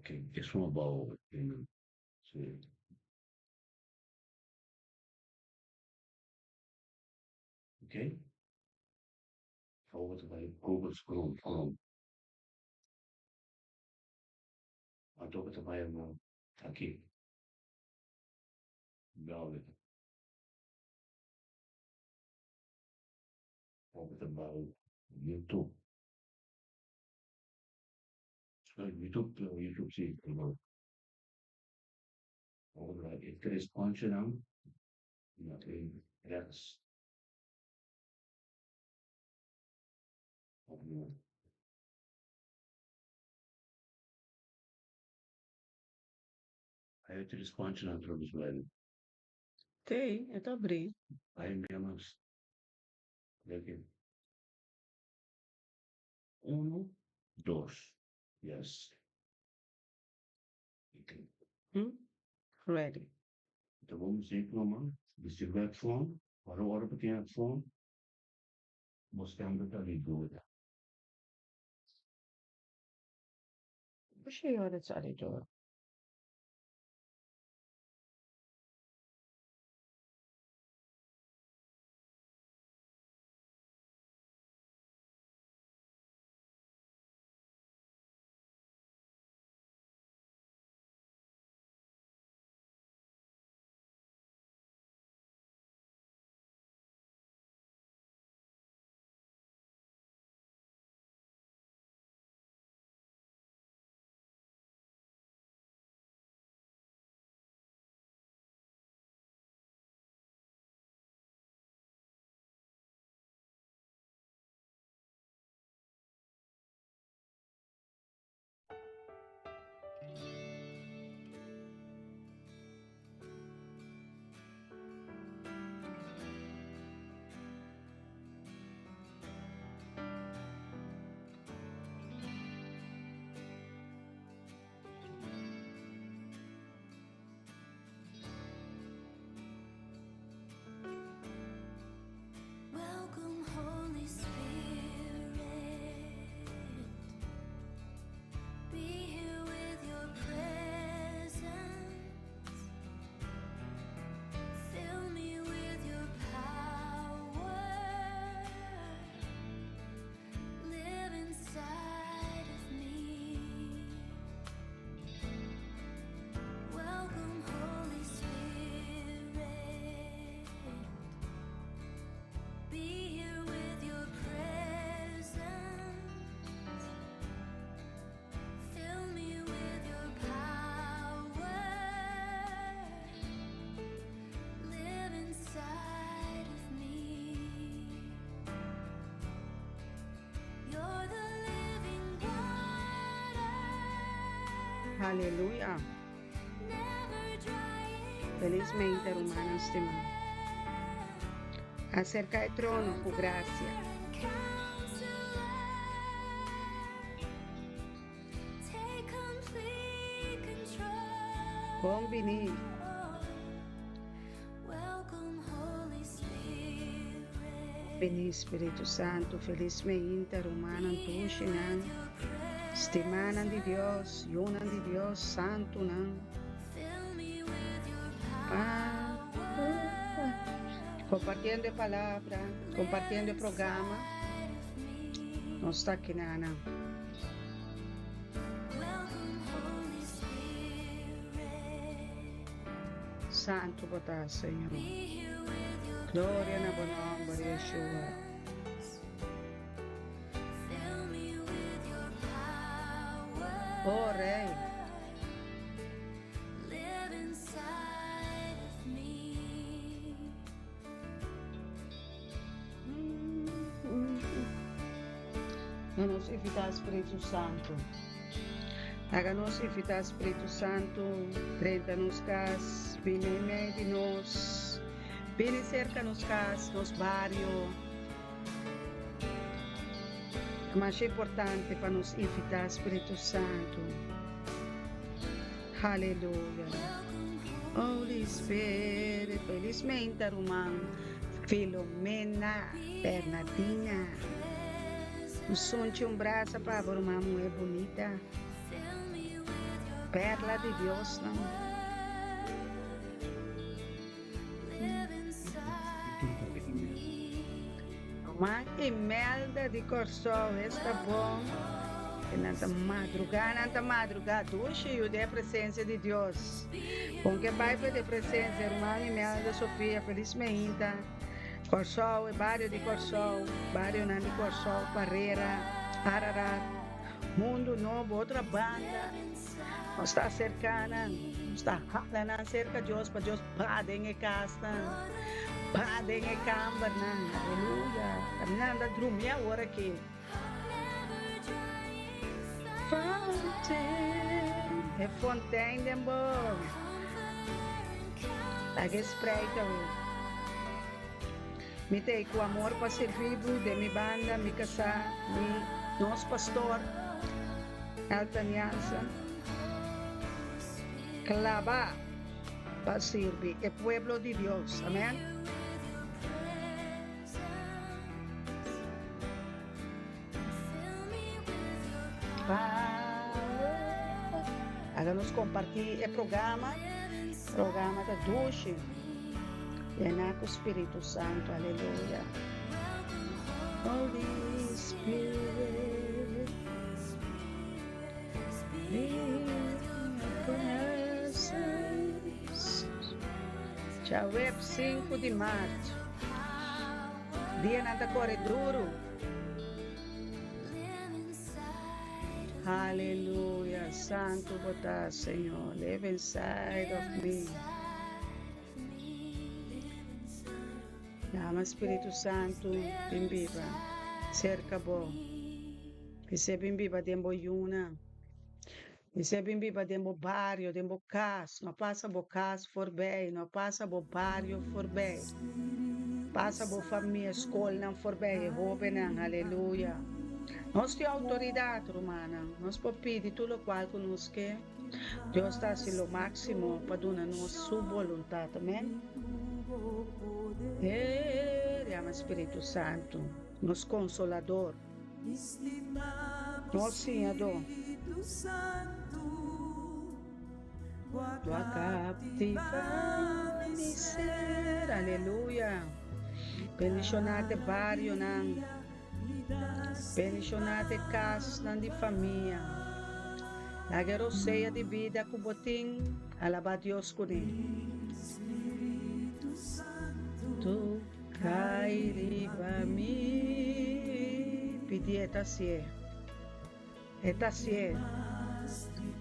Ok, esun abou si. Ok, awor bo ta bai Google Chrome, Chrome. Anto bo ta bai abou aki, browser. Awor bo ta bai YouTube. YouTube, YouTube si, perdon. Awor bo ta bai e tres ponchenan na e rechts. Ai e tres ponchenan atrobes bai. Te, e ta abrí. Ai un bia mas. Leke. Uno, dos. Yes. Hm? Ready. Ta bon muziek mama. Bisti headphone. Ora ora bo tin headphone, bo stem ta sali duru. Busha ora ta sali duru. Aleluya! Felizmente, rumannan stimá, aserká e trono ku grasia. Bon bini! Bini Spiritu Santu, felis meinta rumannan dushinan, stimanan di Dios, yunan di Dios, santunan. Ah, compartiendo e palabra, compartiendo e programa, nos ta aki nanan. Santu bo ta, Señor. Gloria na bo nomber, Yeshua. Oh, Rey. Na nos invitá Spiritu Santu. Laga nos invitá Spiritu Santu drenta nos kas, bin meimei di nos, bini serka nos kas, nos bario. Ta masha importante pa nos invitá Spiritu Santu. Haleluya. Holy Spirit, felizmente ruman Filomena Bernardina. Un sunchi un brasa pa bo ruman muhe bunita. Perla di Dios nan. Ruman Imelda di Kòrsou, esta bon. E nan ta madrugá, nan ta madrugá. Dushi yu den e presensia di Dios. Kon ke bai pa den presensia, ruman Imelda Sofia, felis meinta. Kòrsou, e bario di Kòrsou, barionan di Kòrsou, Parera, Ararat, Mundu Nobo, otro banda. Nos ta aserká nan, nos ta hala nan serka Dios pa Dios baha den e kasnan, baha den e kambernan. Aleluya! Kaminda nan ta drumi awor aki. Fountain, e fontein den bo. Laga e spreit awe. Mi ta ei ku amor pa sirbi bo den mi banda, mi kasá, mi, nos pastor. Elton Jansen klabá pa sirbi e pueblo di Dios. Amen. Laga nos kompartí e programa. Programa ta dushi. Yená ku Spiritu Santu. Aleluya. Holy Spirit. Djaweb sinku di mart, dianan ta kore duru. Haleluya, santu bo ta, Señor, live inside of me. Yama Spiritu Santu bin biba serka bo. Bis'é bin biba den bo yuna. Bis'é bin biba den bo bario, den bo kas. No pasa bo kas forbei, no pasa bo bario forbei. Pasa bo famia, skolnan forbei, e hóbennan. Aleluya. Nos tin outoridat, rumannan. Nos por pidi tur lokual ku nos ke. Dios ta hasi lo máksimo pa duna nos su boluntat. Amèn. E yama Spiritu Santu, nos Konsolador. Nos Siñadó. Tu a kaptivá mi ser. Aleluya. Bendishoná te barionan. Bendishoná te kasnan di famia. Laga e rosea di bida ku bo tin alabá Dios kuné. Tu. Kai riba mi pidi e ta hasié, e ta hasié.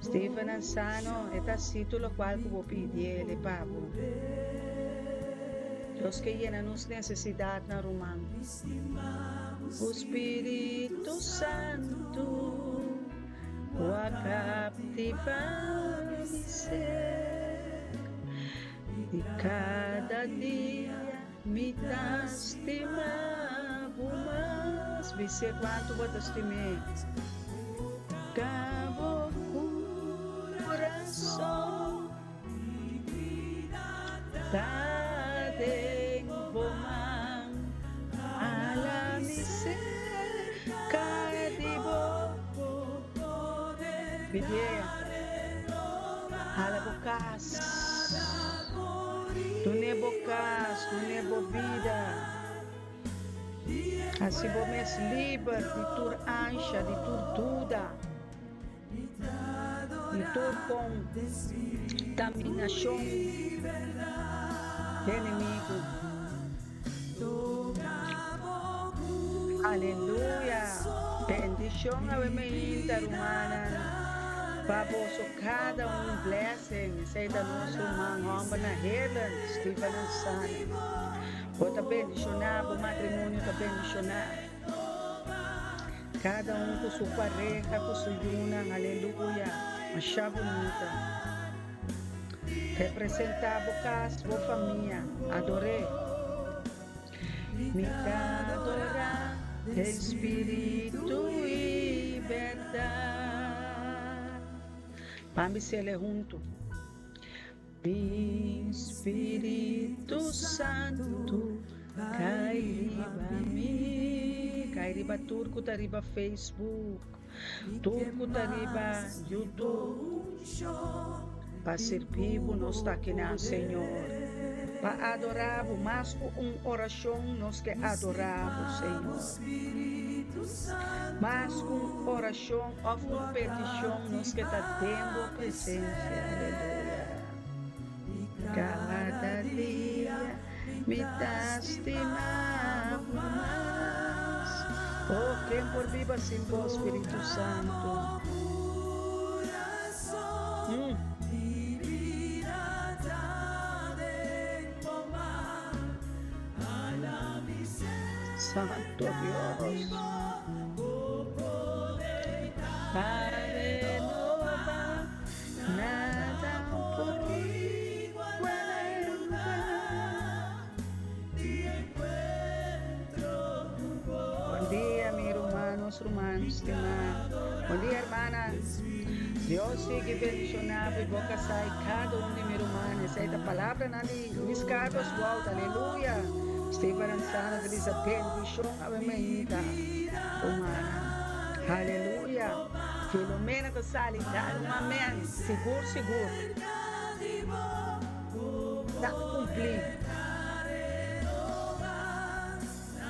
Steven Ansano, e ta hasi tur lokual ku bo pidi el e pa bo. Dios ke yena nos nesesidatnan ruman. Ku Spiritu Santu ku a kaptivá mi ser. Di kada dia mi ta stima bo mas. Bis'é kuantu bo ta stim'é. Ka bo kurason ta den bo man. Ala mi serka di bo. Pidié. Hala bo kas. Dun'é bo kas, dun'é bo bida. Hasi bo mes liber di tur ansha, di tur duda, di tur kontaminashon di enemigu. Aleluya! Bendishon awe meinta rumannan pa boso kada un blessing. Esei ta nos ruman homber na Heerlen, Steven en Sanne. Bo ta bendishoná, bo matrimonio ta bendishoná. Kada un ku su pareha, ku su yunan. Aleluya! Masha bunita. Representá bo kas, bo famia. Ador'é. Mi ta adorá den spiritu i bèrdat. Ban bis'el huntu. Bin Spiritu Santu kai riba mi. Kai riba tur ku ta riba Facebook, tur ku ta riba YouTube. Pa sirbi bo nos ta akinan, Señor. Pa adorá bo, mas ku un orashon nos ke adorá bo, Señor. Mas ku un orashon òf un petishon nos ke ta den bo presensia. Aleluya. Kada dia mi ta stima bo mas. Oh, ken por biba sin bo, Spiritu Santu? Mm. Santo Dios. Pa renoba nada por iguala lugar. Bon dia mi rumanos, ruman stimá. Bon dia hermana. Dios sigui bendishoná bo i bo kasá i kada un di mi ruman. Esei ta palabranan di Luis Carlos Wout. Aleluya. Steve Aranzano ta bisa bendishon awe mainta rumannan. Aleluya. Filomena ta sali dal un amen. Sigur sigur. Ta cumpli.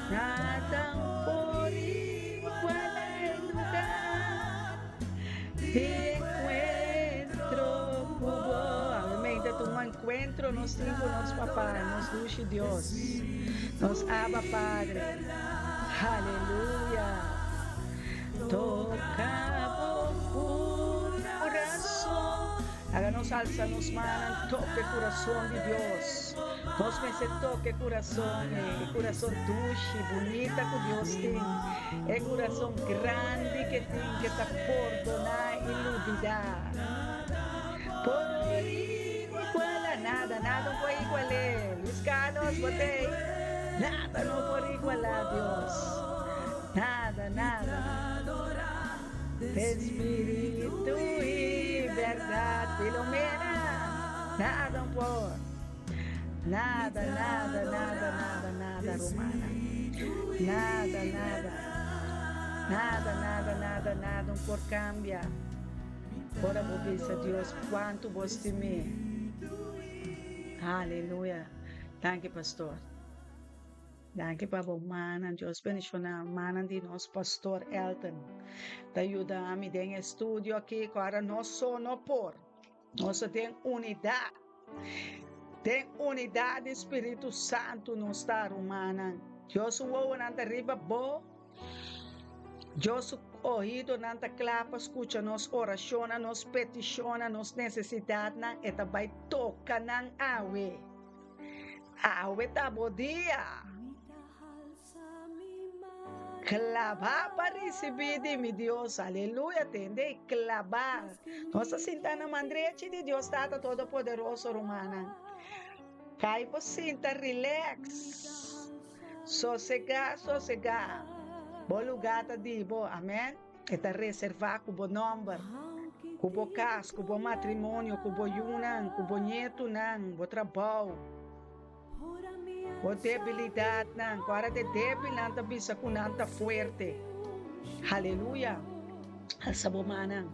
Nada por iguala e lugar di encuentro cu bo. Awe ta un encuentro nos tin cu nos Papa, nos dushi Dios, nos Abba Padre. Aleluya. Toca bo curason. Laga nos alsa nos mannan toca e curason di Dios. Nos mester toca e curason, e curason dushi, bunita cu Dios tin, e curason grandi ke tin ke ta pordona y lubida. Por iguala nada, nada no por igual'é. Luis Carlos, bo t'ey? Nada no por iguala Dios. Nada, nada. Espíritu y berdad, Filomena, nada por, nada, nada, nada, nada, nada, Romana, nada, nada, nada, nada, nada, nada por cambia. Ora bo bisa Dios cuanto bo stim'é. Aleluya. Danki, pastor. Danki pa bo mannan. Dios bendiciona mannan di nos Pastor Elton. Ta yuda mi den e studio aki cu ahora nos so no por. Nos ta den unidad. Den unidad di Spiritu Santo nos ta, rumannan. Dios su wowonan ta riba bo. Dios su oidonan ta cla pa scucha nos oracionnan, nos peticionnan, nos necesidadnan. E ta bay toca nan awe. Awe ta bo dia. Klabá pa risibí di mi Dios. Aleluya, tende? Klabá. Nos ta sinta na man drechi di Dios Tata Todopoderoso, rumannan. Kai bo sinta relax. Sosegá, sosegá. Bo lugá ta di bo. Amèn. E ta reservá ku bo nòmber, ku bo kas, ku bo matrimonio, ku bo yunan, ku bo ñetunan, bo trabou, bo debilidatnan. Ku ora de débilnan ta bisa ku nan ta fuerte. Haleluya! Alsa bo mannan,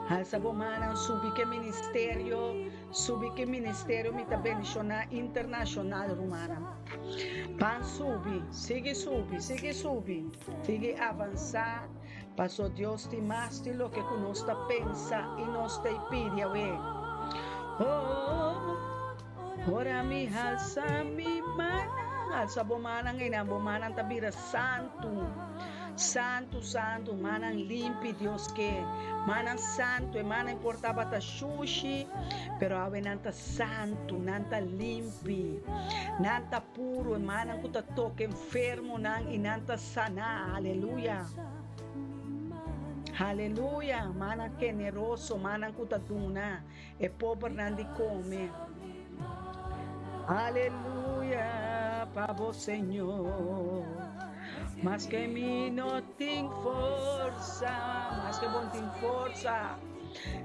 alsa bo mannan, subi ku e ministerio, subi ku e ministerio mi ta bendishoná internashonal, rumannan. Ban subi, sigui subi, sigui subi. Sigui avansá, paso Dios tin mas di loke ku nos ta pensa i nos ta pidi awe. Oh, ora mi halsa mi mannan, halsa bo mannan einan, bo mannan ta bira santu, santu, santu, mannan limpi Dios ke, mannan santu, e mannan por tabata shushi, pero awe nan ta santu, nan ta limpi, nan ta puru, e mannan ku ta toka enfermonan i nan ta saná. Aleluya! Aleluya! Mannan generoso, mannan ku ta duna e pobernan di kome. Aleluya pa bo, Señor. Maske mi no tin forsa, maske bo no tin forsa,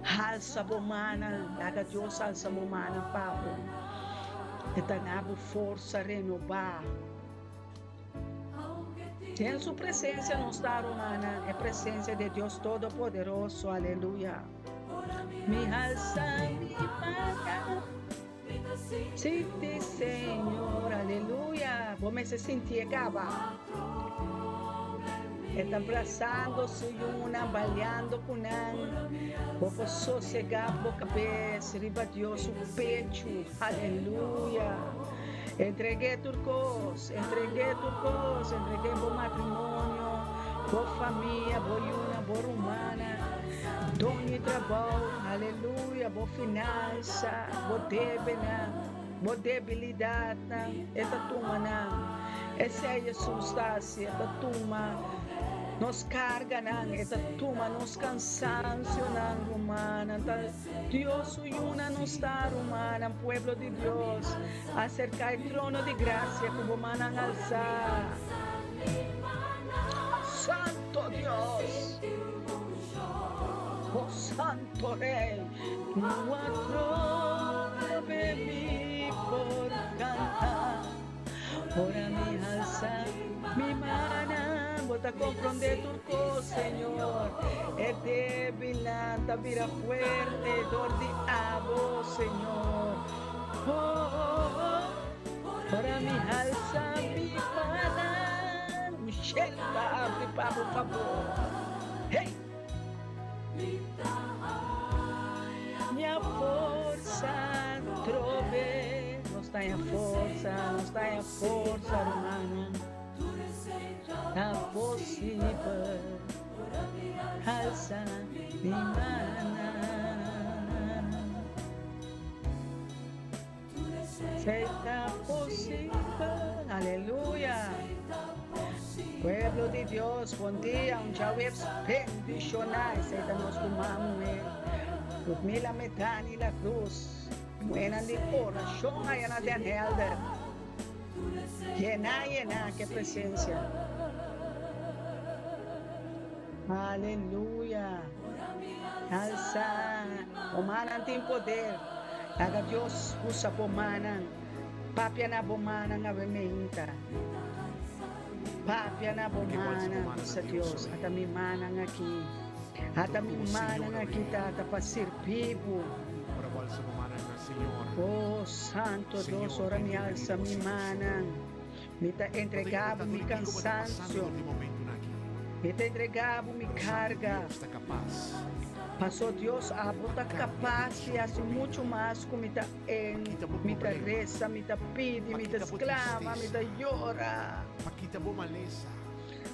halsa bo mannan, laga Dios halsa bo mannan pa bo. E ta na bo forsa renobá. Den su presencia nos ta, rumannan, e presencia de Dios Todopoderoso. Aleluya. Mi halsa mi mana. Sinti Señor, aleluya. Bo mester sintié caba. E ta brazando su yunan, baleando cu nan. Bo por sosega bo cabes riba Dios su pechu. Aleluya. Entregué tur cos, entregué tur cos, entregué bo matrimonio, bo famia, bo yunan, bo rumannan, doño y trabou, aleluya, bo finansa, bo debenan, bo debilidadnan, e ta tuma nan. Esei Jesus ta haci, e ta tuma nos carganan, e ta tuma nos cansancionan, rumannan. Ta Dios su yunan nos ta, rumannan, pueblo di Dios, acerca e trono di gracia cu bo mannan alza. Santo Dios! Oh Santo Rey! No atrobe mi por canta. Ora mi halsa mi mannan, bo ta comprende tur cos, Señor. E debilnan ta bira fuerte dor di abo, Señor. Oh, oh, oh. Ora mi halsa mi mannan, un shelu ta abri pa bo fabor. Hey! Ña forsa trobe. Nos ta ña forsa, nos ta ña forsa, rumannan. Ta posibel halsa mi mannan. Sei ta posibel, aleluya. Pueblo di Dios, bon dia, un djaweps bendishoná. Esei ta nos ruman muhé, Ludmila Medani La Cruz. Muhénan di orashon aya na Den Helder. Yená, yená ku e presensia. Aleluya. Alsa bo mannan tin poder. Laga Dios usa bo mannan. Papia na bo mannan awe meinta. Papia na bo mannan, bisa Dios, ata mi mannan aki. Ata mi mannan aki, Tata, pa sirbi bo. Oh, Santo Dios, ora mi alsa mi mannan. Mi ta entregá bo mi kansansio. Mi ta entregá bo mi karga. Pasó Dios, abo ta kapas di hasi muchu mas ku mi ta en. Mi ta resa, mi ta pidi, mi ta sklama, mi ta yora.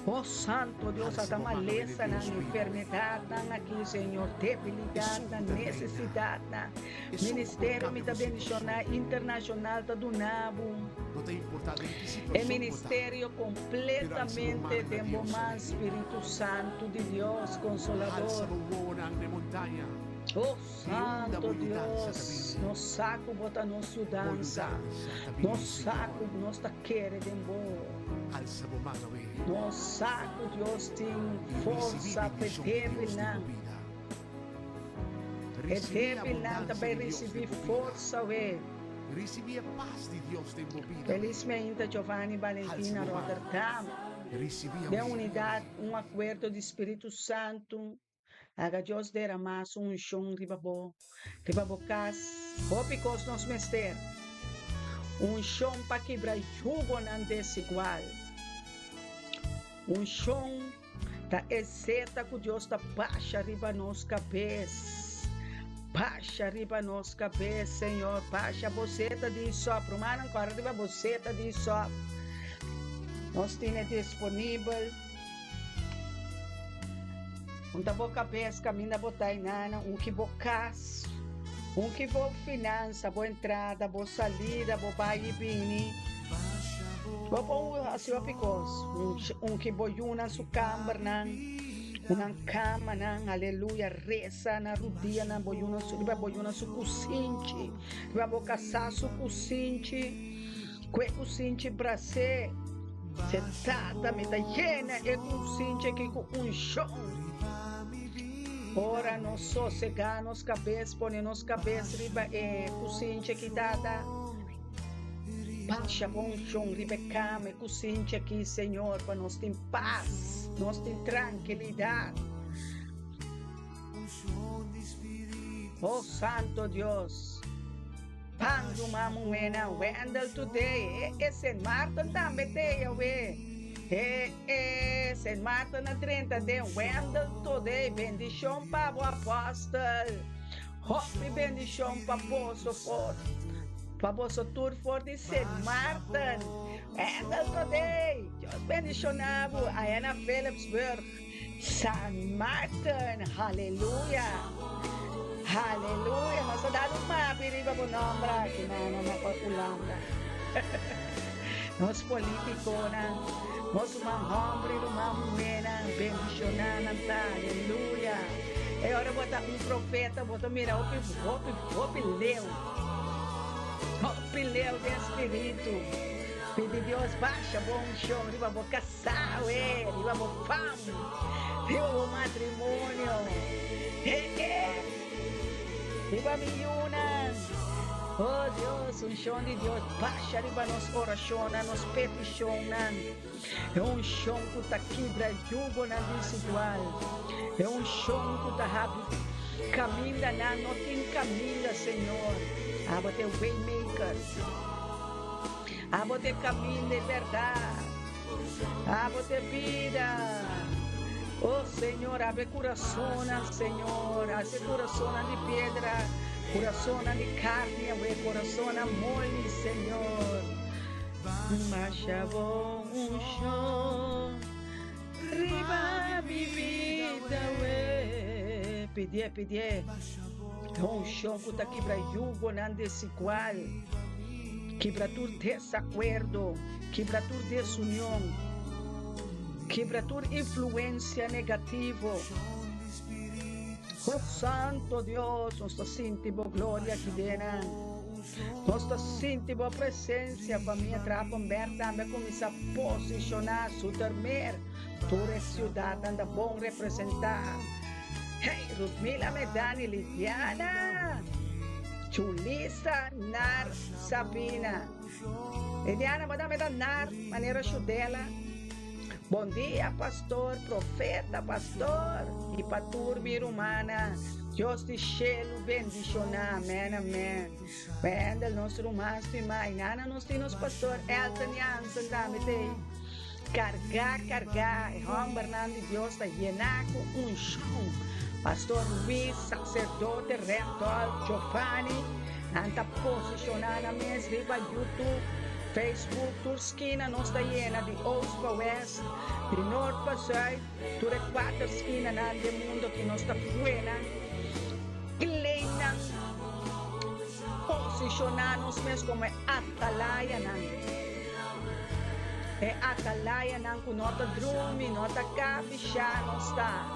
Oh Santo Dios, ata malesanan, enfermedadnan aki, Señor, debilidadnan, necesidadnan. Ministerio mi ta bendiciona internacional ta duna bo e ministerio completamente den bo man, Spiritu Santo di Dios, Consolador. Oh Santo Dios, nos sa cu bo ta nos yudansa, nos sa cu nos ta kere den bo. Nos sa cu Dios tin forsa p'e debilnan. E debilnan ta bai risibí forsa we. Feliz meinta Giovanni Valentina Rotterdam. Den unidat un akuerdo di Spiritu Santu. Laga Dios derama su unshon riba bo, riba bo kas. Hopi kos nos mester. Unshon pa kibra yugonan desigual. Unshon ta e seta ku Dios ta basha riba nos kabes. Basha riba nos kabes, Señor. Basha bo seta di sòp. Rumannan, kòrda riba bo seta di sòp. Nos tine disponibel. Un ta bo kabes kaminda bo ta inana, un ki bo kas, un ki bo finansa, bo entrada, bo salida, bo bai i bini. Bo por hasi hopi kos. Un ki bo yunan su kambernan, unan kamanan, aleluya, resa na rudianan, bo yunan su, riba bo yunan su kusinchi, riba bo kasá su kusinchi. Ku e kusinchi bras'é, Se tata mi ta yena e kusinchi aki ku unshon. Ora nos sosegá nos kabes, pone nos kabes riba e kusinchi aki, Tata, basha bo unshon riba e kama, e kusinchi aki, Señor, pa nos tin pas, nos tin trankilidat. Oh Santo Dios. Pan ruman muhénan, Wendell today. E e Sint Maarten tambe te yawe. E e Sint Maarten a drenta den Wendell today. Bendishon pa bo apostel. Hopi bendishon pa boso for pa boso tur for di Sint Maarten. Wendell today. Dios bendishona bo aya na Philipsburg. San Martin, haleluya. Haleluya. Nos a dal un mapi riba bo nomber aki na na Hulanda. Nos politiconan, nos ruman homber y ruman muhernan, bendiciona nan ta. Haleluya. E ora bo ta un profeta, bo ta mira hopi, hopi, hopi leu. Hopi leu den spiritu. Pidi Dios basha bo unshon riba bo casa. Sawe riba bo fam, riba bo matrimonio, he he, riba mi yunan. Oh Dios, unshon di Dios basha riba nos orashonnan, nos petishonnan. E unshon ku ta kibra yugonan desigual. E unshon ku ta habri kamindanan no tin kaminda, Señor. Abo ta e waymaker. Abo ta e kaminda e bèrdat. Abo ta e bida. Oh Señor, abre kurasonnan, Señor. Hasi kurasonnan di piedra, kurasonnan di karni, awe kurasonnan moli, Señor. Masha bo unshon riba mi bida, we. Pidié, pidié. E unshon ku ta kibra yugonan desigual, kibra tur desakuerdo, kibra tur desunion, kibra tur influensia negativo. Oh Santo Dios, nos ta sinti bo gloria aki denan. Nos ta sinti bo presensia. Famia Trapenberg tambe a kuminsá posishoná Zoetermeer. Tur e siudatnan ta bon representá. Hey, Rudmila Medani, Lidiana, Julissa, Nar, Sabina. Lidiana, bo tambe ta Nar, manera Shudela. Bon dia, pastor, profeta, pastor, i pa tur mi rumannan. Dios di shelu bendishoná. Amen, amen. Wendel, nos ruman stimá. I nana nos tin nos pastor Elton Jansen tambe t'ei. Kargá, kargá, e hòmbernan di Dios ta yená ku unshon. Pastor Luis, Saserdote Randolph, Giovanni, nan ta posishoná nan mes riba YouTube, Facebook, tur skina nos ta yena di oost pa west, di noord pa zuid, tur e kuater skinanan di e mundo aki nos ta kuena, claim nan, posishoná nos mes komo e atalayanan. E atalayanan ku no ta drumi, no ta kabishá, nos ta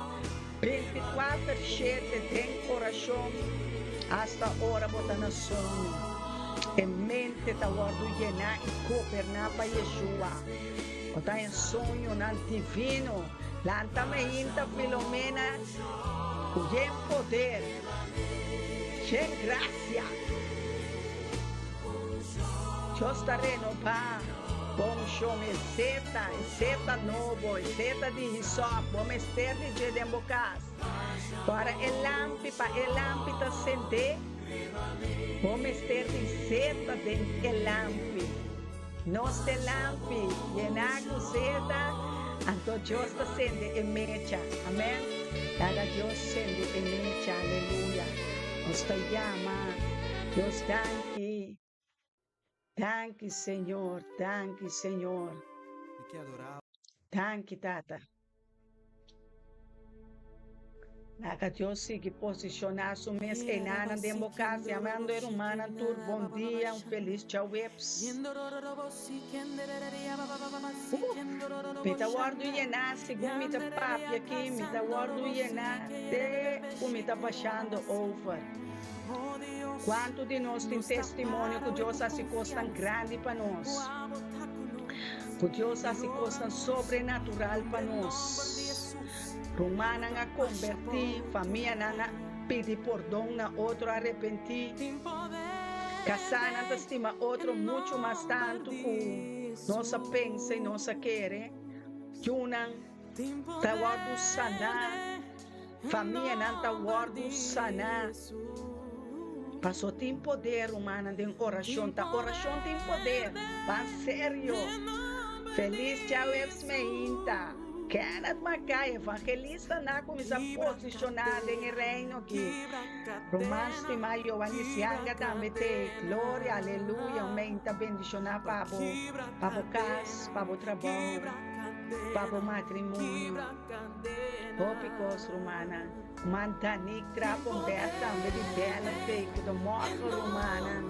bintikuater shete den orashon asta ora bo ta na soño. E mente ta wòrdu yená i goberná pa Yeshua. Bo ta haña soñonan divino. Lanta meinta Filomena ku yen poder, yen grasia. Dios ta renobá bo unshon, e seta, e seta nobo, e seta di hisòp, bo mester di dje den bo kas. Ora e lampi, pa e lampi ta sendé, bo mester di seta den e lampi. Nos t'e lampi yená ku seta, anto Dios ta sende e mecha. Amèn. Laga Dios sende e mecha. Aleluya. Nos ta yama Dios danki. Danki Señor, danki Señor. Danki Tata. Laga Dios sigui posishoná su mes enanan den bo kas. Yamando e rumannan tur bon dia, un felis djaweps. Mi ta wòrdu yená segun mi ta papia aki, mi ta wòrdu yená te ku mi ta bashando over. Kuantu di nos tin testimonio ku Dios hasi kosnan grandi pa nos? Ku Dios hasi kosnan sobrenatural pa nos. Rumannan a kombertí, famianan a pidi pordon na otro, a arepentí. Kasánan ta stima otro muchu mas tantu ku nos a pensa i nos a kere. Yunan ta wòrdu saná, famianan ta wòrdu saná. Paso tin poder, rumannan, den orashon. Ta orashon tin poder. Ban serio. Felis djaweps meinta. Kenneth Mackay, evangelista na kuminsá posishoná den e reino aki. Ruman stimá Joanis Yanga tambe t'ei. Gloria, aleluya, un meinta bendishoná pa bo, pa bo kas, pa bo trabou, pa bo matrimonio. Hopi kos, rumannan. Ruman Danique Trapenberg tambe di Bella t'ei. Goedemorgen, rumannan.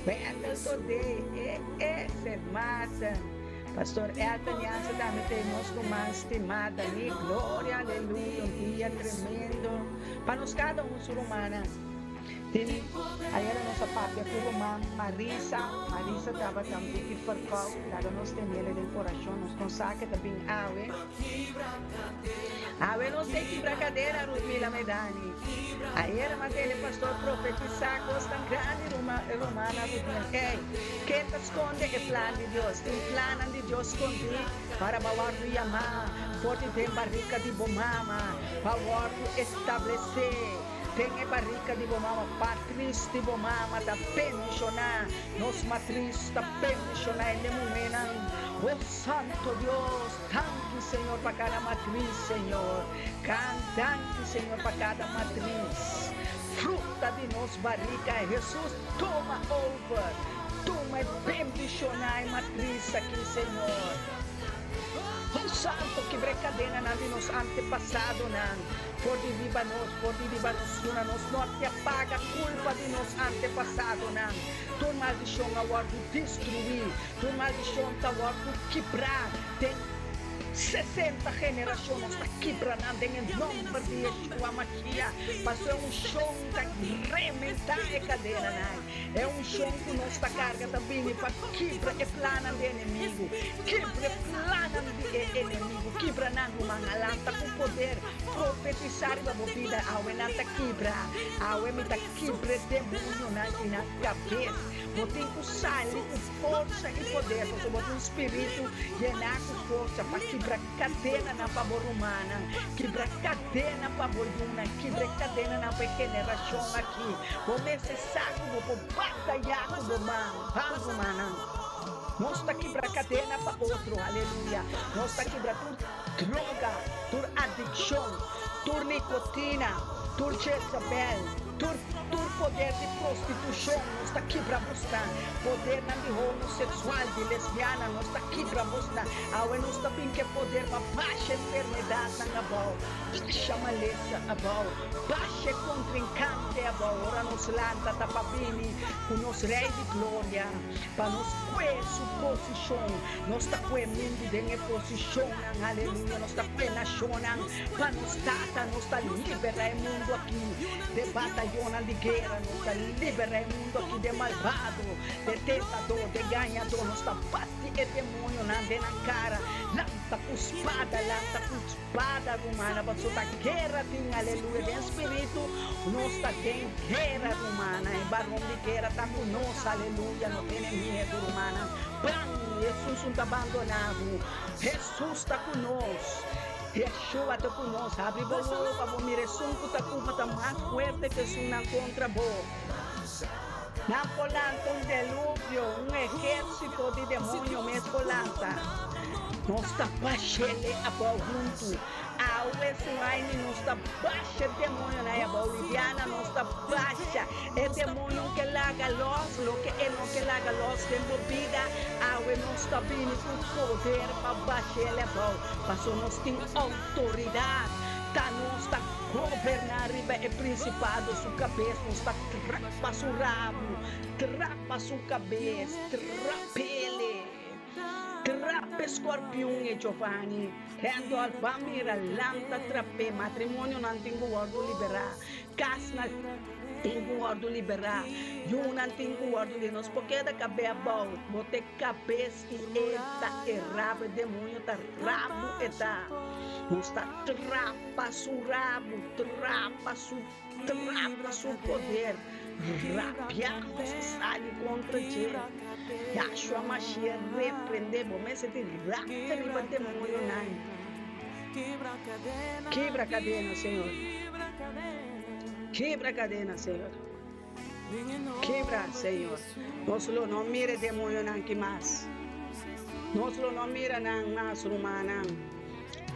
Wendel Todé, e e, Sint Maarten. Pastor Elton Jansen tambe ta e nos ruman stimá Dani. Gloria, aleluya, un dia tremendo pa nos kada un su rumannan. Tin ayera nos a papia ku ruman Marisa. Marisa tabata un tiki ferkou, laga nos tenele den orashon. Nos no sa ke ta bin awe. Awe nos ta e kibra kadera, Rutmila Medani. Ayera m'a tende pastor profetisá kos tan grandi, rumana Rutmila. Ey, ken ta skonde e plan di Dios? Tin plannan di Dios skondí para bo wòrdu yamá for di den barika di bo mama, pa wòrdu establesé den e barika di bo mama. Patris di bo mama ta bendishoná, nos matris ta bendishoná hende muhénan. Oh Santo Dios! Danki Señor pa kada matris Señor. Kan danki Señor pa kada matris. Fruta di nos barika Hesus tuma over. Tuma e bendiciona e matris aki Señor. Oh Santo kibra e kadenanan di nos antepasadonan for di riba nos, for di riba nos yunan. Nos no a te paga kulpa di nos antepasadonan. Tur maldishon a wòrdu destruí, tur maldishon ta wòrdu kibrá den 60 generashon. Nos ta kibra nan den e nòmber di Yeshua Mashiach, pasobra e unshon ta rementá e kadenanan. E unshon ku nos ta karga ta bini pa kibra e plannan di e enemigu, kibra e plannan di e enemigu, kibra nan, ruman. A lanta ku poder, profetisá riba bo bida, awe nan ta kibra, awe mi ta. Kibra demonionan di nan kabes. Bo tin ku sali ku forsa i poder, pasobra bo tin un spiritu yená ku forsa pa kibra kadenanan pa bo rumannan, kibra kadena pa bo yunan, kibra e kadenanan pa e generashon akí. Bo mester sa ku bo por batayá ku bo man. Ban, rumannan. Nos ta kibra kadena pa otro. Aleluya. Nos ta kibra tur droga, tur adikshon, tur nikotina, tur Jezabel, tur tur poder di prostitushon, nos ta kibra bosnan, podernan di homoseksual, di lesbiana, nos ta kibra bosnan. Awe nos ta bin ku e poder pa basha enfermedatnan abou, basha malesa abou, basha e kontrinkante abou. Ora nos lanta ta pa bini ku nos Rei di Gloria, pa nos kue su posishon. Nos ta kue mundu den e posishonnan, aleluya, nos ta kue nashonnan pa nos Tata, nos ta liberá e mundu aki de batayonnan di guera, nos ta liberá e mundu aki de malbado, de tentadó, de gañadó, nos ta bati e demonionan den nan kara, lanta ku spada, lanta ku spada, rumannan, pasobra ta guera tin, aleluya, den spiritu nos ta den guera, rumannan, e baron di guera ta ku nos, aleluya, no tene miedu, rumannan. Ban, Hesus un ta bandoná bo. Hesus ta ku nos. Yeshua ta ku nos. Habri bo wowo pa bo mira esun ku ta ku bo ta mas fuerte ku esunnan kontra bo. Nan por lanta un deluvio, un ehérsito di demonio mes por lanta. Nos ta bash'é abou huntu. Awe Suhaimi nos ta basha demonionan ei abou Lidiana nos ta basha e demonio ke laga los loke e no ke laga los den bo bida awe nos ta bini ku poder pa bash'el abou paso nos tin outoridat ta nos ta goberna riba e prinsipado su kabes nos ta trapa su rabu trapa su kabes trap'ele. Trape scorpion e Giovanni Randolph ban mira lanta trape matrimonionan tin ku wordu libera kasnan tin ku wordu libera yunan tin ku wordu libera nos por keda kabe abou bo te kabes i e ta e rabu e demonio ta rabu e ta nos ta trapa su rabu trapa su Trapa su poder, rabia nos a sali kontra dje. Yahshua Mashiach reprende bo mester tin rabia riba demonionan. Kibra kadena, Señor. Kibra kadena, Señor. Kibra, Señor. Nos lo no mira e demonionan aki mas. Nos lo no mira nan mas, rumannan.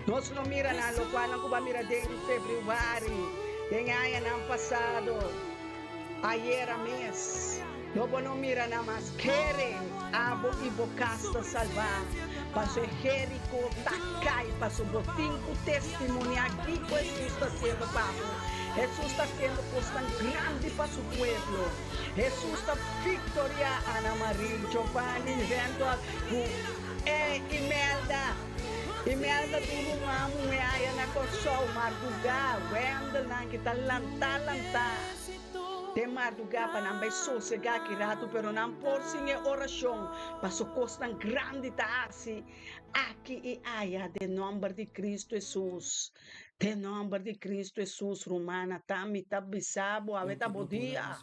Nos lo mira nan locualnan cu bo a mira den februari, den e añanan pasado, ayera mes. Lo bo no mira nan mas. Kere abo y bo cas ta salba, paso e Jerico ta cay, paso bo tin cu testimonia kico Hesus ta haciendo pa bo. Hesus ta haciendo cosnan grandi pa su pueblo. Hesus ta victoria Ana Marie, Giovanni, Randolph, cu e Imelda. Imelda tin ruman muhe aya na Kòrsou, mardugá, Wendel nan ki ta lantá lantá den mardugá pa nan bai sosegá ki ratu, pero nan por sin e orashon, paso kosnan grandi ta hasi aki i aya den nòmber di Kristu Hesus. Den nòmber di Kristu Hesus, rumannan, ta mi ta bisa bo, awe ta bo dia.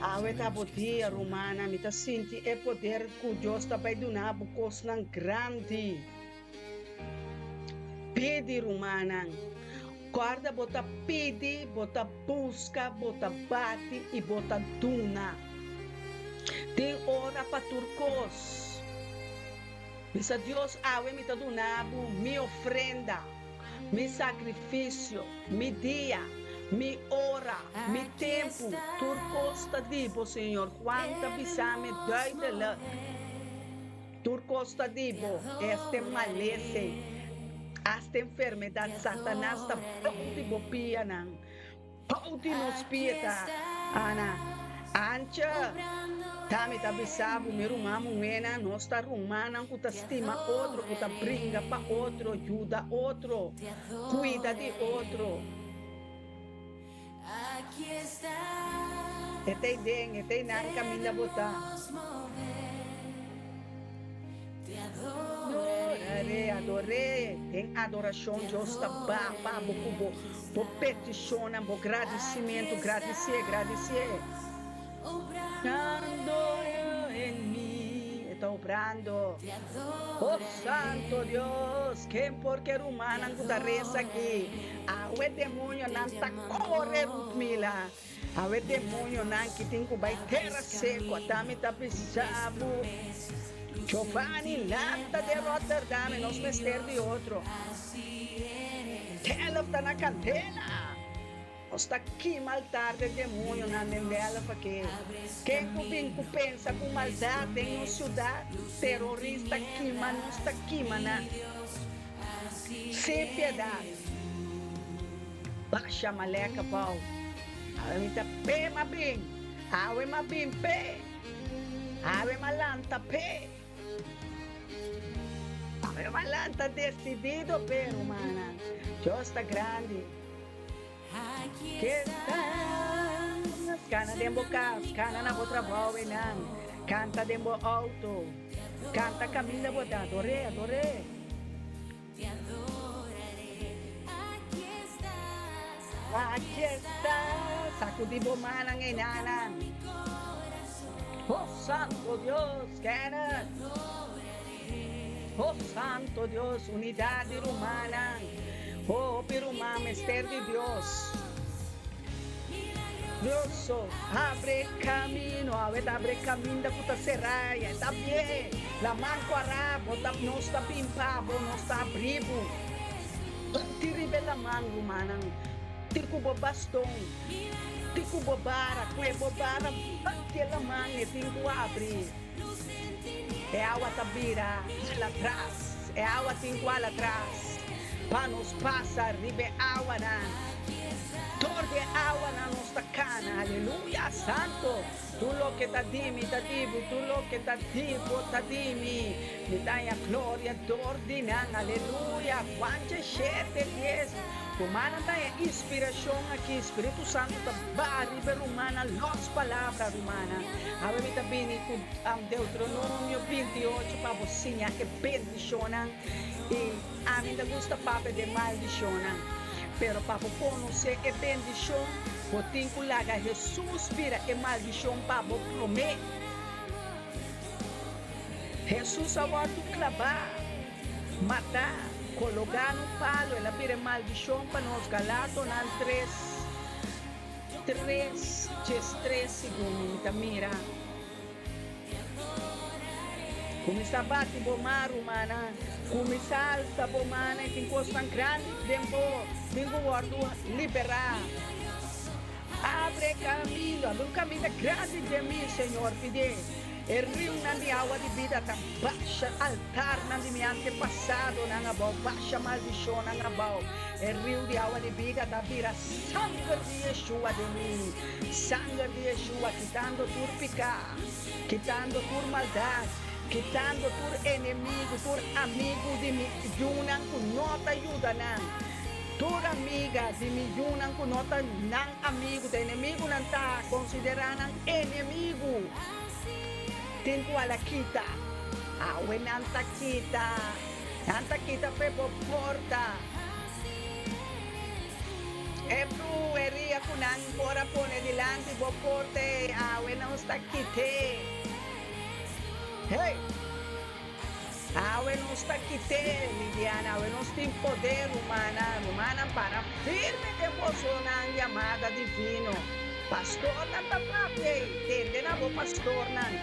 Awe ta bo dia, rumana. Mi ta sinti e poder ku Dios ta bai duna bo kosnan grandi. Pidi, rumannan. Kòrda bo ta pidi, bo ta buska, bo ta bati i bo ta duna. Tin ora pa tur kos. Bisa Dios, Awe mi ta duna bo mi ofrenda. Mi sakrifisio, mi dia, mi ora, mi tempu, tur kos ta di bo, Señor. Juan ta bisa mi duidelik, Tur kos ta di bo, este malese, asta enfermedat, Satanas ta bou di bo pianan. Bou di nos pia ta Ana. Ancha, Ta mi ta bisa bo, mi ruman muhénan, nos ta rumannan ku ta stima otro, ku ta bringa pa otro, yuda otro, kuida di otro. E ta ei den, e ta einan kaminda bo ta. Adoraré, ador'é. Den adorashon Dios ta ba pa bo ku bo. Bo petishonnan, bo gradisimentu, gradisié, gradisié. Obrando en mi, e ta obrando. Oh Santo Dios, ken por ke rumannan ku ta resa aki? Awe demonionan ta kore, Rutmila. Awe demonionan ki tin ku bai tera seku, ata mi ta bisa bo. Giovanni, lanta den Rotterdam, e nos mester di otro. Delft ta na kandela. Nos ta kima altar de demonionan den Delft aki. Ken ku bin ku pensa ku maldat den nos siudat, terorista kima nos ta kima nan. Sin piedat. Basha malek abou. Awe mi ta pe ma bin. Awe ma bin pe. Awe ma lanta pe. Awe ma lanta desidido pe, rumannan. Dios ta grandi. Ke ta Kana den bo kas, kana na bo trabou einan, kanta den bo outo, kanta kaminda bo ta, ador'é, ador'é. Aki estás, sakudí bo mannan einanan. Oh Santo Dios, Kenneth. Oh Santo Dios, unidad di rumannan. Oh hopi ruman mester di Dios. Dioso, abre camino, awe ta abre caminda cu ta cera, ya ta bien. Laman cu ara, bo ta, nos ta bin pa bo, nos ta abri bo. Ti riba e laman, rumannan, ti cu bo baston. Ti ku bo bara, ku e bo bara bati e laman e tin ku abri. E awa ta bira hala tras, e awa tin ku hala tras pa nos pasa riba e awanan. Dor di e awanan nos ta kana, aleluya, santo. Tur loke ta di mi ta di bo, tur loke ta di bo ta di mi. Mi ta haña gloria dor di nan, aleluya. Juan djeshete dies. Rumannan ta haña inspirashon aki, Spiritu Santu ta baha riba e rumannan, lòs palabra, rumannan. Awe mi ta bini ku Deuteronomio 28 pa bo siña e bendishonnan i ami ta gusta papia di e maldishonnan. Pero pa bo konosé e bendishon, bo tin ku laga Hesus bira e maldishon pa bo promé. Hesus a wòrdu klabá. Matá, kologá na un palu, el a bira e maldishon pa nos. Galatonan 3, Tres, 13 segun mi ta mira. Kuminsá bati bo man, rumannan. Kuminsá alsa bo mannan i tin kosnan grandi den bo tin ku wòrdu liberá. Abre kaminda, abri un kaminda grandi den mi, Señor, pid'é. E riunan di awa di bida ta basha altarnan di mi antepasadonan abou, basha maldishonnan abou. E riu di awa di bida ta bira sanger di Yeshua den mi, sanger di Yeshua kitando tur piká, kitando tur maldat, kitando tur enemigu, tur amigu di mi yunan ku no ta yuda nan, tur amiga di mi yunan ku no ta nan amigu, ta enemigunan ta konsiderá nan enemigu. Tin ku ala kita. Awe nan ta kita. Nan ta kita p'e bo porta. E brueria ku nan por a pone dilanti bo porta ei, awe nos ta kit'é. Hey! Awe nos ta kit'é, Lidiana. Awe nos tin poder, rumannan. Rumannan, para firme den bosonan yamada divino. Pastornan ta papia ei. Tende na bo pastornan.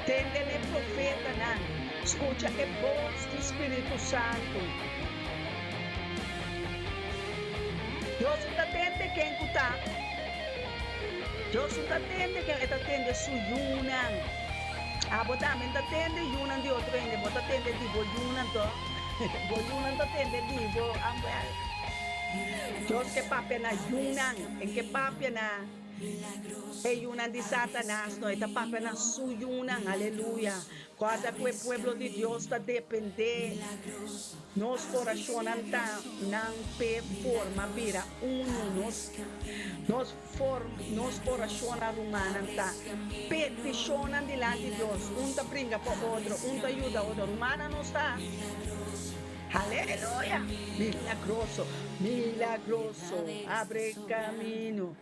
Tende n'e profetanan. Skucha e bos di Spiritu Santu. Dios no ta tende ken ku ta. Dios no ta tende ken, e ta tende su yunan. Abo tambe no ta tende yunan di otro hende, bo ta tende di bo yunan to. Bo yunan ta tende di bo, amwel. Dios ke papia na yunan, en ke papia na. E yunan di Satanas no, e ta papia na su yunan. Aleluya. Kòrda ku e pueblo di Dios ta dependé nos orashonnan ta nan p'e forma bira unu. Nos nos forma nos orashonnan rumannan ta petishonnan dilanti Dios. Un ta bringa pa otro, un ta yuda otro. Rumannan nos ta. Aleluya! Milagroso, milagroso, abre camino.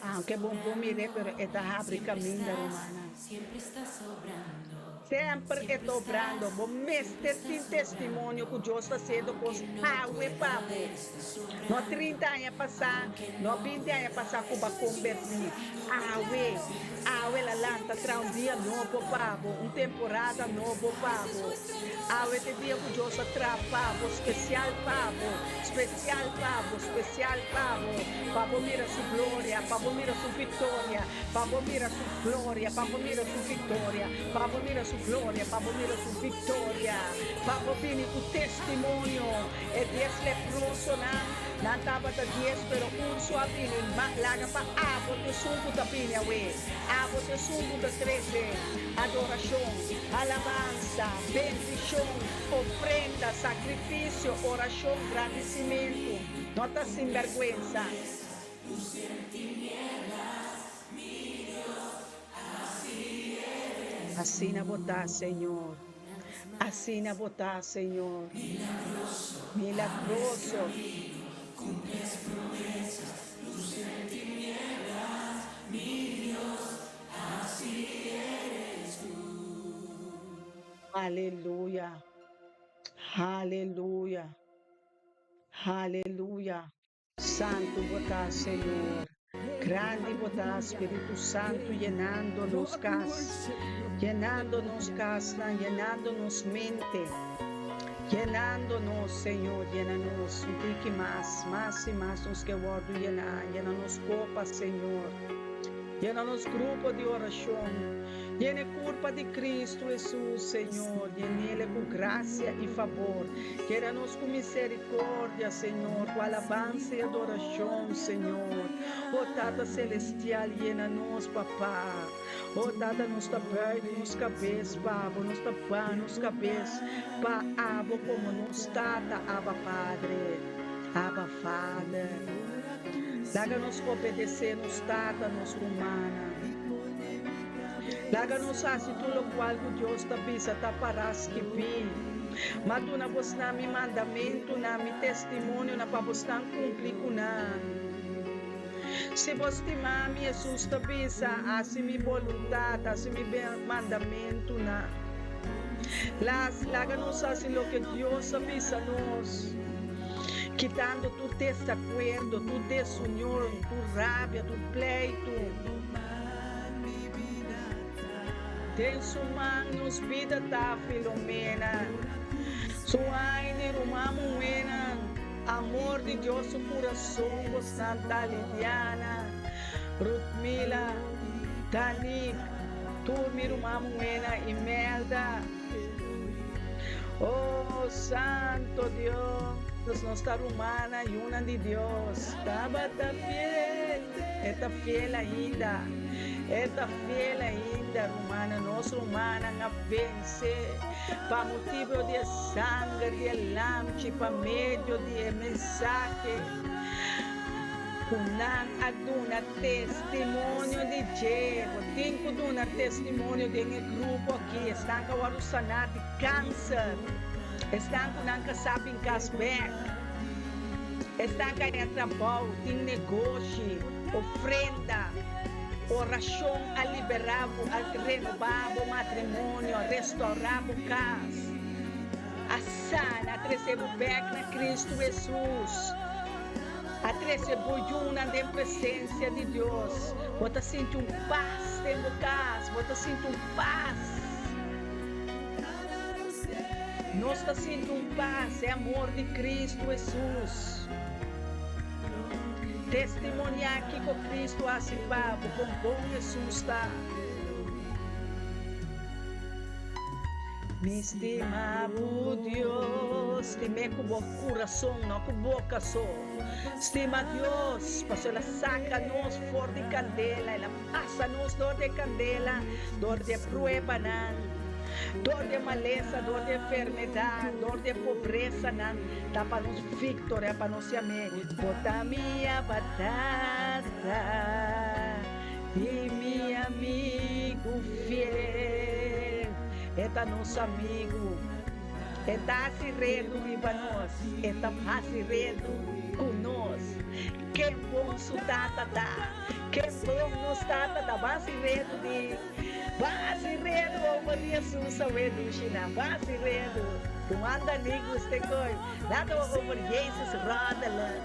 Aunke bo no por mir'é, pero e ta habri caminda, rumannan. Semper e ta obrando. Bo mester tin testimonio cu Dios ta haciendo cos awe pa bo. No 30 aña pasá, no 20 aña pasá cu bo a conbertí. Awe, awe la lanta traha un dia nobo pa bo, un temporada nobo pa bo. Awe ta e dia ku Dios a traha pa bo, spesial pa bo, spesial pa bo, spesial pa bo, pa bo mira su gloria, pa bo mira su viktoria, pa bo mira su gloria, pa bo mira su viktoria, pa bo mira su gloria, pa bo mira su viktoria, pa bo bini ku testimonio. E dies leprosonan, nan tabata dies, pero un so a bini, ma laga pa abo ta esun ku ta bini awe, abo ta esun ku ta trese adorashon, alabansa, bendishon, ofrenda, sakrifisio, orashon, gradisimentu. No ta sinbèrgwensa. Asina bo ta, Señor. Asina bo ta, Señor. Milagroso. Aleluya. Aleluya. Aleluya. Santu bo ta, Señor. Grandi bo ta, Spiritu Santu, yenando nos kas, yenando nos kasnan, yenando nos mente, yenando nos, Señor, yena nos un tiki mas, mas i mas nos ke wòrdu yená, yena nos kopa, Señor. Yena nos grupo di orashon. Yena e kurpa di Kristu Hesus, Señor, yen'El ku grasia i fabor. Keda nos ku miserikordia, Señor, ku alabansa i adorashon, Señor. O Tata Selestial, yena nos, Papa. O Tata, nos ta buig nos kabes pa Bo, nos ta baha nos kabes pa Abo komo nos Tata, Abba Padre, Abba Vader. Laga nos obedesé nos Tata, nos rumannan. Laga nos hasi tur lokual ku Dios ta bisa ta pará skibí. M'a duna bosnan mi mandamentunan, mi testimonionan pa bosnan kumpli ku nan. Si bo stima mi, Hesus ta bisa, hasi mi boluntat, hasi mi mandamentunan. Las, laga nos hasi loke Dios a bisa nos. Kitando tur desakuerdo, tur desunion, tur rabia, tur pleitu. Den su man nos bida ta, Filomena. Su aine, ruman muhénan, amor di Dios su kurason bosnan ta, Lidiana, Rutmila, Danik, tur mi ruman muhénan, Imelda. Oh, Santo Dios, nos ta rumannan, yunan di Dios. Tabata fiel, e ta fiel ainda. E ta fiel ainda, rumannan. Nos rumannan a vense pa motibu di e sanger di e Lamchi, pa medio di e mensahe ku nan a duna testimonio di dje. Bo tin ku duna testimonio den e grupo aki. Esnan ku a wòrdu saná di kanser, esnan ku nan kasá bin kas bèk, esnan ku a haña trabou, tin negoshi, ofrenda, orashon a liberá bo, a renobá bo matrimonio, a restourá bo kas, a sana, a trese bo bèk na Kristu Hesus. A trese bo yunan den presensia di Dios. Bo ta sinti un pas den bo kas. Bo ta sinti un pas. Nos ta sinti un pas, e amor di Kristu Hesus. Testimoniá kiko Kristu a hasi pa bo, kon bon Hesus ta. Mi stima bo Dios, stim'é ku bo kurason, no ku boka so. Stima Dios, pasobra el a saka nos for di kandela, el a pasa nos dor di e kandela, dor di e pruebanan, dor di e malesa, dor di e enfermedat, dor di e pobresanan, ta pa nos viktoria, pa nos yam'é, Bo ta mi Abba Tata. I mi amigu fiel. E ta nos amigu. E ta hasi redu riba nos. E ta hasi redu ku nos. Ken bon su tata ta! Ken bon nos tata ta! Ban hasi redu di, ban hasi redu over di Jesus awe dushinan. Ban hasi redu. Ruman Dani gusta e koi. Laten we over Jezus roddelen.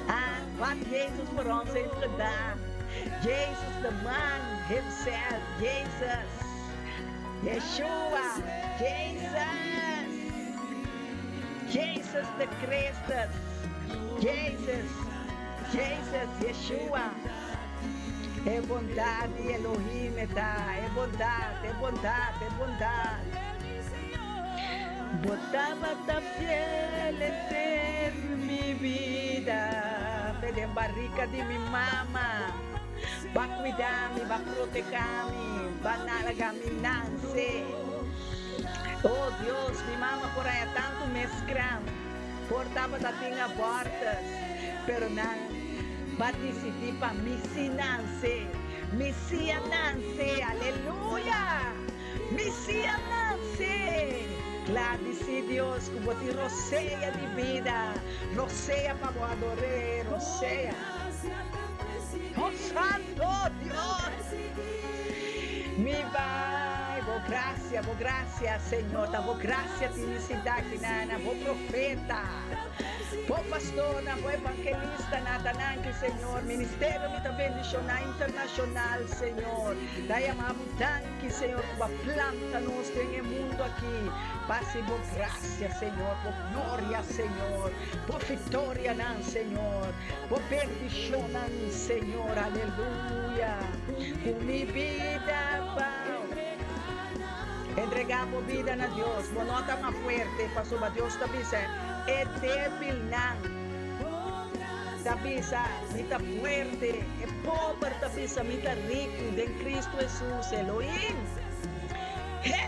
Ah, wat Jezus voor ons heeft gedaan. Jezus de man himself. Jezus. Yeshua. Jezus. Jezus de Christus. Jezus. Jezus, Yeshua. E bondad di Elohim e ta. E bondad, e bondad, e bondad. Bo tabata fiel henter mi bida. Fe den barrica di mi mama. B'a cuida mi, b'a proteha mi, b'a nalaga mi nance. Oh Dios, mi mama por haya tantu mescram, por tabata tin abortus, pero nan b'a dicidi pa mi si nance. Mi si a nance, aleluya! Mi si a nase! Gladisí Dios ku bo tin rosea di bida, rosea pa bo ador'é, rosea. Oh Santo Dios! Mi bai, bo grasia, bo grasia, Señor, ta bo grasia tin mi sinta aki nana, bo profeta. Bo pastornan, bo evangelistanan ta nanki, Señor. Ministerio mi ta bendiciona internacional, Señor. Ta yama bo danki, Señor, cu bo a planta nos den e mundo aki. Pasi bo gracia, Señor, bo gloria, Señor, bo victorianan, Señor, bo bendicionnan, Señor. Aleluya. Cu mi bida bao. Entrega bo bida na Dios. Bo no ta mas fuerte pasobra Dios ta bisa e debilnan ta bisa mi ta fuerte, e pober ta bisa mi ta riku den Cristo Jesus. Elohim. He!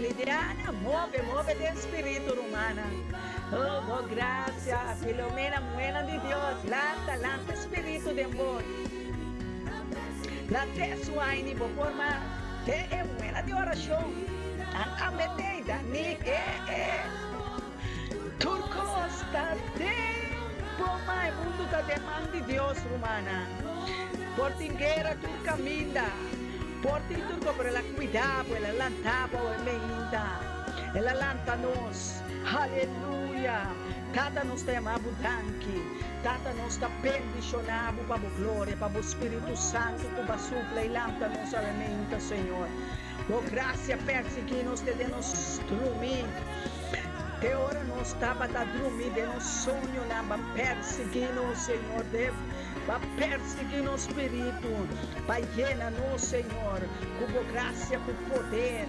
Lidiana, move, move den spiritu, rumannan. Oh, bo gracia, Filomena, muhernan di Dios, lanta, lanta e spiritu den bo. Na te suaini bo por ma te e muela di oracion. Nan a mete da ni e e. Tur cos ta den bo man, e mundo ta den man di Dios, rumannan. Por tin guera tur caminda, por tin tur cos, pero el a cuida bo, el a lanta bo awe meinta. El a lanta nos. Aleluya! Tata nos ta yama bo danki. Tata nos ta bendiciona bo pa bo gloria, pa bo Spiritu Santo cu bo a supla y lanta nos awe meinta, Señor. Bo gracia persigui nos te den nos drumi. Te ora nos tabata drumi den nos soñonan, bo a persigui nos, Señor. Bo a persigui nos spiritu pa yena nos, Señor, cu bo gracia, cu poder.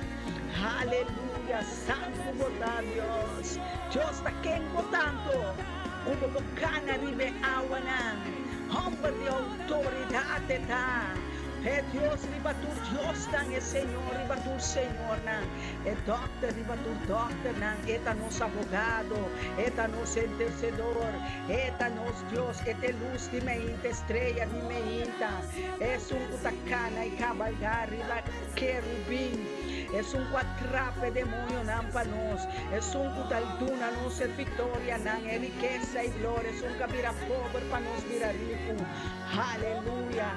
Aleluya! Santu bo ta, Dios. Dios ta ken bo tanto cu bo por cana riba e awanan. Homber di autoridad e ta. E Dios riba tur diosnan, e Señor riba tur señornan, e Dokter riba tur dokternan. E ta nos abogado, e ta nos intercedor, e ta nos Dios, e ta e lus di meinta, e strea di meinta, esun cu ta cana y cabalga riba kerubin, esun ku a trapa e demonionan pa nos, esun ku ta duna nos e viktorianan, e rikesa i gloria, esun ku a bira pober pa nos bira riku. Haleluya!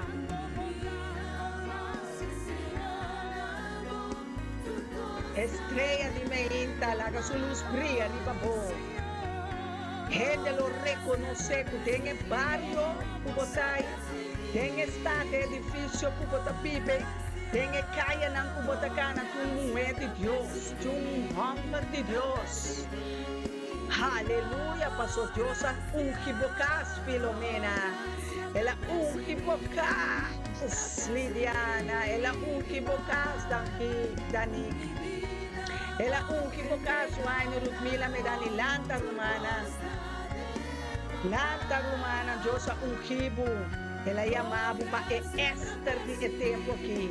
E strea di meinta laga su lus bria riba bo. Hende lo rekonosé ku den e bario ku bo ta ei, Den e stad, e edifisio ku bo ta biba, den e kayanan ku bo ta kana, tin un muhé di Dios, tin un hòmber di Dios. Haleluya! Paso Dios a ungi bo kas, Filomena. El a ungi bo kas, Lidiana. El a ungi bo kas, Danik. El a ungi bo kas, Wayne, Rutmila, Medani, Lanta, rumana. Lanta, rumannan, Dios a ungí bo. El a yama bo pa e Ester di e tempu akí,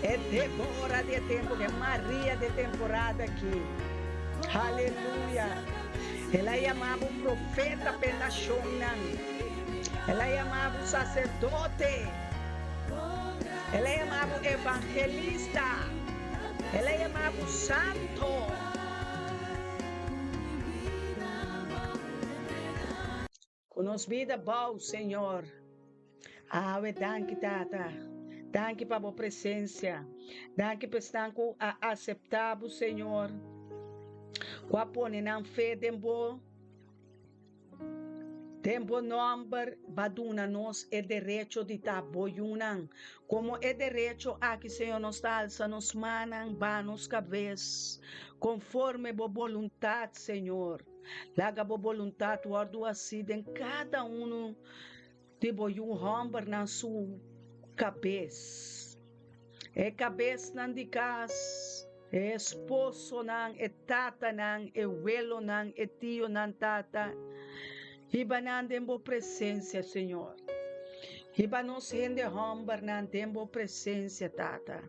e Débora di e tempu akí, e Maria di e temporada akí. Aleluya! El a yama bo profeta pa e nashonnan. El a yama bo saserdote. El a yama bo evangelista. El a yama bo santo. Ku nos bida bou, Señor. Awe danki Tata. Danki pa bo presencia. Danki pa esnan ku a aseptá bo, Señor. Ku a pone nan fe den bo. Den bo nomber ba duna nos e derecho di ta bo yunan. Komo e derecho aki, Señor, nos ta alsa nos mannan ba nos kabes, konforme bo boluntat, Señor. Laga bo boluntat wòrdu hasí den kada unu di bo yu hòmbernan su kabes. E kabesnan di kas, e esposonan, e tatanan, e welonan, e tionan, Tata, hiba nan den bo presensia, Señor. Hiba nos hende hòmbernan den bo presensia, Tata.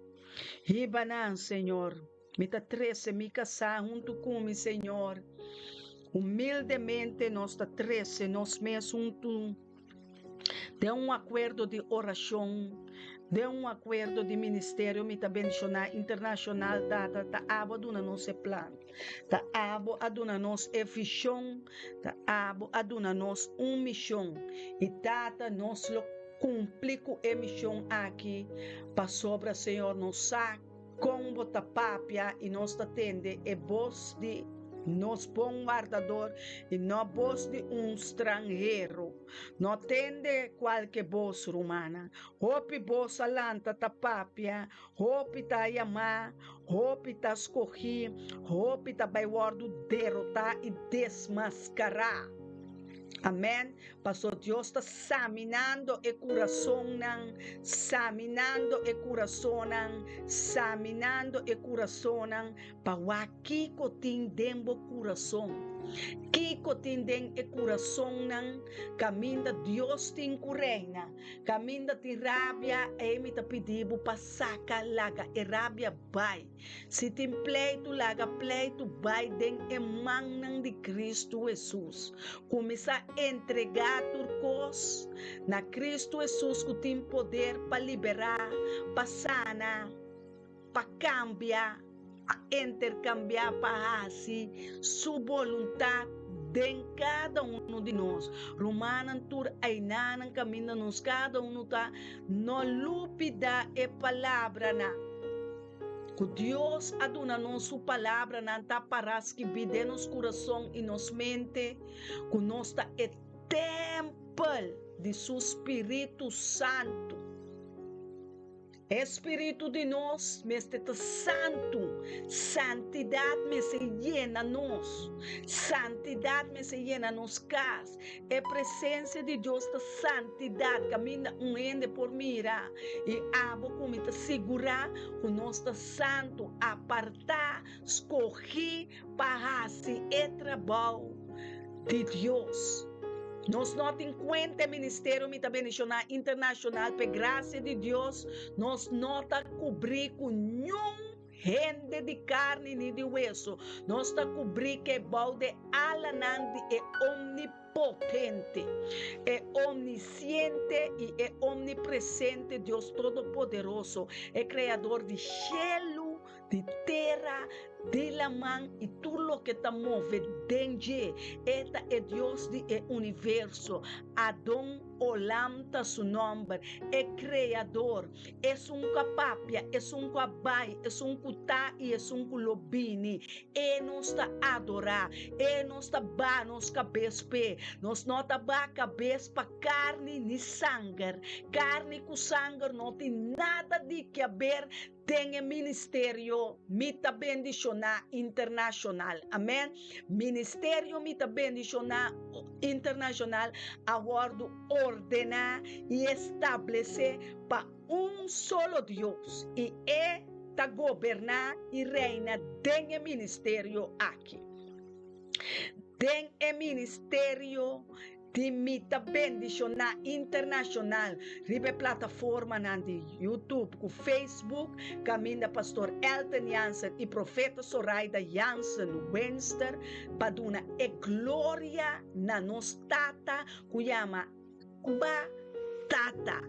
Hiba nan, Señor. Mi ta trese mi kasá huntu ku mi, Señor. Humildemente nos ta trese nos mes huntu den un akuerdo di orashon, den un akuerdo di ministerio. Mi ta bendishoná Internashonal, Tata. Ta abo a duna nos e plan. Ta abo a duna nos e vishon. Ta abo a duna nos un mishon. I Tata, nos lo kumpli ku e mishon aki, pasobra, Señor, nos sa Kon bo ta papia i nos ta tende e bos di nos bon wardador i no bos di un stranhero. No tende kualke bos, rumannan. Hopi bos a lanta ta papia, hopi ta yamá, hopi ta skohí, hopi ta bai wòrdu derotá i desmaskará. Amèn. Paso Dios ta saminando e kurasonnan, saminando e kurasonnan, saminando e kurasonnan pa wak kiko tin den bo kurason. Kiko tin den e kurasonnan kaminda Dios tin ku reina, kaminda tin rabia, ei mi ta pidi bo pa saka laga e rabia bai. Si tin pleitu, laga pleitu bai den e mannan di Kristu Hesus. Kuminsá entregá tur kos na Kristu Hesus ku tin poder pa liberá, pa sana, pa kambia, pa interkambiá, pa hasi Su boluntat den kada unu di nos. Rumannan tur einanan kaminda nos kada unu ta, no lubidá e palabranan. Ku Dios a duna nos su palabranan ta pará skibí den nos kurason i nos mente, ku nos ta e tèmpel di su spiritu santu. E spiritu di nos mester ta santu. Santidat mester yena nos. Santidat mester yena nos kas. E presensia di Dios ta santidat kaminda un hende por mira i abo ku mi ta sigurá ku nos ta santu, apartá, skohí pa hasi e trabou di Dios. Nos no tin kuenta e ministerio Mi Ta Bendishoná Internashonal p'e grasia di Dios nos no ta kubrí ku niun hende di karni ni di weso. Nos ta kubrí ku e bou de alanan di e Omnipotente, e Omnisiente i e Omnipresente Dios Todopoderoso, e Kreador di shelu, di tera, di laman i tur loke ta move den dje. E ta e Dios di e universo. Adon Olam ta su nòmber, e Kreador, esun ku a papia, esun ku a bai, esun ku ta i esun ku lo bini. E nos ta adorá, e nos ta baha nos kabes p'e. Nos no ta baha kabes pa karni ni sanger. Karni ku sanger no tin nada di ke aber Den e ministerio Mi Ta Bendishoná Internashonal. Amèn. Ministerio Mi Ta Bendishoná Internashonal a wòrdu ordená i establesé pa un solo Dios, i E ta goberná i reina den e ministerio aki. Den e ministerio Di Mi Ta Bendishoná Internashonal riba e plataformanan di YouTube ku Facebook kaminda Pastor Elton Jansen i Profeta Soraida Jansen Winster pa duna e gloria na nos Tata ku yama Abba Tata,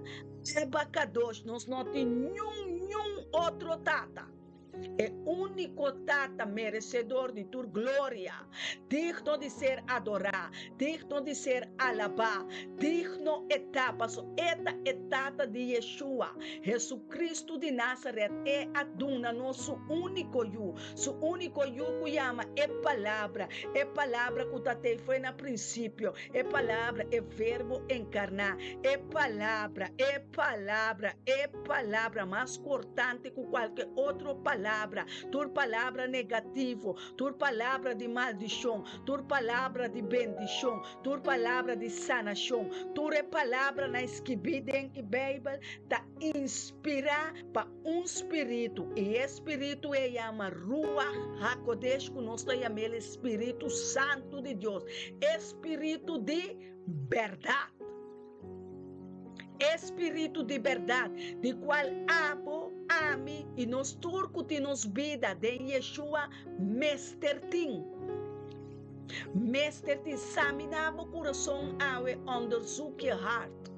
Abba Kadosh, nos no tin niun niun otro Tata. E úniko Tata meresedor di tur gloria, digno di ser adorá, digno di ser alabá, digno e ta, paso e ta e Tata di Yeshua, Hesukristu di Nazaret, e a duna nos su úniko Yu, su úniko Yu ku yama e Palabra, e Palabra ku ta tei fo'i na prinsipio, e Palabra, e Verbo enkarná, e Palabra, e Palabra, e Palabra mas kortante ku kualke otro palabra, tur palabra negativo, tur palabra di maldishon, tur palabra di bendishon, tur palabra di sanashon, tur e palabranan skibí den e Beibel ta inspirá pa un spiritu, i e spiritu ei yama Ruach HaKodesh, ku nos ta yam'el e Spiritu Santu di Dios, e spiritu di bèrdat. E Spiritu di bèrdat, di kual abo, ami i nos tur ku tin nos bida den Yeshua mester tin. Mester tin. Saminá bo kurason awe, onderzoek je hart.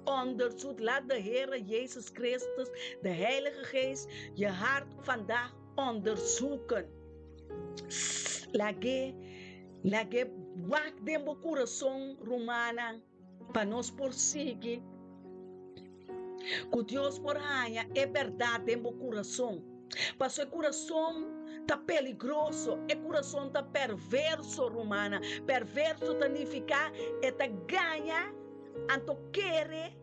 Onderzoek, laat de Here Jezus Christus, de Heilige Geest, je hart vandaag onderzoeken. Lag'é, lag'é wak den bo kurason, rumannan. Pa nos por sigui ku Dios por haña e bèrdat den bo kurason. Pasobra e kurason ta peligroso, e kurason ta perverso, rumannan. Perverso ta nifiká e ta gaña, anto kere,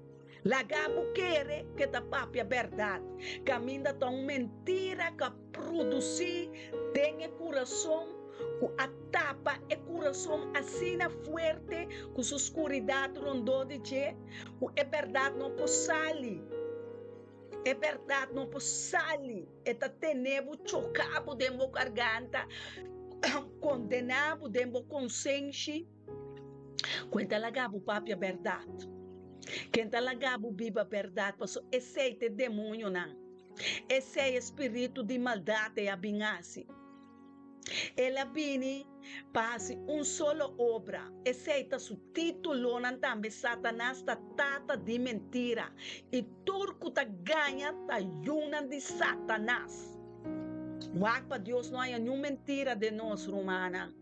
laga bo kere ku e ta papia bèrdat. Kaminda ta un mentira ku a produsí den e kurason. Ku a tapa e kurason asina fuerte ku su skuridat rondó di dje, ku e bèrdat no por sali. E bèrdat no por sali. E ta tene bo choká bo den bo garganta, kondená bo den bo konsenshi. Ku e ta laga bo papia bèrdat. Ken ta laga bo biba bèrdat, pasobra esei ta e demonionan. Esei e spiritu di maldat ei a bin hasi. El a bini pa hasi un solo obra, esei ta su títulonan tambe, Satanas ta tata di mentira, i tur ku ta gaña ta yunan di Satanas. Wak pa Dios no haña niun mentira den nos, rumannan.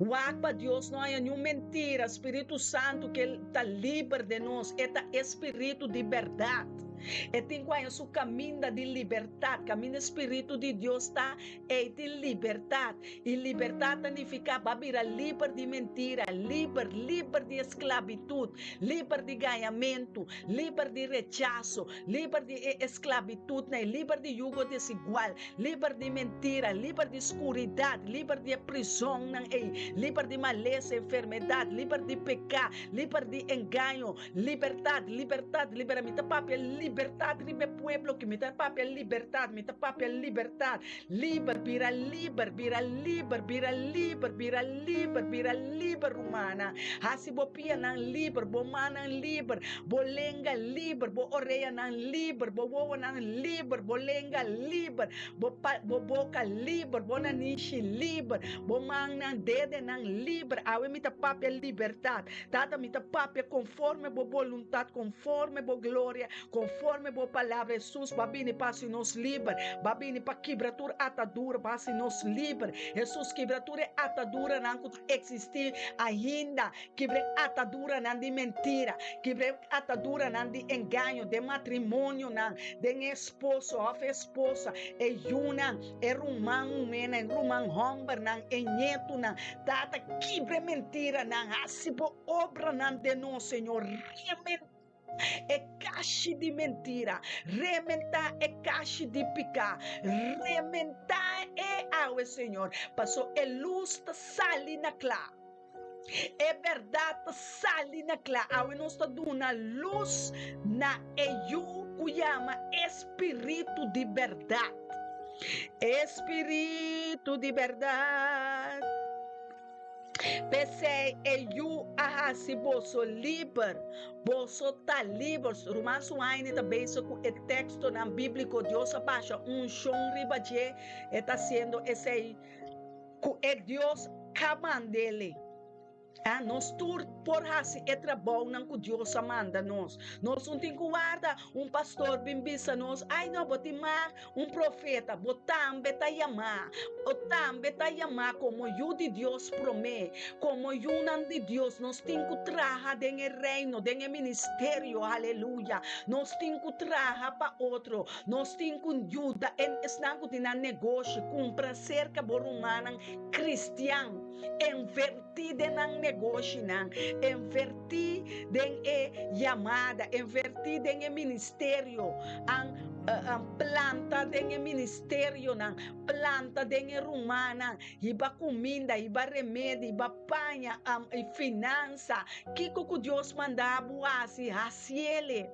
Wak pa Dios no haña niun mentira, Spiritu Santu ke ta liber den nos, e ta e Spiritu di bèrdat. E tin ku haña su kaminda di libertat. Kaminda e Spiritu di Dios ta, ei tin libertat. I libertat ta nifiká bo a bira liber di mentira, liber, liber di esklabitut, liber di gañamentu, liber di rechaso, liber di e esklabitutnan, liber di yugo desigual, liber di mentira, liber di skuridat, liber di e prisonnan ei, liber di malesa, enfermedat, liber di peká, liber di engaño, Libertad, libertad, libera. Mi ta papia libertad riba e pueblo aki. Mi ta papia libertad, mi ta papia libertad. Liber, bira liber, bira liber, bira liber, bira liber, bira liber, rumannan. Hasi bo pianan liber, bo mannan liber, bo lenga liber, bo oreanan liber, bo wowonan liber, bo lenga liber, bo pa, bo boka liber, bo nanishi liber, bo mannan, dedenan liber. Awe mi ta papia libertad. Tata, mi ta papia konforme bo boluntat, konforme bo gloria, konforme bo palabra. Hesus, bo a bini pa hasi nos liber. Bo a bini pa kibra tur atadura, pa hasi nos liber. Hesus, kibra tur e ataduranan ku ta eksistí ainda. Kibra e ataduranan di mentira. Kibra e ataduranan di engaño den matrimonionan, den e esposo òf e esposa, e yunan, e ruman muhénan, e ruman hòmbernan, e ñetunan. Tata, kibra e mentiranan, hasi bo obranan den nos, Señor. Rementá e kashi di mentira, rementá e kashi di piká, rementá e awe, Señor, paso e lus ta sali na kla. E bèrdat ta sali na kla. Awe nos ta duna lus na e Yu ku yama e Spiritu di bèrdat. E Spiritu di bèrdat. P'esei e Yu a hasi boso liber. Boso ta liber. Ruman Suhaini ta bezig ku e tekstonan bíbliko. Dios a basha unshon riba dje. E ta hasiendo esei. Ku e Dios ka mand'ele. A Nos tur por hasi e trabounan ku Dios a manda nos. Nos no tin ku warda un pastor bin bisa nos, Ai no, bo tin mag un profeta. Bo tambe ta yamá. Bo tambe ta yamá komo yu di Dios promé. Komo yunan di Dios, nos tin ku traha den e reino, den e ministerio. Aleluya! Nos tin ku traha pa otro. Nos tin ku yuda esnan ku tin nan negoshi kumpra serka bo rumannan kristian. Envertí den nan negoshinan, envertí den e yamada, envertí den e ministerio, an planta den e ministerionan, planta den e rumannan, hiba kuminda, hiba remedi, hiba paña, i finansa. Kiko ku Dios manda bo hasi, hasiele.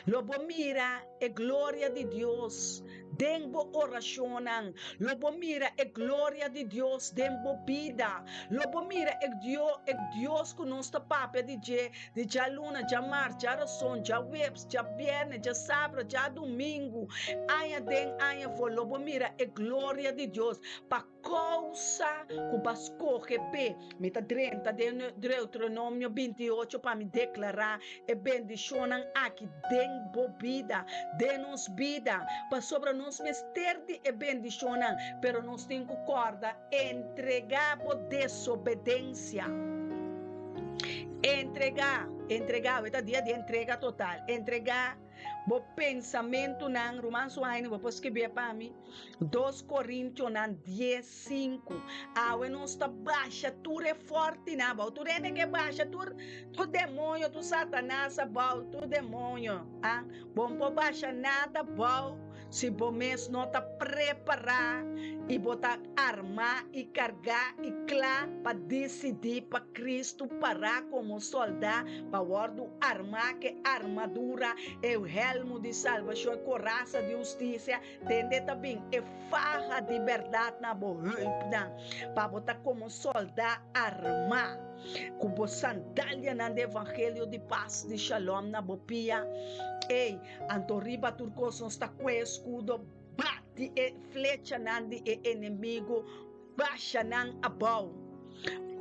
Lo bo mira e gloria di Dios den bo orashonnan. Lo bo mira e gloria di Dios den bo bida. Lo bo mira e e Dios ku nos ta papia di dje di djaluna, djamars, djarason, djaweps, djabièrnè, djasabra, djadumingu, aña den aña afó. Lo bo mira e gloria di Dios pa Kousa ku bo a skohe p'e. Mi ta drenta den Deuteronomio binti ocho pa mi deklará e bendishonnan aki den bo bida, den nos bida, pasobra nos mester di e bendishonnan, pero nos tin ku kòrda entregá bo desobedensia. Entregá, entregá, awe ta dia di entrega total, entregá. Bo pensamentunan, Ruman Suhaini, bo por skibié pa mi? Dos Korintionan dies sinku. Awe nos ta basha tur e fòrtinan abou. Tur hende ke basha tur tur demoño, tur Satanas abou, tur demoño. Ah, bo no por basha nada abou si bo mes no ta prepará i bo ta armá i kargá i kla pa disidí pa Kristu pará komo sòldá pa wòrdu armá ku e armadura, e hèlmu di salbashon, e korasa di hustisia, tende ta bin e faha di bèrdat na bo heupnan, pa bo ta komo sòldá armá, ku bo sandalianan di evangelio di pas, di shalom na bo pia. Ey, anto riba tur kos nos ta kue e skudo. Bati e flechanan di e enemigu, basha nan abou.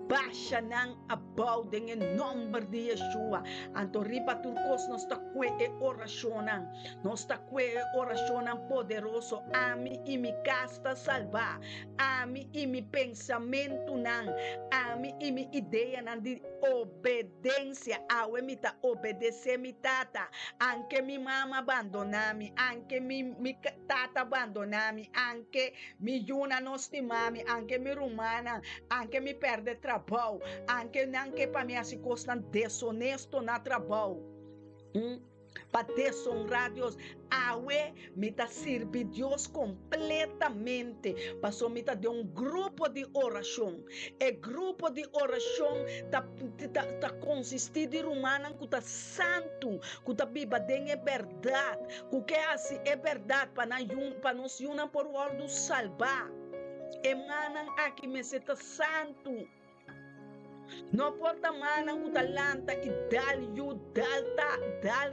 Basha nan abou den e nòmber di Yeshua. Anto riba tur kos nos ta kue e orashonnan. Nos ta kue e orashonnan poderoso. Ami i mi kas ta salbá. Ami i mi pensamentunan, ami i mi ideanan di obedensia. Awe mi ta obedesé mi tata, anke mi mama bandoná mi, anke mi mi tata bandoná mi, anke mi yunan no stima mi, anke mi rumannan, anke mi pèrdè trabou, anke nan ke pa mi hasi kosnan desonesto na trabou. Pa desonrá Dios. Awe mi ta sirbi Dios kompletamente pasobra mi ta den un grupo di orashon. E grupo di orashon ta ta konsistí di rumannan ku ta santu, ku ta biba den e bèrdat, ku ke hasi e bèrdat pa nan yu pa nos yunan por wòrdu salbá. E mannan aki mester ta santu. No por ta mannan ku ta lanta i dal yu, dal ta, dal,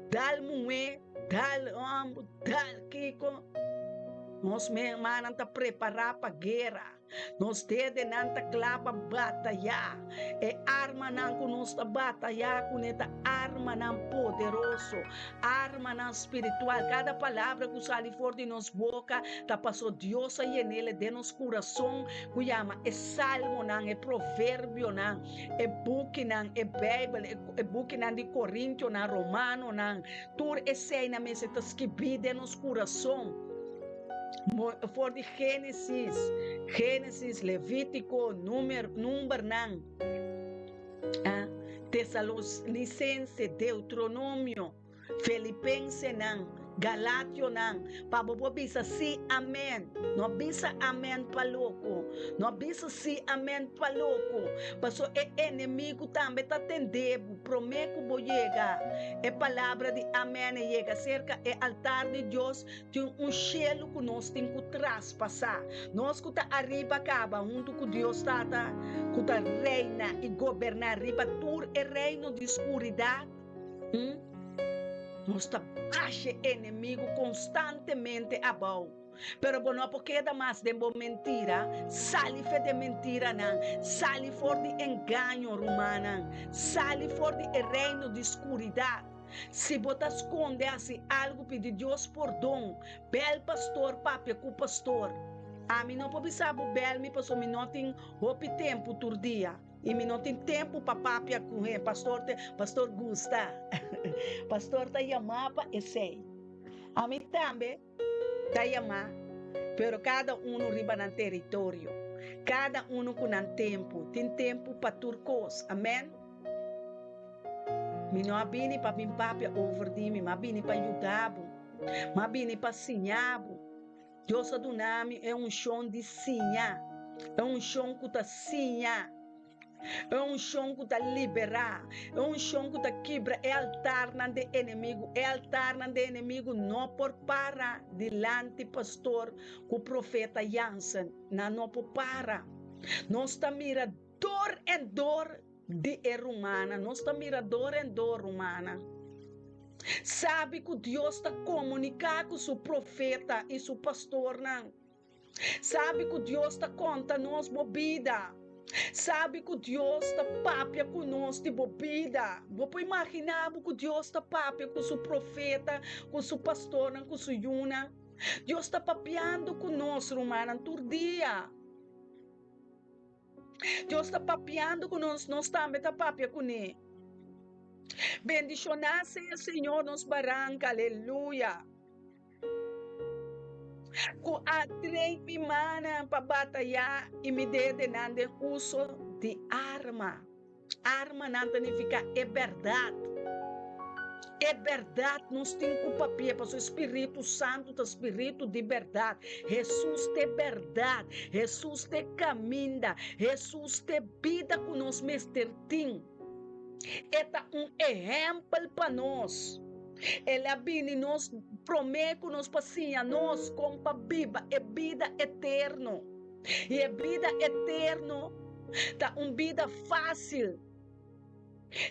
dal muhé, dal hòmber, dal kiko. Nos mannan ta prepará pa guera. Nos dedenan ta kla pa batayá. E armanan ku nos ta batayá kuné ta armanan poderoso, armanan spiritual. Kada palabra ku sali for di nos boka ta paso Dios a yen'el den nos kurason ku yama e Salmonan, e Proverbionan, e bukinan, e Beibel, e bukinan di Korintionan, Romanonan, tur eseinan mester ta skibí den nos kurason. For di Génesis, Génesis, Levítiko, Númer, Numbernan, Tesalonisense, Deuteronomio, Filipensenan, Galationan, pa bo por bisa sí, amèn. No bisa amèn pa loko. No bisa sí, amèn pa loko. Pasobra e enemigu tambe ta tende bo promé ku bo yega. E palabra di amèn e yega serka e altar di Dios, tin un shelu ku nos tin ku traspasá. Nos ku ta ariba kaba huntu ku Dios Tata, ku ta reina i goberná riba tur e reino di skuridat. Nos ta basha e enemigu konstantemente abou. Pero bo no por keda mas den bo mentira. Sali for di e mentiranan. Sali for di engaño, rumannan. Sali for di e reino di skuridat. Si bo ta skonde hasi algu, pidi Dios pordon. Bel pastor, papia ku pastor. Ami no por bisa bo bel mi pasobra mi no tin hopi tempu tur dia. I mi no tin tempu pa papia ku e pastor te pastor gusta. Pastor ta yamá pa esei. Ami tambe ta yamá, pero kada unu riba nan teritorio, kada unu ku nan tempu. Tin tempu pa tur kos. Amen. Mi no a bini pa bin papia over di mi, m'a bini pa yuda bo. M'a bini pa siña bo. Dios a duna mi e unshon di siña, e unshon ku ta siña, e unshon ku ta liberá, e unshon ku ta kibra e altarnan di enemigu. E altarnan di enemigu no por para dilanti pastor ku profeta Jansen. Nan no por para. Nos ta mira dor en dor Di e rumannan. Nos ta mira dor en dor, rumannan. Sabi ku Dios ta komuniká ku su profeta i su pastornan. Sabi ku Dios ta konta nos bo bida. Sabi ku Dios ta papia ku nos di bo bida. Bo por imaginá bo ku Dios ta papia ku su profeta, ku su pastornan, ku su yunan? Dios ta papiando ku nos, rumannan, tur dia. Dios ta papiando ku nos, nos tambe ta papia kuné. Bendishoná sea Señor nos baranka, aleluya. Ku a train mi mannan pa batayá i mi dedenan den uso di arma. Armanan ta nifiká e bèrdat. E bèrdat nos tin ku papia pasobra e Spiritu Santu ta Spiritu di bèrdat. Hesus ta e bèrdat. Hesus ta e kaminda. Hesus ta e bida ku nos mester tin. E ta un ehèmpel pa nos. El a bini nos promé ku nos pa siña nos kon pa biba e bida eterno. I e bida eterno ta un bida fásil.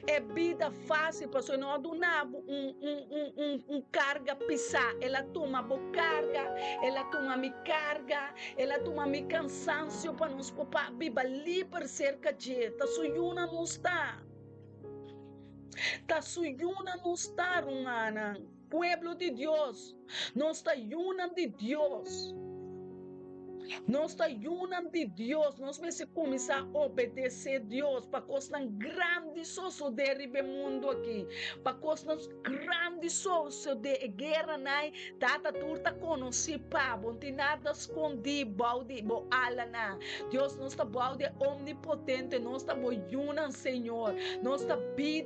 E bida fácil, pasobra e no a duna bo un, un, un, un, un carga pisá. El a tuma bo carga, el a tuma mi carga, el a tuma mi cansancio pa nos por pa biba liber cerca dje. Ta su yunan nos ta. Ta su yunan nos ta, rumannan. Pueblo di Dios, nos ta yunan di Dios. Nos ta yunan di Dios. Nos mester kuminsá obedesé Dios pa kosnan grandi sosodé riba e mundu aki. Pa kosnan grandi sosodé. E gueranan Tata tur ta konosí pa bo. No tin nada skondí bou di bo alanan. Dios, nos ta bou di e Omnipotente. Nos ta bo yunan, Señor. Nos ta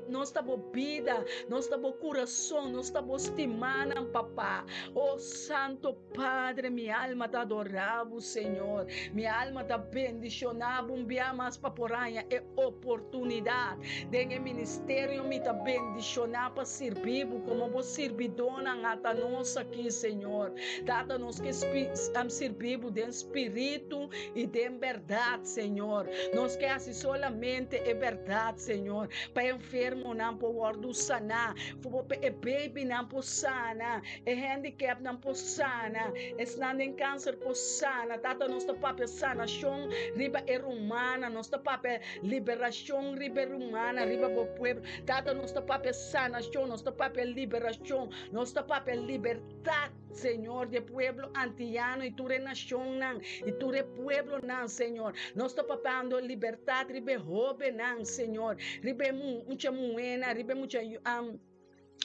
nos ta bo bida. Nos ta bo kurason. Nos ta bo stimanan, Papa. O Santo Padre, mi alma ta adorá bo, Señor. Mi alma ta bendishoná bo un bia mas pa por haña e oportunidat. Den e ministerio mi ta bendishoná pa sirbi bo komo bo sirbidónan ata nos aki, Señor. Tata, nos ke sirbi bo den spiritu i den bèrdat, Señor. Nos ke hasi solamente e bèrdat, Señor, pa e enfermonan por wòrdu saná, pa e babynan por sana, E handicapnan por sana, esnan den cancer por sana. Tata, nos ta papia sanacion riba e rumannan, nos ta papia liberacion riba e rumannan, riba bo pueblo. Tata, nos ta papia sanacion, nos ta papia liberacion, nos ta papia libertad, Señor, di e pueblo antiano y tur e nacionnan y tur e pueblonan, Señor. Nos ta papiando libertad riba e hobennan, Señor, riba e mucha muhenan, riba e mucha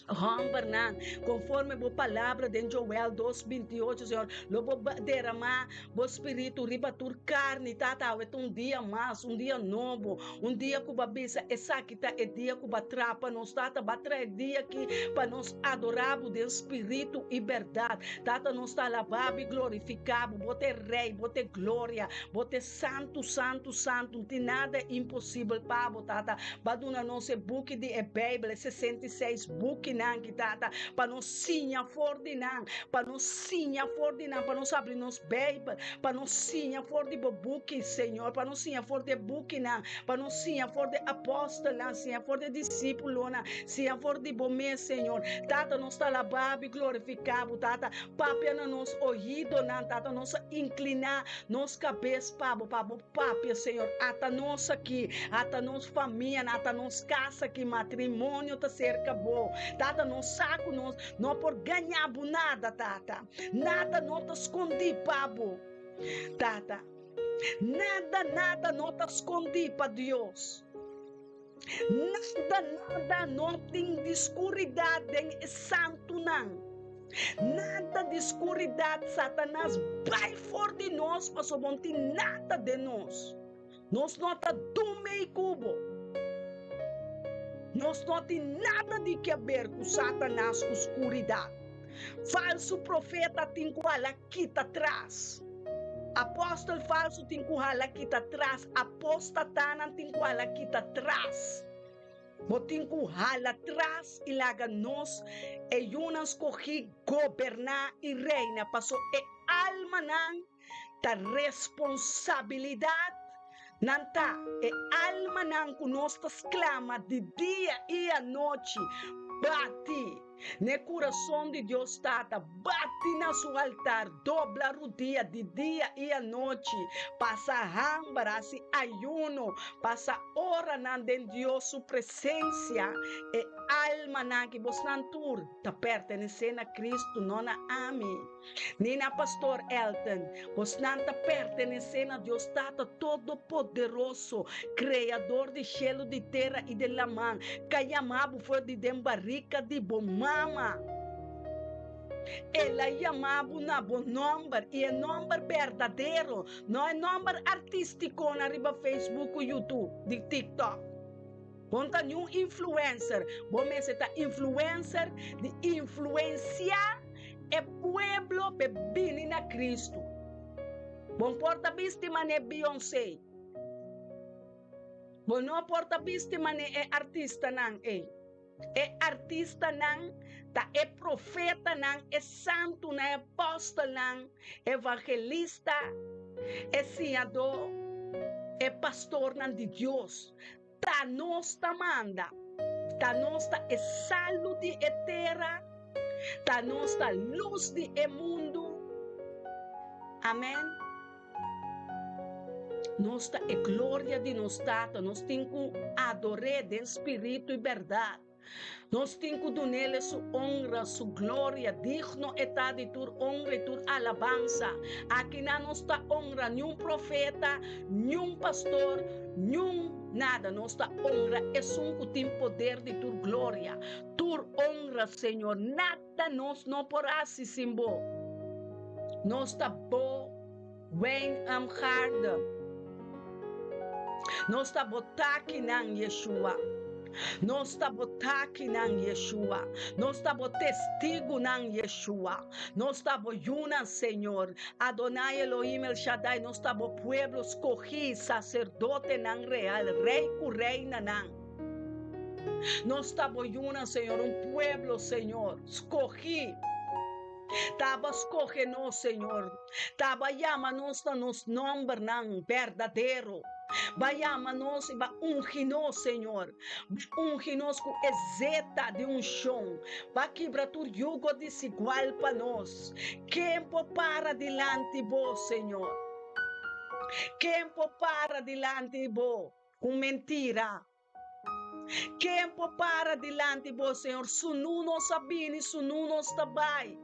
Hòmbernan, konforme bo palabra den Joel dos binti ocho, Señor, lo bo deramá bo spiritu riba tur karni. Tata, awe ta un dia mas, un dia nobo, un dia ku bo a bisa, Esaki ta e dia ku bo a traha pa nos. Tata, bo a traha e dia aki pa nos adorá bo den spiritu i bèrdat. Tata, nos ta alabá bo i glorifiká bo. Bo ta e Rei, bo ta e Gloria, bo ta e Santu, santu, santu, no tin nada imposibel pa bo, Tata. Ba duna nos e buki di e Bijbel, e 66 bukinan ki, Tata, pa nos siña for di nan, pa nos siña for di nan, pa nos abri nos Bijbel, pa nos siña for di bo buki, Señor, pa nos siña for di e bukinan, pa nos siña for di e apostelnan, siña for di e disípulonan, siña for di bo mes, Señor. Tata, nos ta alabá bo i glorifiká bo, Tata. Papia na nos oídonan, Tata, nos a inkliná nos kabes pa bo, pa bo papia, Señor. Ata nos aki, ata nos famianan, ata nos kas aki, matrimonio ta serka bo. Tata, nos sa ku nos no por gaña bo nada, Tata. Nada no ta skondí pa bo, Tata. Nada, nada no ta skondí pa Dios. Nada, nada no tin di skuridat den e santunan. Nada di skuridat, Satanas bai for di nos pasobra bo no tin nada den nos. Nos no ta dumei ku bo. Nos no tin nada di keber ku Satanas ku skuridat. Falsu profeta tin ku hala kita tras. Apòstel falsu tin ku hala kita tras. Apóstatanan tin ku hala kita tras. Bo tin ku hala tras i laga nos, e yunan skogí, goberná i reina, paso e almanan ta responsabilidat nan ta, e almanan ku nos ta sklama di dia i anochi, bati. N'e kurason di Dios Tata, bati na su altar, dobla rudia di dia i anochi, pasa hamber, hasi ayuno, pasa oranan den Dios su presensia. E almanan ki bosnan tur ta pertenesé na Kristu, no na ami. Ni na Pastor Elton. Bosnan ta pertenesé na Dios Tata Todopoderoso, Kreador di shelu, di tera i di laman, ka yama bo for di den barika di bo mama. El a yama bo na bo nòmber, i e nòmber berdadero, no e nòmber artístikonan riba Facebook ku YouTube, di TikTok. Bo no ta niun influencer, bo mester ta influencer di influensiá E pueblo pe bini na Cristo. Bo no por ta bisti man'e Beyoncé. Bo no por ta bisti man'e e artistanan ei. E artistanan ta e profetanan, e santunan, e apostelnan, evangelista, e siñadó, e pastornan di Dios. Ta nos ta manda. Ta nos ta e salu di e tera. Ta nos ta lus di e mundu. Amen. Nos ta e gloria di nos Tata. Nos tin ku ador'é den spiritu i bèrdat. Nos tin ku dun'El su onra, su gloria. Digno e ta di tur onra i tur alabansa. Akinan nos ta onra niun profeta, niun pastor, niun nada. Nos ta onra esun ku tin poder di tur gloria, tur onra, Señor. Nada nos no por hasi sin bo. Nos ta bo. Wijn am garde. Nos ta bo takinan, Yeshua. Nos ta bo takinan, Yeshua. Nos ta bo testigunan, Yeshua. Nos ta bo yunan, Señor. Adonai Elohim El Shaddai, nos ta bo pueblo skohí, saserdotenan real, rei ku reinanan. Nos ta bo yunan, Señor, un pueblo, Señor, skohí. Ta bo skohe nos, Señor. Ta bo a yama nos na nos nombernan berdadero. Bo a yama nos i bo a ungi nos, Señor. Bo a ungi nos ku e zeta di unshon. Bo a kibra tur yugo desigual pa nos. Ken por para dilanti bo, Señor? Ken por para dilanti bo ku mentira? Ken por para dilanti bo, Señor? Sunú nos a bini, sunú nos ta bai.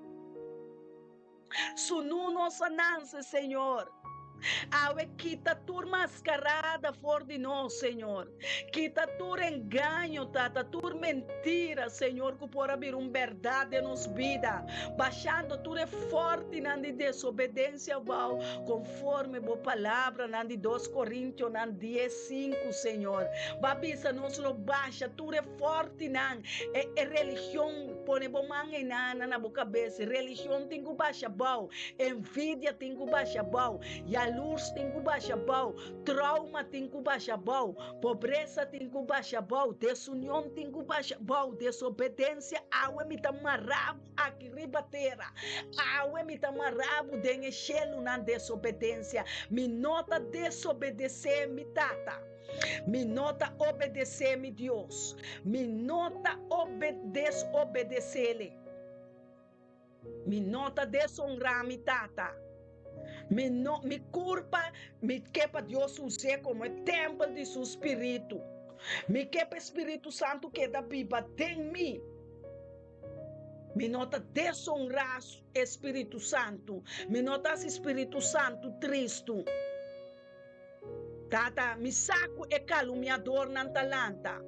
Sunú nos a nanse, Señor. Awe kita tur maskarada for di nos, Señor. Kita tur engaño, Tata, tur mentira, Señor, ku por a bira un bèrdat den nos bida, bashando tur e fòrtinan di desobedensia abou, konforme bo palabranan di Dos Korintionan dies. Sinku, Señor. Bo a bisa nos lo basha tur e fòrtinan, e e religion, pone bo man einan na bo kabes, religion tin ku basha bou, envidia tin ku basha bou, yalurs tin ku basha bou, trauma tin ku basha bou, pobresa tin ku basha bou, desunion tin ku basha bou, desobedensia, awe mi ta mara bo aki riba tera. Awe mi ta mara bo den e shelunan desobedensia. Mi no ta desobedesé mi Tata. Mi no ta obedesé mi Dios. Mi no ta desobedes'Ele. Mi no ta desonrá mi Tata. Mi no, mi kurpa, mi ke pa Dios us'é komo e tèmpel di su spiritu. Mi ke pa e Spiritu Santu keda biba den mi. Mi no ta desonrá e Spiritu Santu. Mi no ta hasi Spiritu Santu tristu. Tata, mi sa ku e kalumniadornan ta lanta.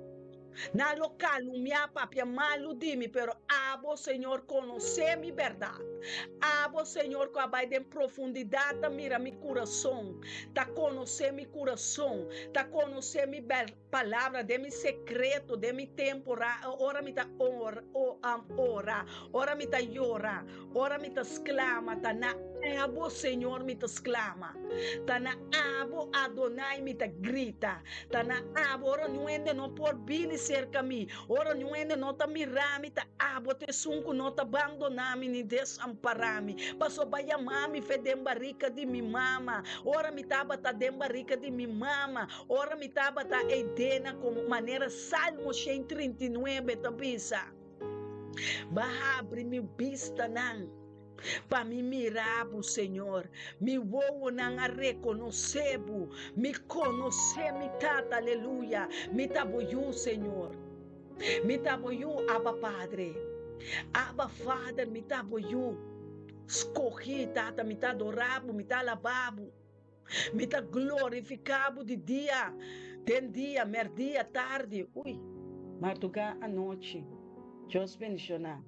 Nan lo kalumniá, papia malu di mi, pero abo, Señor, konosé mi bèrdat. Abo, Señor, ku a bai den profundidat ta mira mi kurason, ta konosé mi kurason, ta konosé mi Palabra den mi sekreto, den mi tempu ora mi ta ora, ora mi ta yora, ora mi ta sklama, ta na Abo, Señor, mi ta sklama. Ta na Abo, Adonai, mi ta grita. Ta na Abo, ora niun hende no por bini serka mi, ora niun hende no ta mira mi, ta Abo ta esun ku no ta bandoná mi ni desampará mi. Pasobra Bo a yama mi fe den barika di mi mama, ora mi tabata den barika di mi mama. Ora mi tabata eidena komo manera Salmo 139 ta bisa, Bo a habri mi bistanan pa mi mira bo, Señor. Mi wowonan a rekonosé bo. Mi konosé mi Tata, aleluya. Mi ta bo yu, Señor. Mi ta bo yu, Abba Padre. Abba Vader, mi ta bo yu. Skohí, Tata, mi ta adorá bo, mi ta alabá bo. Mi ta glorifiká bo di dia den dia, mèrdia, tardi, ui, mardugá, anochi. Dios bendishoná.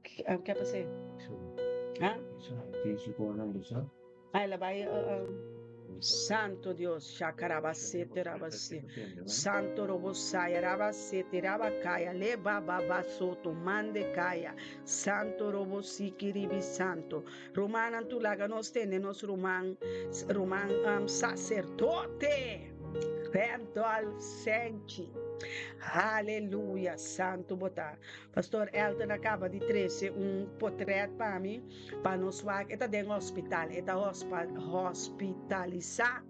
Ke pas'é? Ha? Ai, la bai. Santo Dios, shakarabasete rabase, Santo robosaya rabasete rabakaya, le baba basoto mande kaya, Santo robosiki ribi santo. Rumannan tur laga nos tene nos ruman ruman um, sacerdote Randolph Senchi. Aleluya, santo bota. Pastor Elton acaba di trece un potret pa mi, pa nos wak. E ta den hospital, e ta hospitalisá.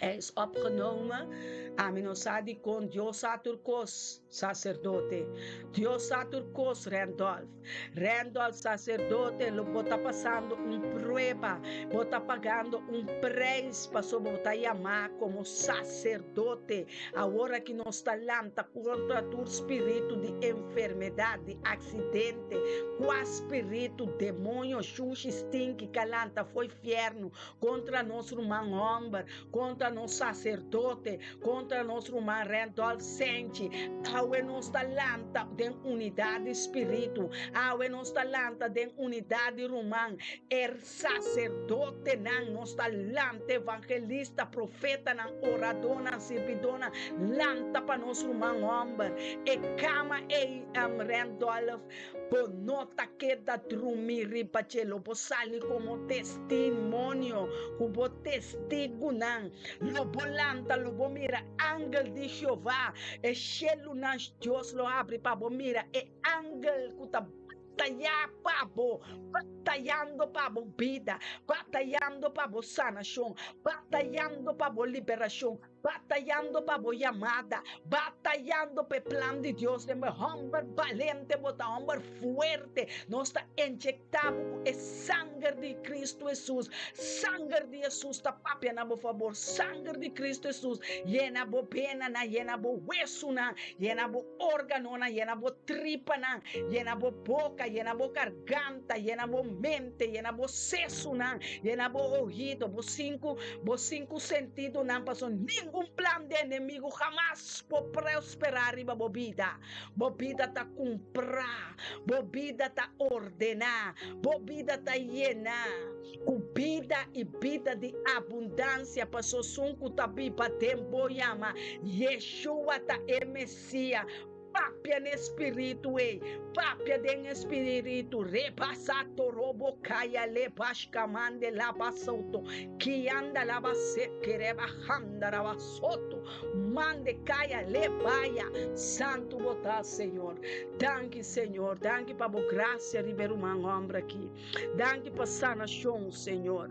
Hij is opgenomen. Ami no sa dikon Dios sa tur kos, saserdote. Dios sa tur kos, Randolph. Randolph, saserdote, lo bo ta pasando un prueba. Bo ta pagando un prijs pasobra bo ta yamá komo saserdote. Awor aki nos ta lanta kontra tur spiritu di enfermedat, di aksidente, kua spiritu, demoño, shushi, stinki ka lanta fo'i fièrnu kontra nos ruman hòmber, kontra nos saserdote, kontra nos ruman Randolph Senchi. Awe nos ta lanta den unidat di spiritu. Awe nos ta lanta den unidat di ruman. E saserdotenan nos ta lanta, evangelista, profetanan, oradónan, sirbidónan, lanta pa nos ruman hòmber. E kama ei, Randolph, Bo no ta keda drumi riba dje, lo bo sali komo testimonio ku bo testigunan. Lo bo lanta, lo bo mira angel di Jehová. E shelunan Dios lo habri pa bo mira e angel ku ta batayá pa bo, batayando pa bo bida, batayando pa bo sanashon, batayando pa bo liberashon. Batayando pa bo yamada, batayando pa e plan di Dios den bo. Homber balente bo ta, homber fuerte. Nos ta inyecta bo cu e sanger di Cristo Jesus. Sanger di Jesus ta papia na bo fabor. Sanger di Cristo Jesus yena bo benanan, yena bo wesunan, yena bo organonan, yena bo tripanan, yena bo boca, yena bo garganta, yena bo mente, yena bo sesunan, yena bo oido, bo sinku Bo sinku sentidonan paso ningun plan di enemigu hamas por prosperá riba bo bida. Bo bida ta kumprá, bo bida ta ordená, bo bida ta yená ku bida i bida di abundansia paso esun ku ta biba den bo yama Yeshua ta e Mesia. Papia n'e spiritu ei, papia den e spiritu, Rebasato robo kaya le bashkamande labasoto, kianda labaseke rebahanda rabasoto, mande kaya le baya. Santu bo ta, Señor. Danki, Señor. Danki pa bo grasia riba e ruman hòmber aki. Danki pa sanashon, Señor.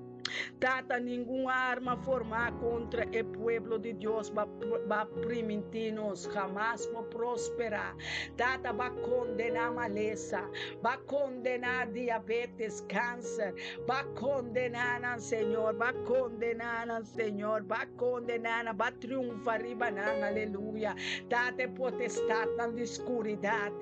Tata, ningun arma formá kontra e pueblo di Dios ba ba primintí nos, hamas por prosperá. Tata, ba kondená malesa, ba kondená diabetes, kanser, ba kondená nan, Señor, ba kondená nan, Señor, ba kondená nan, ba triunfa riba nan, aleluya. Tata, e potestatnan di skuridat,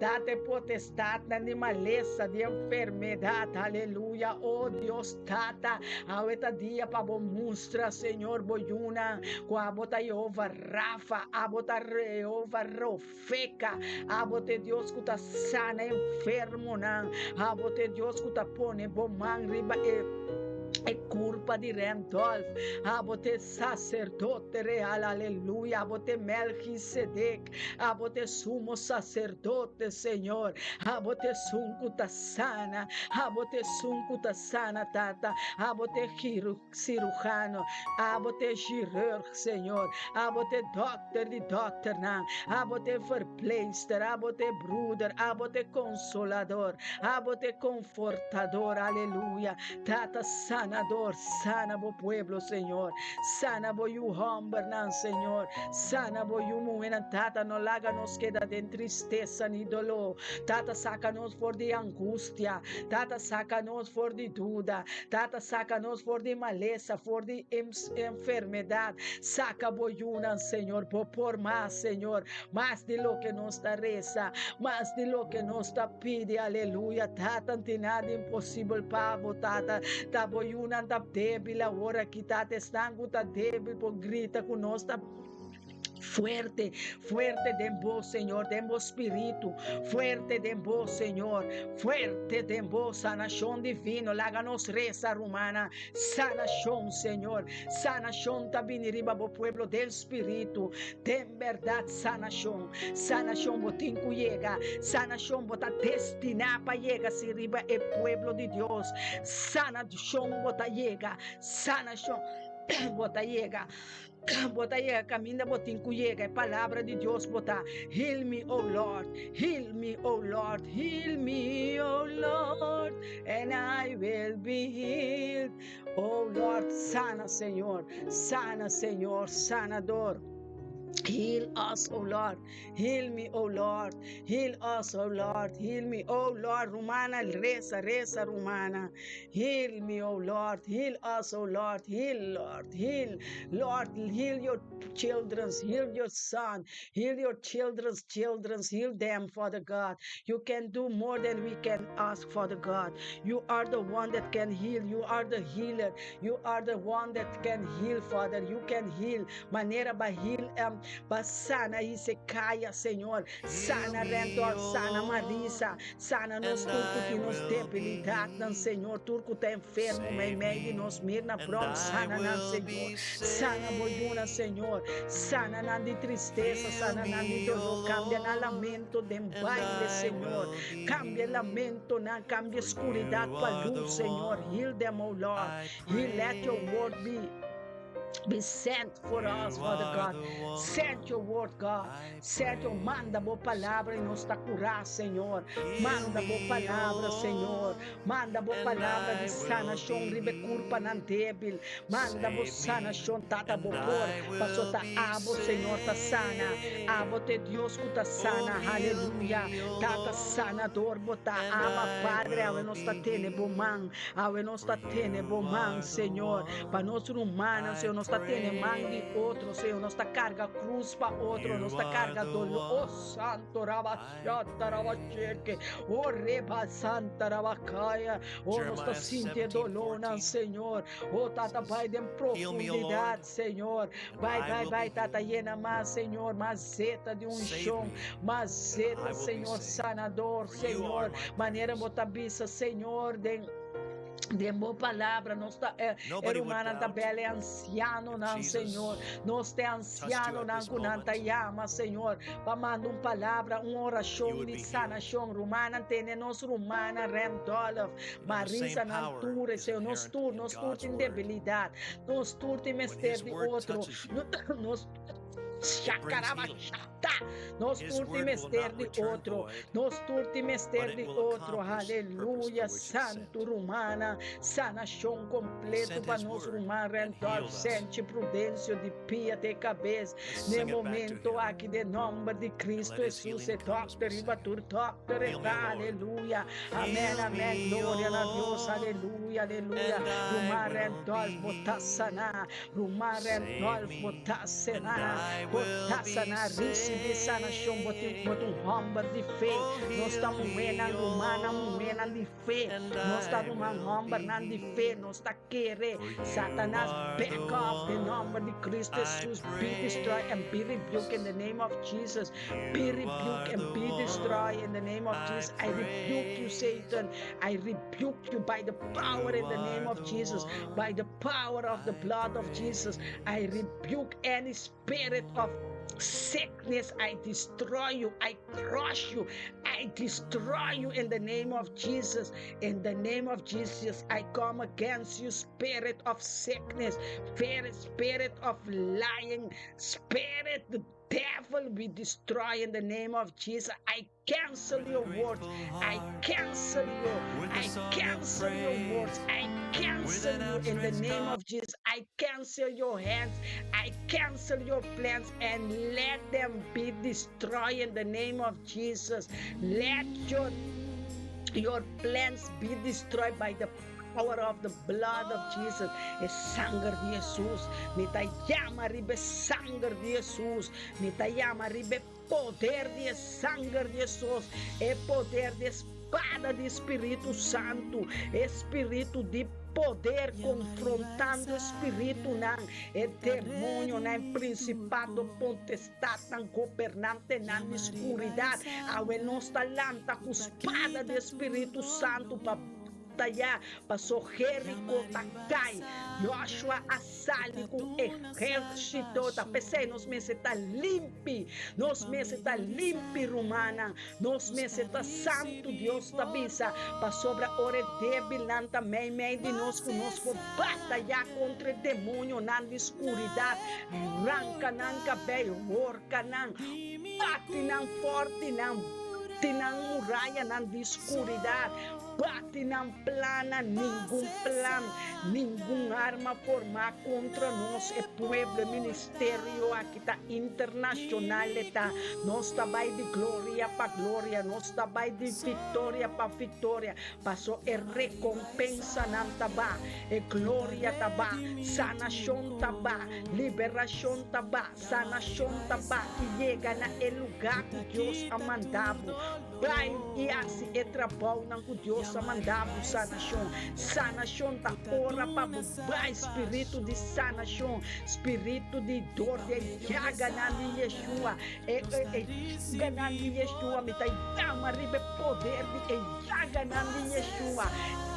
Tata, e potestatnan di malesa, di enfermedat, aleluya. O Dios Tata, awe ta dia pa bo mustra, Señor, bo yunan ku abo ta Jehova Rafa, abo ta Jehova Rofeka, abo ta e Dios ku ta sana enfermonan, abo ta e Dios ku ta pone bo man riba e e kurpa di Randolph, abo ta e saserdote real, aleluya, abo ta e Melchisedek, abo ta e sumo saserdote, Señor, abo ta esun ku ta sana, abo ta esun ku ta sana, Tata, abo ta e cirujano, abo ta e chirurg, Señor, abo ta e dokter di dokternan, abo ta e verpleegster, abo ta e broeder, abo ta e consolador, abo ta e confortador, aleluya, Tata sanador, sana bo pueblo, Señor, sana bo yu hombernan, Señor, sana bo yu muhernan, Tata, no laga nos keda den tristesa ni dolor. Tata saka nos for di angustia, Tata saka nos for di duda, Tata saka nos for di malesa, for di enfermedad. Saka bo yunan, Señor, bo por mas, Señor, mas di loke nos ta resa, mas di loke nos ta pidi. Aleluya, Tata, no tin nada imposibel pa bo, Tata. Ta bo yunan ta debil awor aki, Tata, esnan ku ta debil por grita ku nos ta Fuerte, fuerte den bo, Señor, den bo spiritu. Fuerte den bo, Señor. Fuerte den bo, sanashon divino. Laga nos resa, rumana. Sanashon, Señor. Sanashon ta bini riba bo pueblo den spiritu. Den berdad, sanashon. Sanashon bo tin ku yega. Sanashon bo ta destiná pa yega si riba e pueblo di Dios. Sanashon bo ta yega. Sanashon bo ta yega. Bo ta yega kaminda bo tin ku yega, e palabra di Dios bo ta, Heal me, O Lord, heal me, O Lord, heal me, O Lord, and I will be healed. O Lord, sana, Señor, sana, Señor, sanador. Heal us, O Lord. Heal me, O Lord. Heal us, O Lord. Heal me, O Lord. Rumana, reza, reza, rumana. Heal me, O Lord. Heal us, O Lord. Heal, Lord. Heal, Lord. Heal your children. Heal your son. Heal your children's children. Heal them, Father God. You can do more than we can ask, Father God. You are the one that can heal. You are the healer. You are the one that can heal, Father. You can heal. Manera b'a heal, um, b'a sana Hezekiah, Señor. Sana Randolph, sana Marisa, sana nos tur ku tin nos debilidatnan, Señor. Tur ku ta enfermo meimei di nos, Mirna Bronx, sana nan, Señor. Sana bo yuna, Señor. Sana nan di tristesa, sana nan di doló. Kambia nan lamento den baile, Señor. Kambia lamentonan, kambia skuridat pa lus, Señor. Heal them, O Lord. Heal, let your word be. Be sent for us, Father God. Send your word, God. Send your manda bo palabra i nos ta kurá, Señor. Manda bo palabra, Señor. Manda bo palabra di sanashon riba e kurpanan débil. Manda bo sanashon, Tata, bo por, paso ta abo, Señor, ta sana. Abo ta e Dios ku ta sana. Haleluya. Tata sanador bo ta. Abba, Padre, awe nos ta tene bo man. Awe nos ta tene bo man, Señor, pa nos rumannan, Señor, nos ta tene man di otro, Señor, nos ta carga cruz pa otro, nos ta carga dolor, oh Santo Rabashata Rabasheke, oh Reba Santa Rabakaya, oh nos ta sinti e dolornan, Señor, oh Tata, bai den profundidad, Señor, bai, bai, bai, Tata, yena mas, Señor, mas zeta di unshon, mas zeta, Señor, sanador, Señor, manera bo ta bisa, Señor, den den bo palabra nos ta e, e rumannan ta bel e ancianonan, Señor. Nos ta e ancianonan cu nan ta yama, Señor, pa manda un palabra, un oracion di sanacion. Rumannan, tene nos rumannan Randolph, Marisa, nan tur, Señor. Nos tur, nos tur tin debilidad. Nos tur tin mester di otro. Nos Shakarabashata. Nos tur tin mester di otro. Nos tur tin mester di otro. Haleluya. Santu rumana. Sanashon kompleto pa nos ruman Randolph Senchi Prudencio di pia te kabes. Ne momento aki den nomber di Cristo Jesus e dokter riba tur dokter e ta. Aleluya. Amen amen. Gloria na Dios. Aleluya aleluya. Ruman Randolph bo ta sana. Ruman Randolph, bo ta sena, bo ta sana, risibi sanashon, bo tin, bo ta un hòmber di fe. Nos ta muhénan, rumannan, muhénan di fe. Nos ta ruman hòmbernan di fe. Nos ta kere. Satanas, back off den nòmber di Cristo Jesus. Be destroyed and be rebuked in the name of Jesus. Be rebuked and be destroyed in the name of Jesus. I rebuke you, Satan. I rebuke you by the power in the name of Jesus. By the power of the blood of Jesus, I rebuke any spirit of sickness. I destroy you. I crush you. I destroy you in the name of Jesus. In the name of Jesus, I come against you, spirit of sickness, spirit, spirit of lying, spirit, the devil be destroyed in the name of Jesus. I cancel your words. I cancel you. I cancel your words. I cancel you in the name of Jesus. I cancel your hands. I cancel your plans and let them be destroyed in the name of Jesus. Let your your plans be destroyed by the power of the blood of Jesus. E sanger di Jesus. Mi ta yama riba e sanger di Jesus. Mi ta yama riba e Poder di e sanger di Hesus, e poder di e spada di Spiritu Santu, e spiritu di poder konfrontando e spiritunan, e demonionan, e prinsipado, potestatnan, gobernantenan di skuridat. Awe nos ta lanta ku spada di e Spiritu Santu pa. Bataya, paso Jeriko ta kai. Joshua a sali ku ehérsito, ta p'esei nos mester ta limpi, nos mester ta limpi rumannan, nos mester ta santu, Dios ta bisa, pasobra ora e débilnan ta meimei di nos ku nos por bataya kontra e demonionan di skuridat, ranka nan kabei, horka nan, bati nan fòrtinan, bati nan murayanan di skuridat. Bati nan plannan, ningun plan, ningun arma formá kontra nos, e pueblo, e ministerio aki ta internashonal e ta, nos ta bai di gloria pa gloria, nos ta bai di viktoria pa viktoria, paso e rekompensanan ta ba, e gloria ta ba, sanashon ta ba, liberashon ta ba, sanashon ta ba i yega na e lugá ku Dios a manda bo. Bai i hasi e trabounan ku Dios a manda bo, sanashon. Sanashon ta ora pa bo bai, spiritu di sanashon, spiritu di dor di e yaganan di Yeshua, e e yaganan di Yeshua, mi ta yama riba e poder di e yaganan di Yeshua,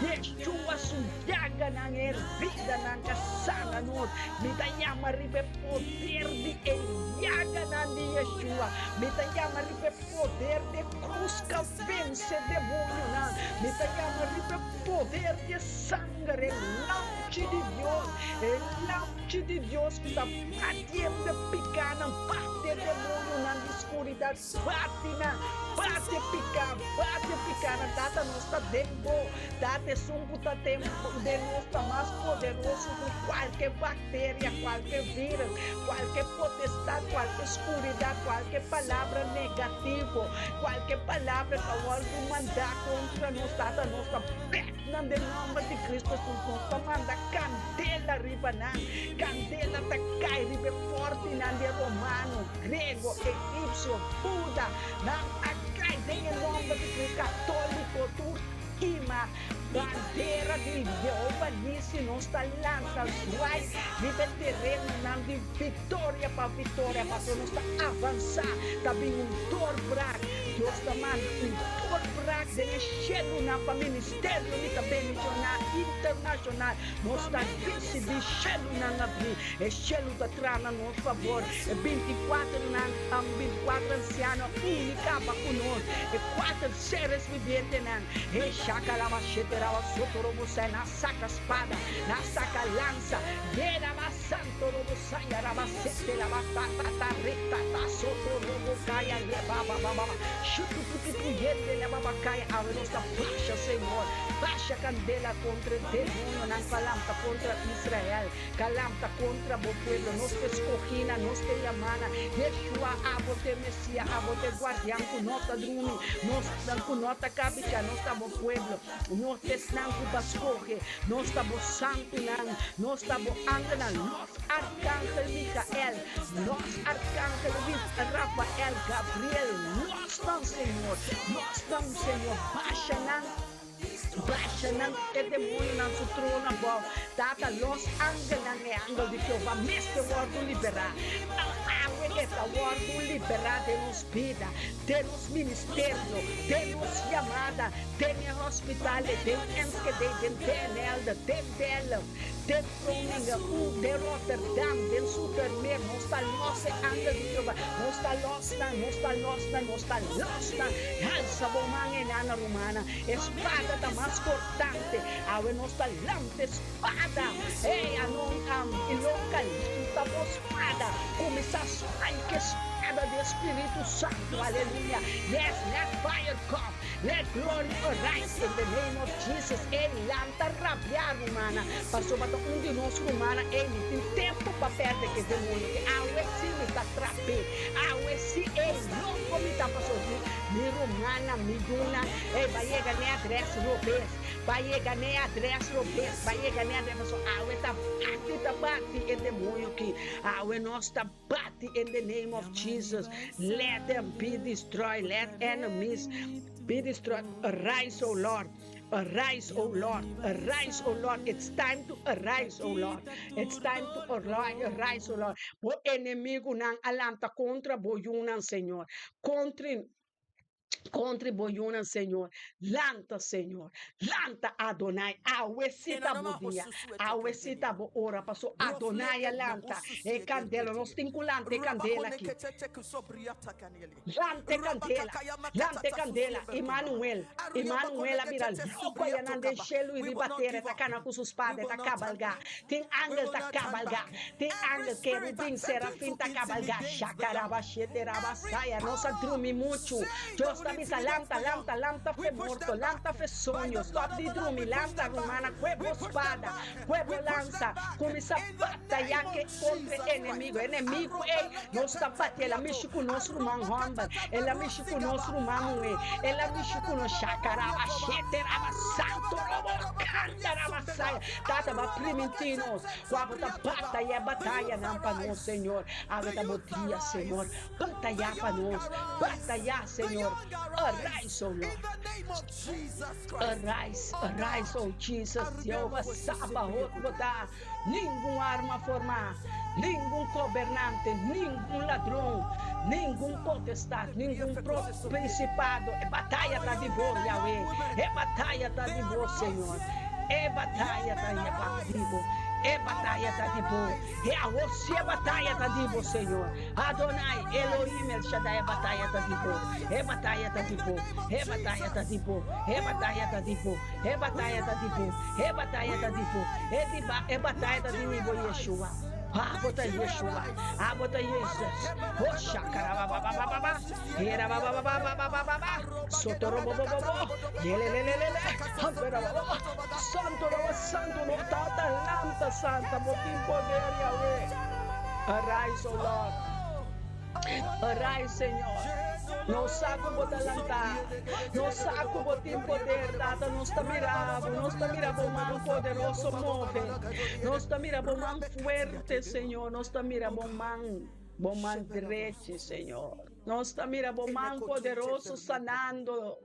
Yeshua su yaganan, e heridanan ka sana nos, mi ta yama riba e poder di e yaganan di Yeshua, mi ta yama riba e. Poder di e krus ka vense demonionan. Mi ta yama riba e poder di e sanger, e Lamchi di Dios, e Lamchi di Dios ku ta batiendo e pikanan, bati e demonionan di skuridat, bati nan, bati e piká, bati e pikanan. Tata, nos ta den Bo. Tata, esun ku ta den nos ta mas poderoso ku kualke bakteria, kualke virus, Kualke potestat, kualke skuridat, kualke palabra negativo, kualke palabra ku a wòrdu mandá kontra nos, Tata, nos ta bèk nan den nòmber di Kristu Hesus. Nos ta manda kandela riba nan. Kandela ta kai riba e fòrtinan di e romano, grego, egipsio, buda. Nan a kai den e nòmber di Kristu. Katóliko, tur kima. Bandera di Jehova Nisi nos ta lansa zwaai riba e terenonan di viktoria pa viktoria, pasobra nos ta avansá, ta bin un doorbraak. Dios ta manda un doorbraak den e shelunan pa ministerio mi ta bendishoná internashonal. Nos ta risibí shelunan abrí, e shelu ta traha na nos fabor. E binti kuaternan, binti kuater ansiano uni kaba ku nos, e kuater seres vivientenan. E shakalaba sheteraba sotorobosai na saka spada, na saka lansa, yeraba santorobosai yaraba setelaba ta ta ta re ta ta sotorobokaya leba ba ba ba shututututu yende leba ba kaya awe nos ta basha Señor, basha kandela kontra e demonionan kalamta kontra Israel, kalamta kontra bo pueblo, nos te skogina, nos te yamana, Yeshua abo te Mesia, abo te guardian ku no ta drumi, nos ku no ta kabicha, nos ta bo pueblo, nos ta esnan ku bo a skohe, nos ta bo santunan, nos ta bo angelnan, los arkangel Mikael, los arkangel Rafael, Gabriel, los nan Señor, los nan Señor, basha nan. Basha nan e demonionan su trono abou. Tata, los angelnan, e angel di Jehová mester wòrdu liberá. Awe e ta wòrdu liberá den nos bida, den nos ministerio, den nos yamada, den e hospital, den Enschede, den Den Helder, den Delft, den Groningen, u den Rotterdam, den Zoetermeer. Nos ta los e angel di Jehová. Nos ta los nan, nos ta los nan, nos ta los nan. Halsa bo man enana rumana. E spada ta mas cortante. Awe nos ta lanta e spada. Ey, anon am ilonka lanta bo spada. Cuminsa strike e spada di e Spiritu Santo. Aleluya. Yes, let fire come. Let glory arise in the name of Jesus. Ey, lanta rabia rumana. Pasobra ta un di nos rumannan. Ey, mi tin tempo pa perde ke demonio ke. Awe si mi ta trap'é. Awe si ey, loco mi ta pasobra mi rumannan, mi yunan. Ey, ba yega n'e adres robes. Ba yega n'e adres robes. Ba yega n'e adres pasobra awe ta bati, ta bati e demonio ki. Awe nos ta bati in the name of Jesus. Let them be destroyed. Let enemies be destroyed. Arise, O Lord. Arise, O Lord. Arise, O Lord. It's time to arise, O Lord. It's time to arise, O Lord. Bo enemigunan a lanta kontra bo yunan, Señor. Kontra. Kontra bo yunan, Señor. Lanta, Señor. Lanta, Adonai. Awe si ta bo dia. Awe si ta bo ora. Paso Adonai a lanta. E kandela. Nos tin ku lanta e kandela aki. Lanta e kandela. Lanta e kandela. Immanuel. Immanuel a bira loko ayanan den shelu i riba tera. E ta kana ku su spada. E ta kabalgá. Tin angel ta kabalgá. Tin angel, kerubin, serafin ta kabalgá. Shakaraba sheteraba saya. Nos a drumi muchu. Dios ta bisa, Lanta, lanta, lanta fe morto, lanta fe soño. Stòp di drumi, lanta, rumana, kue bo spada, kue bo lansa. Kuminsá batayá ke kontra e enemigo. E enemigo ei nos ta bati. El a mishi ku nos ruman hòmber. El a mishi ku nos ruman muhé. El a mishi ku nos. Shakaraba sheteraba santo robo kandaraba saya. Tata bo a primintí nos. Ku abo ta bataya e batayanan pa nos, Señor. Awe ta bo dia, Señor. Bataya pa nos. Bataya, Señor. Arise, O Lord. Arise, arise, O Jesus. Jehová Sabaoth bo ta. Ningun arma formá, ningun gobernante, ningun ladron, ningun potestad, ningun principado. E bataya ta di bo, Yahweh. E bataya ta di bo, Señor. E bataya ta di bo. E bataya ta di bo. E awor si e bataya ta di bo, Señor. Adonai, Elohim, El Shaddai, e bataya ta di bo. E bataya ta di bo. E bataya ta di bo. E bataya ta di bo. E bataya ta di bo. E bataya ta di bo. E di ba, e bataya ta di mi bo, Yeshua. Abo ta Yeshua. Abo ta Jesus. Oh, shakarabababababa. Erabababababababa. Sotorobobobobo. Yelelelelele. Handerababa. Santo Raba Santo no Tata lanta Santa bo tin poder Yahweh. Arise, O Lord. Arise, Señor. Nos sa ku bo ta lantá. Nos sa ku bo tin poder, Tata. Nos ta mira bo. Nos ta mira bo man poderoso move. Nos ta mira bo man fuerte, Señor. Nos ta mira bo man, bo man drechi, Señor. Nos ta mira bo man poderoso sanando.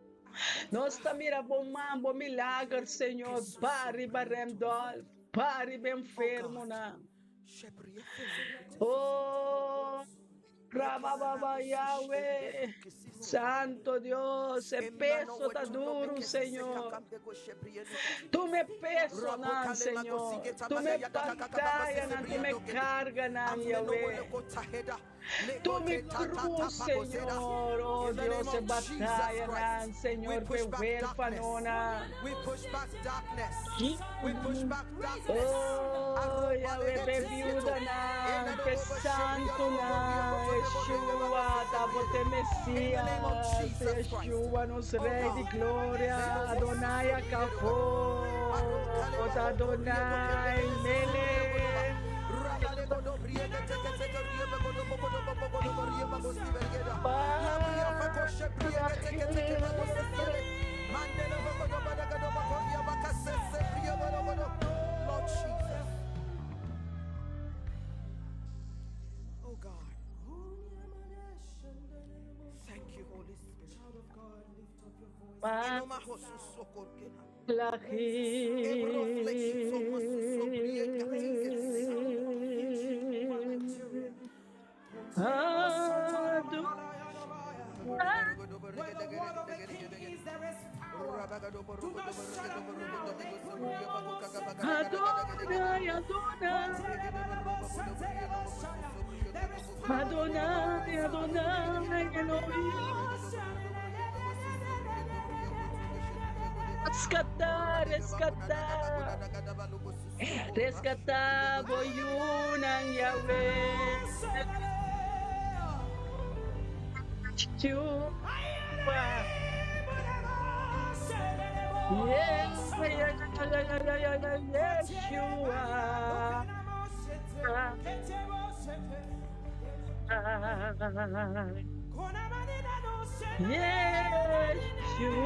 Nos ta mira bo man, bo milager, Señor. Ba riba Randolph. Ba riba enfermonan. Oh, Rabababa Yahweh, Santo Dios, e peso ta duro, Señor. Tuma e pesonan, Señor. Tuma e batayanan, tuma e carganan, Yahweh. Tuma e cruz, Señor. Oh Dios, e batayanan, Señor, pa e huerfanonan. Oh Yahweh, pa e viudanan, pa e santunan. Yeshua, ta bo t'e Mesías. Yeshua, nos Rey di gloria. Adonai Akavot, Adonai Melech. Adonai, Adonai, Adonai, Adonai, Elohim. Rescatá, rescatá, rescatá bo yunan, Yahweh. Yeshua. Yeah, yeah, yeah, yeah, yeah, yeah, Yeshua. Yeshua.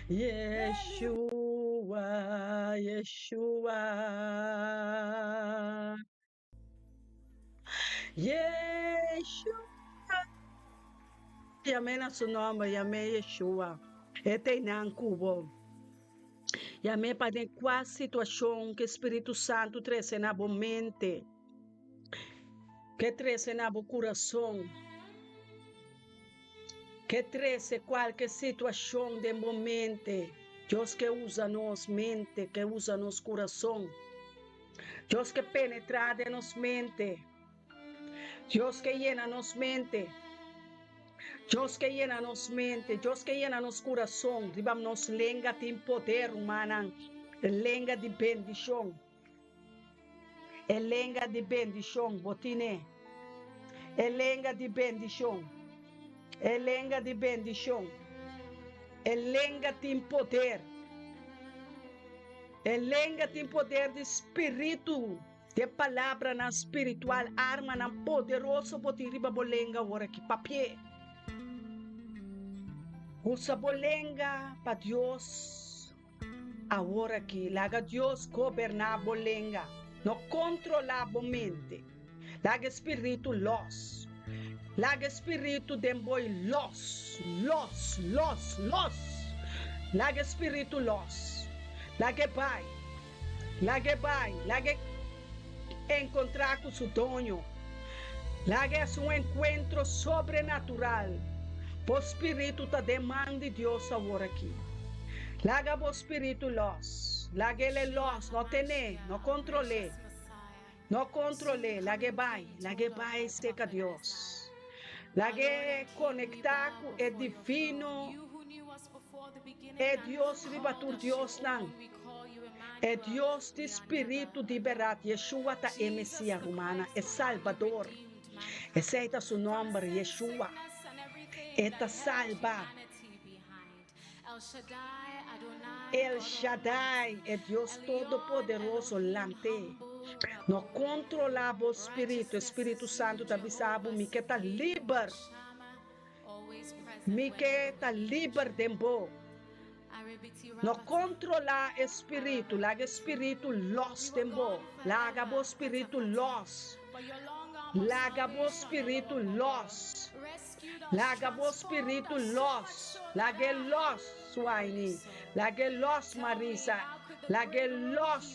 Yeshua, Yeshua. Yeshua. Yam'é na su nòmber, yam'é Yeshua. E ta einan ku bo. Yam'é pa den kua situashon ku e Spiritu Santu trese na bo mente. Ke trese na bo kurason. Ke trese kualke situashon den bo mente. Dios ke usa nos mente, ke usa nos kurason. Dios ke penetrá den nos mente. Dios ke yena nos mente. Dios ke yena nos mente. Dios ke yena nos kurason. Riba nos lenga tin poder, rumannan. E lenga di bendishon. E lenga di bendishon, bo tine. E lenga di bendishon. E lenga di bendishon. E lenga tin poder. E lenga tin poder di spiritu. De palabranan spiritual, armanan poderoso bo tin riba bo lenga awor aki. Papi'é. Usa bo lenga pa Dios awor aki. Laga Dios goberná bo lenga. No kontrolá bo mente. Laga e spiritu lòs. Laga e spiritu den bo i lòs, lòs, lòs, lòs. Laga e spiritu lòs. Laga e bai. Lag'é bai, lag'é enkontrá ku su doño. Lag'é hasi un enkuentro sobrenatural. Bo spiritu ta den man di Dios aworakí. Laga bo spiritu lòs. Lag'é le lòs, no ten'é, no kontrol'é. No kontrol'é, lag'é bai, lag'é bai serka Dios. Lag'é konektá ku e divino, e Dios riba tur diosnan, e Dios di spiritu di bèrdat. Yeshua ta e Mesias, rumannan, e Salbador. Esei ta su nòmber, Yeshua. E ta salba. El Shaddai, e Dios Todopoderoso, lant'é. No kontrolá bo spiritu. E Spiritu Santu ta bisa bo, Mi ke ta liber. Mi ke ta liber den bo. No kontrolá e spiritu. Laga e spiritu lòs den bo. Laga bo spiritu lòs. Laga bo spiritu lòs. Laga bo spiritu lòs. Lag'é lòs, Suaini. Lag'é lòs, Marisa. Lag'é lòs,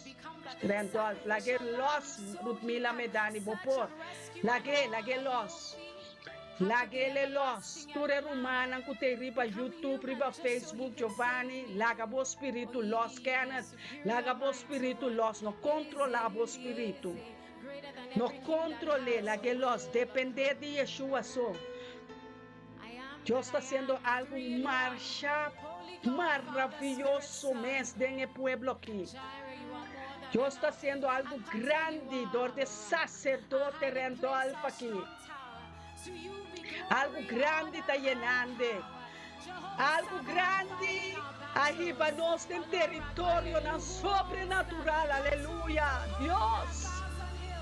Randolph. Lag'é lòs, Ludmila Medani. Bo por. Lag'é, lag'é lòs. Lag'é le lòs. Tur e rumannan ku t'ei riba YouTube, riba Facebook, Giovanni, laga bo spiritu lòs. Kenneth, laga bo spiritu lòs. No kontrolá bo spiritu. No kontrol'é, lag'é lòs, dependé di Yeshua so. Dios ta hasiendo algu marsha maravioso mes den e pueblo aki. Dios ta hasiendo algu grandi dor di e saserdote Randolph aki. Algu grandi ta yenand'e. Algu grandi a hiba nos den teritorionan sobrenatural. Aleluya! Dios!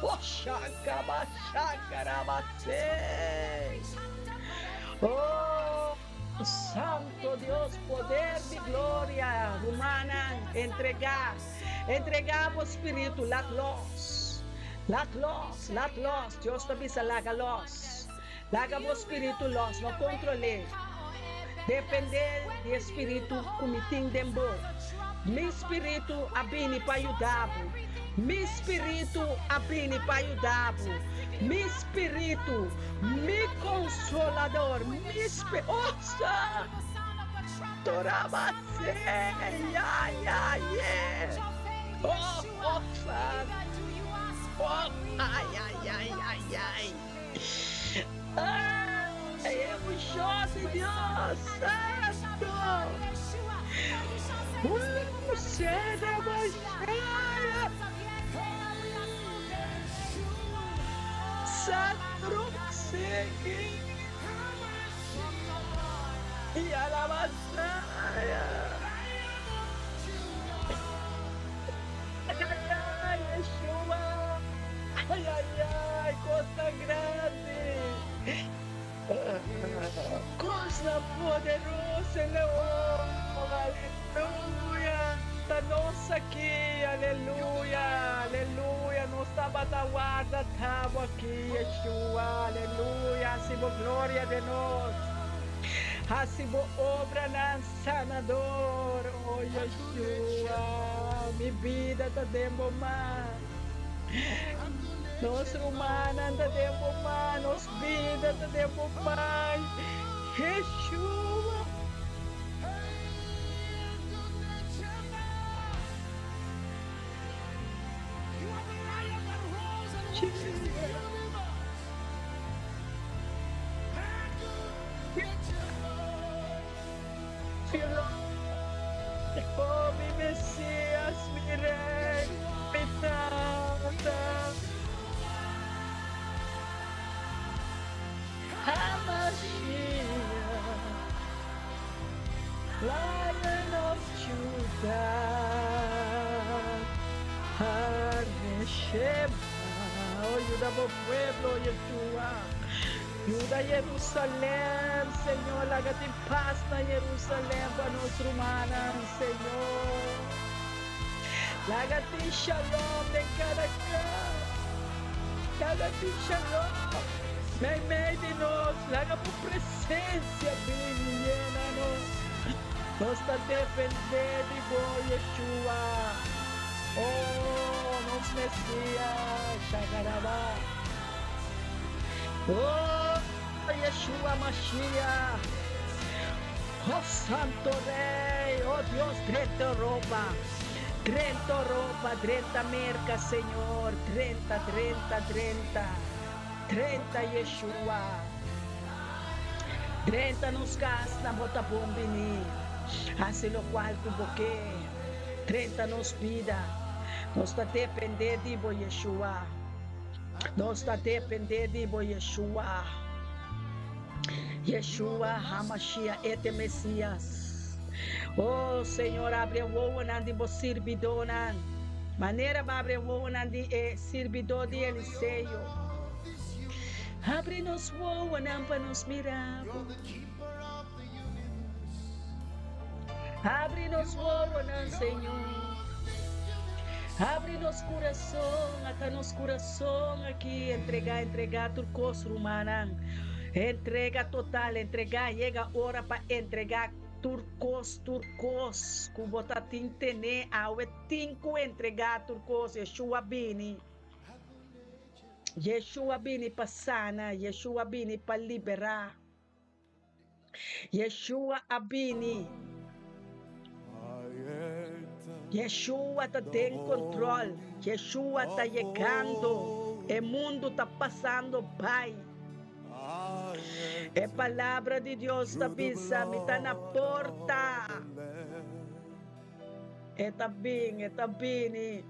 Oh, shakabashakarabase. Oh, Santo Dios, poder di gloria. Rumannan, entregá. Entregá bo spiritu. Lat los. Lat los, lat los. Dios ta bisa laga los. Laga bo spiritu lòs, no kontrol'é. Dependé di e spiritu ku mi tin den bo. Mi spiritu a bini pa yuda bo. Mi spiritu a bini pa yuda bo. Mi spiritu, mi konsolador, mi spi, oh, sa, torabase, ya, ya, ye. Oh, oh, sa, oh, ay, ay, ay, ay, ay. Ay, emoshon di Dios Santo. Sede Mashaya. Santo Seki. Y alabasaya. Ay, ay, ay, Yeshua. Ay, ay, ay, cosa grandi. Cosa poderosa, Leon. Aleluya. Ta nos aki, aleluya, aleluya. Nos tabata warda tabo aki, Yeshua, aleluya. Hasi bo gloria den nos. Hasi bo obranan sanador, oh Yeshua. Mi bida ta den bo man. Nos rumannan ta den bo man, nos bida ta den bo man, Yeshua. Oh, mi Mesias, mi Rey, mi Tata. HaMashiach, Lion of Judah, HaNeshama. Oh, yuda bo pueblo, Yeshua. Yuda Jerusalem, Señor, laga tin pas na Jerusalem pa nos rumannan, Señor. Laga tin shalom den kada kas. Laga tin shalom meimei di nos. Laga bo presencia bini yena nos. Nos ta depende di bo, Yeshua. Oh, nos Mesias. Shakaraba. Oh, Yeshua Mashiach, oh Santo Rey, oh Dios, drenta Europa, drenta Europa, drenta Merca, Señor, drenta, drenta, drenta, drenta Yeshua, drenta nos casnan, bo ta bon bini, haci locual cu bo ke, drenta nos bida, nos ta depende di bo, Yeshua. Nos ta depende di bo Yeshua. Yeshua HaMashiach e t'e Mesias. Oh Señor abri e wowonan di bo sirbidónan manera bo abri e wowonan di e sirbidó di Eliseo. Abri nos wowonan pa nos mira bo. Abri nos wowonan, Señor. Abri nos kurason, ata nos kurason aki entregá, entregá tur kos, rumannan. Entrega total, entregá, yega ora pa entregá tur kos, tur kos ku bo ta tin tené awe tin ku entregá tur kos. Yeshua bini. Yeshua bini pa sana, Yeshua bini pa liberá. Yeshua a bini. Yeshua ta den control. Yeshua ta yegando. E mundo ta pasando bai. E palabra di Dios ta bisa, Mi ta na porta. E ta bin, e ta bini.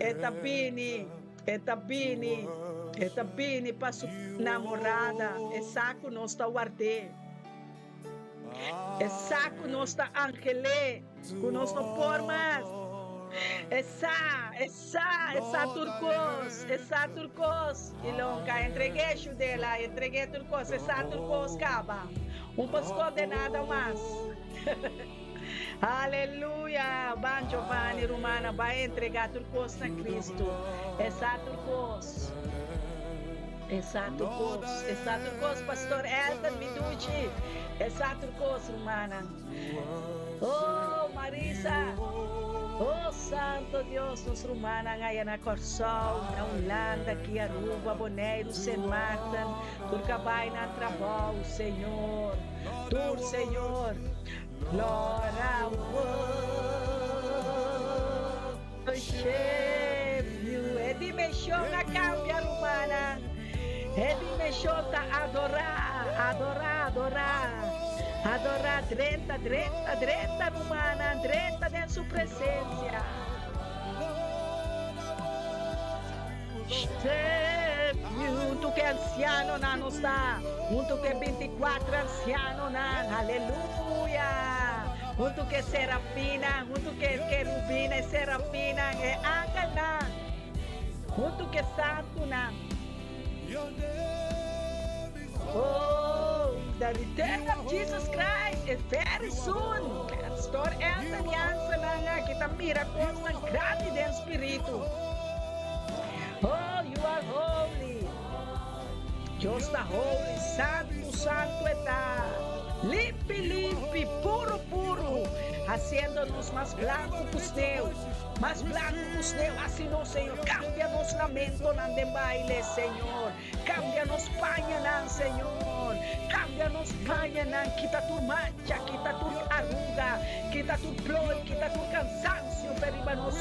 E ta bini, e ta bini, e ta bini pa su namorada. E sa ku nos ta ward'é. E sa ku nos ta angel'é, ku nos no por mas. E sa, e sa, e sa tur kos, e sa tur kos. Ilonka, entreg'é, Shudela, entreg'é tur kos, e sa tur kos kaba. Un por skonde nada mas. Aleluya! Ban Giovanni rumannan bai entrega tur kos na Cristo. E sa tur kos. E sa tur kos. E sa tur kos Pastor Elton mi duchi. E sa tur kos rumannan. Oh Marisa. Oh Santo Dios nos rumannan aya na Kòrsou, na Hulanda, aki Aruba, Boneiru, Sint Maarten, tur kabai nan trabou Señor. Tur Señor. Lord I worship you. E dimension a cambia rumannan. E dimension ta adora, adora, adora. Adora, drenta, drenta, drenta rumannan, drenta den su presencia. Worship you. Hunto ku e ansianonan nos ta, hunto ku e bintikuater ansianonan, aleluya! Hunto ku e serafinnan, hunto ku e kerubinnan, e serafinnan, e angelnan, hunto ku e santunan. Oh, the return of Jesus Christ is very soon. Pastor Elton Jansen aki ta mira kosnan grandi den spiritu. Oh, you are holy. Dios ta holy, santu, santu e ta. Limpi, limpi, puru, puru, hasiendo nos mas blanku ku sneu, mas blanku ku sneu. Hasi nos, Señor, kambia nos na. lamentonan den baile, Señor. Kambia nos pañanan, Señor. Kambia nos pañanan. Kita tur mancha, kita tur aruga, kita tur ploi, kita tur kansansio fe riba nos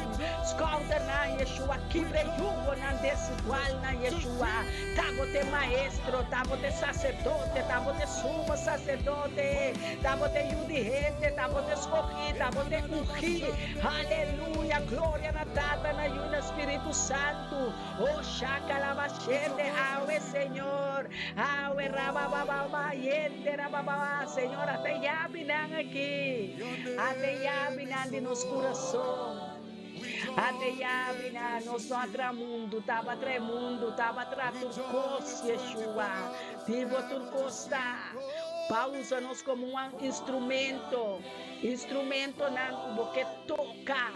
skoudernan, Yeshua. Kibra e yugonan desigualnan, Yeshua. Ta bo t'e maestro, ta bo t'e saserdote, ta bo t'e sumo saserdote, ta bo t'e yu di hende, ta bo t'e skohí, ta bo t'e ungí. Aleluya! Gloria na Tata, na Yu i na Spiritu Santu. Oh shakalabashende awe Señor, awe rababababa yende rabababa Señor ata e yabinan aki, ata e yabinan di nos kurason, ata e yabinan, nos no a traha mundu, taba traha e mundu, taba traha tur kos Yeshua, di bo tur kos ta, pa usa nos komo un instrumento, instrumentonan ku bo ke toka.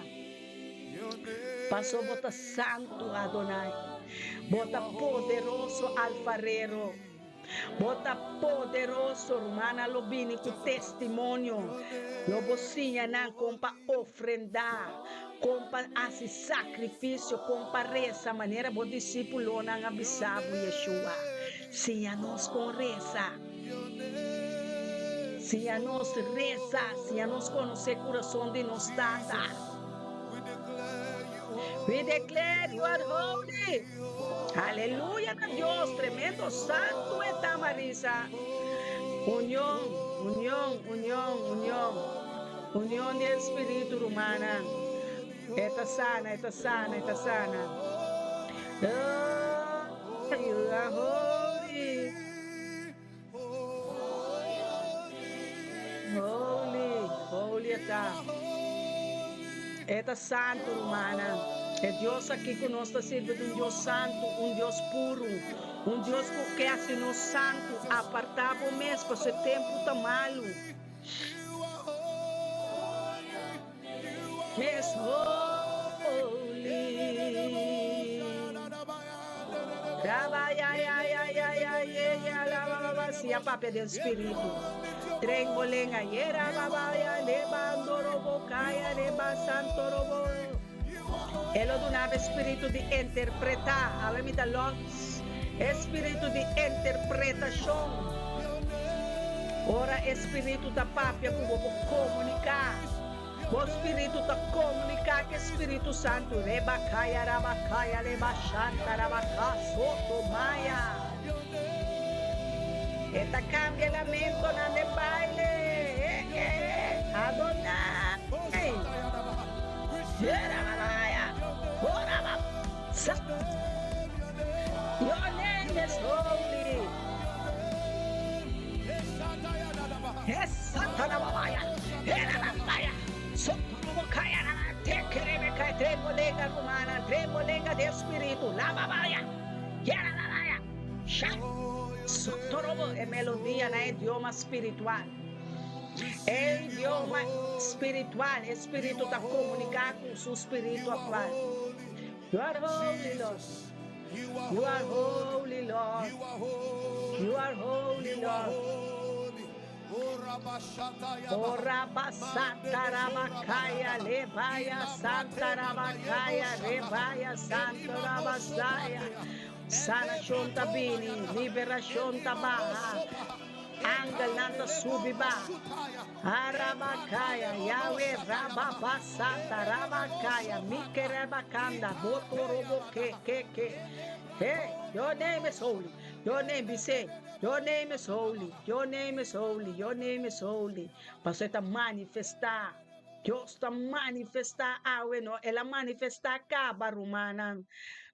Paso bo ta santu, Adonai. Bo ta poderoso, Alfarero. Bo ta poderoso. Rumannan lo bini ku testimonio. Lo bo siña nan kon pa ofrendá, kon pa hasi sakrifisio, kon pa resa manera bo disípulonan a bisa bo, Yeshua. Siña nos kon resa. Siña nos resa, siña nos konosé kurason di nos Tata. We declare you are holy. Aleluya na Dios, tremendo santu e ta Marisa. Union, union, union, union. Union di espiritu rumannan. E ta sana, e ta sana, e ta sana. Oh, you are holy. Holy, holy e ta. E ta santu, rumannan. E Dios aki ku nos ta sirbi ta un Dios santu, un Dios puru, un Dios ku ke hasi nos santu. Apartá bo mes, pasobra e tempu ta malu. Mes holy. Rabayayayayayayayalababa Sia papia den spiritu. Trengolenga yerababaya lebandorobokaya lebasantorobo. E lo duna bo e spiritu di interpretá. Awe mi ta lòs e spiritu di interpretashon. Ora e spiritu ta papia ku bo, bo komuniká. Bo spiritu ta komuniká ku e Spiritu Santu. Rebakaya rabakaya leba shanta rabaka soto maya. E ta kambia lamentonan den baile. Eh eh Adonai. Yerababaya horabasa. Your name is holy. Esatanababaya, erababaya, sotorobokaya, tekerebekaya, trembolenga rumana, trembolenga de espiritu, lababaya, yerababaya, sha, sotorobo, e melodia na idioma spiritual. E idioma spiritual, e spiritu ta komuniká ku su spiritu aktual. You are holy, Lord. You are holy, Lord. You are holy, Lord. Oh, Rabasata Rabakaya, Lebaya Santa Rabakaya, Rebaya Santa Rabasaya. Sanashon ta bini, liberashon ta baha. Angelnan ta subi ba. Arabakaya, Yahweh, Rababasata, Rabakaya, Mikerebakanda, Botorobo, ke, ke, ke. Hey, your name is holy. Your name be say, your name is holy. Your name is holy. Your name is holy. Paso e ta manifestá. Dios ta manifestá awe, no? El a manifestá kaba, rumannan.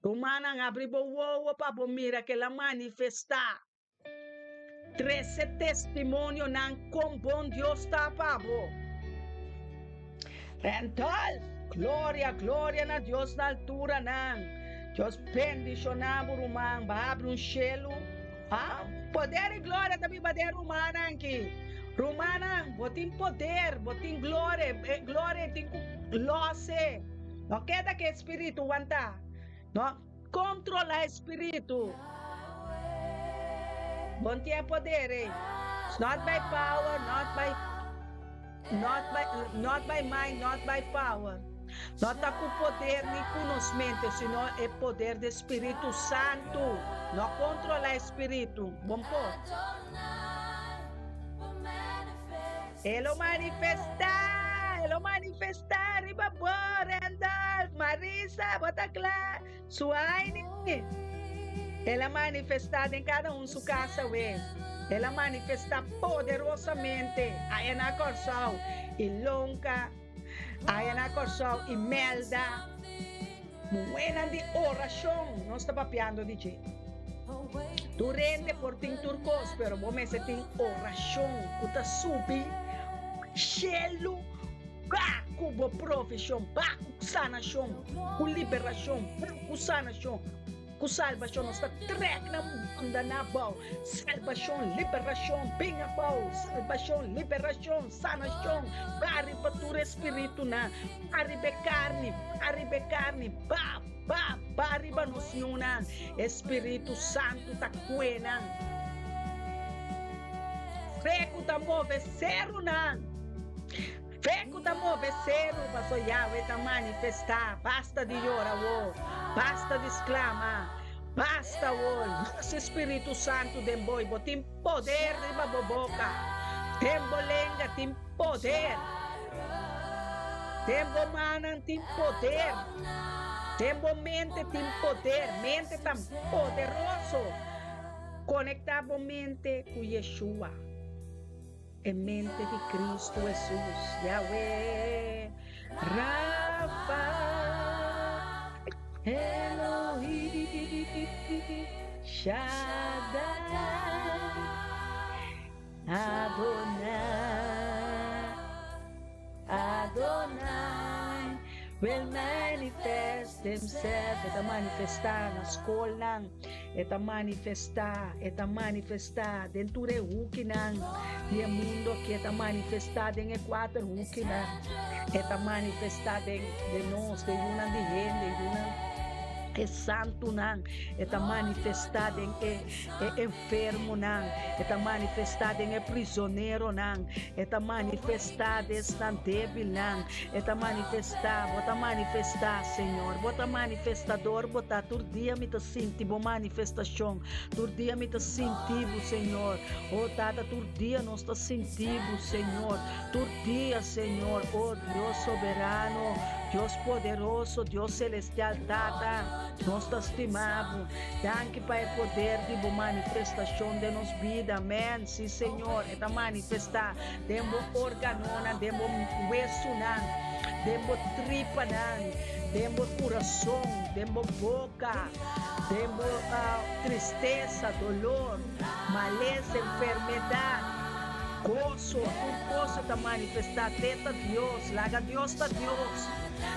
Rumannan, abri bo wowo pa bo mira ku el a manifestá. Trese testimonionan kon bon Dios ta pa bo. Rental! Gloria, gloria na Dios na alturanan. Dios bendishoná bo ruman. Bo habri un shelu. Ah, poder i gloria ta biba den rumannan aki. Rumannan, bo tin poder, bo tin gloria, e gloria tin ku lose. No keda ku e spiritu wantá. No controla e spiritu. Bon tin e poder ei. It's not by power, not by not by not by might, not by power. No ta ku poder ni ku nos mente, sino e poder di Spiritu Santu. No kontrolá e Spiritu. Bon por. E lo manifestá, e lo manifestá riba bo, Randolph, Marisa, bo ta kla? Suaini. El a manifestá den kada un su kas awe. El a manifestá poderosamente aya na Kòrsou i Lonka, aya na Kòrsou i Melda. Muhénan di orashon nos ta papiando di dje. Tur hende por tin tur kos, pero bo mester tin orashon ku ta subi shelu ba ku bo provishon, ba ku sanashon, ku liberashon, ba ku sanashon. Ku salbashon nos ta trek nan banda na abou. Salbashon, liberashon, bin abou. Salbashon, liberashon, sanashon, ba riba tur e spiritunan, ba riba e karni, ba riba e karni, ba, ba, ba riba nos yunan. E Spiritu Santu ta kue nan. Fe ku ta move serunan. Fe ku ta move seru paso Yahweh ta manifestá. Basta di yora awor, basta di sklama, basta awor. Los e Spiritu Santu den bo i bo tin poder riba bo boka. Den bo lenga tin poder. Den bo mannan tin poder. Den bo mente tin poder. Mente ta poderoso. Konektá bo mente ku Yeshua. E mente di Cristo Hesus, Yahweh, Rafa, Elohim, Shaddai, Adonai. Adonai will manifest himself. E ta manifestá na skolnan, e ta manifestá, e ta manifestá den tur e hukinan di e mundu aki, e ta manifestá den e kuater hukinan, e ta manifestá den den nos, den yunan di hende, yunan e santunan, e ta manifestá den e e enfermonan, e ta manifestá den e prizoneronan, e ta manifestá den esnan débilnan, e ta manifestá, Bo ta manifestá, Señor, Bo ta manifestador, Bo ta, tur dia mi ta sinti Bo manifestashon, tur dia mi ta sinti Bo, Señor, o Tata, tur dia nos ta sinti Bo, Señor, tur dia, Señor, o Dios soberano, Dios poderoso, Dios celestial, Tata, nos ta stima Bo. Danki pa e poder di bo manifestashon den nos bida. Amen. Si, Señor, e ta manifestá den bo organonan, den bo wesunan, den bo tripanan, den bo kurason, den bo boka, den bo tristesa, dolor, malesa, enfermedat, goso, tur kos e ta manifestá. Te ta Dios. Laga Dios ta Dios.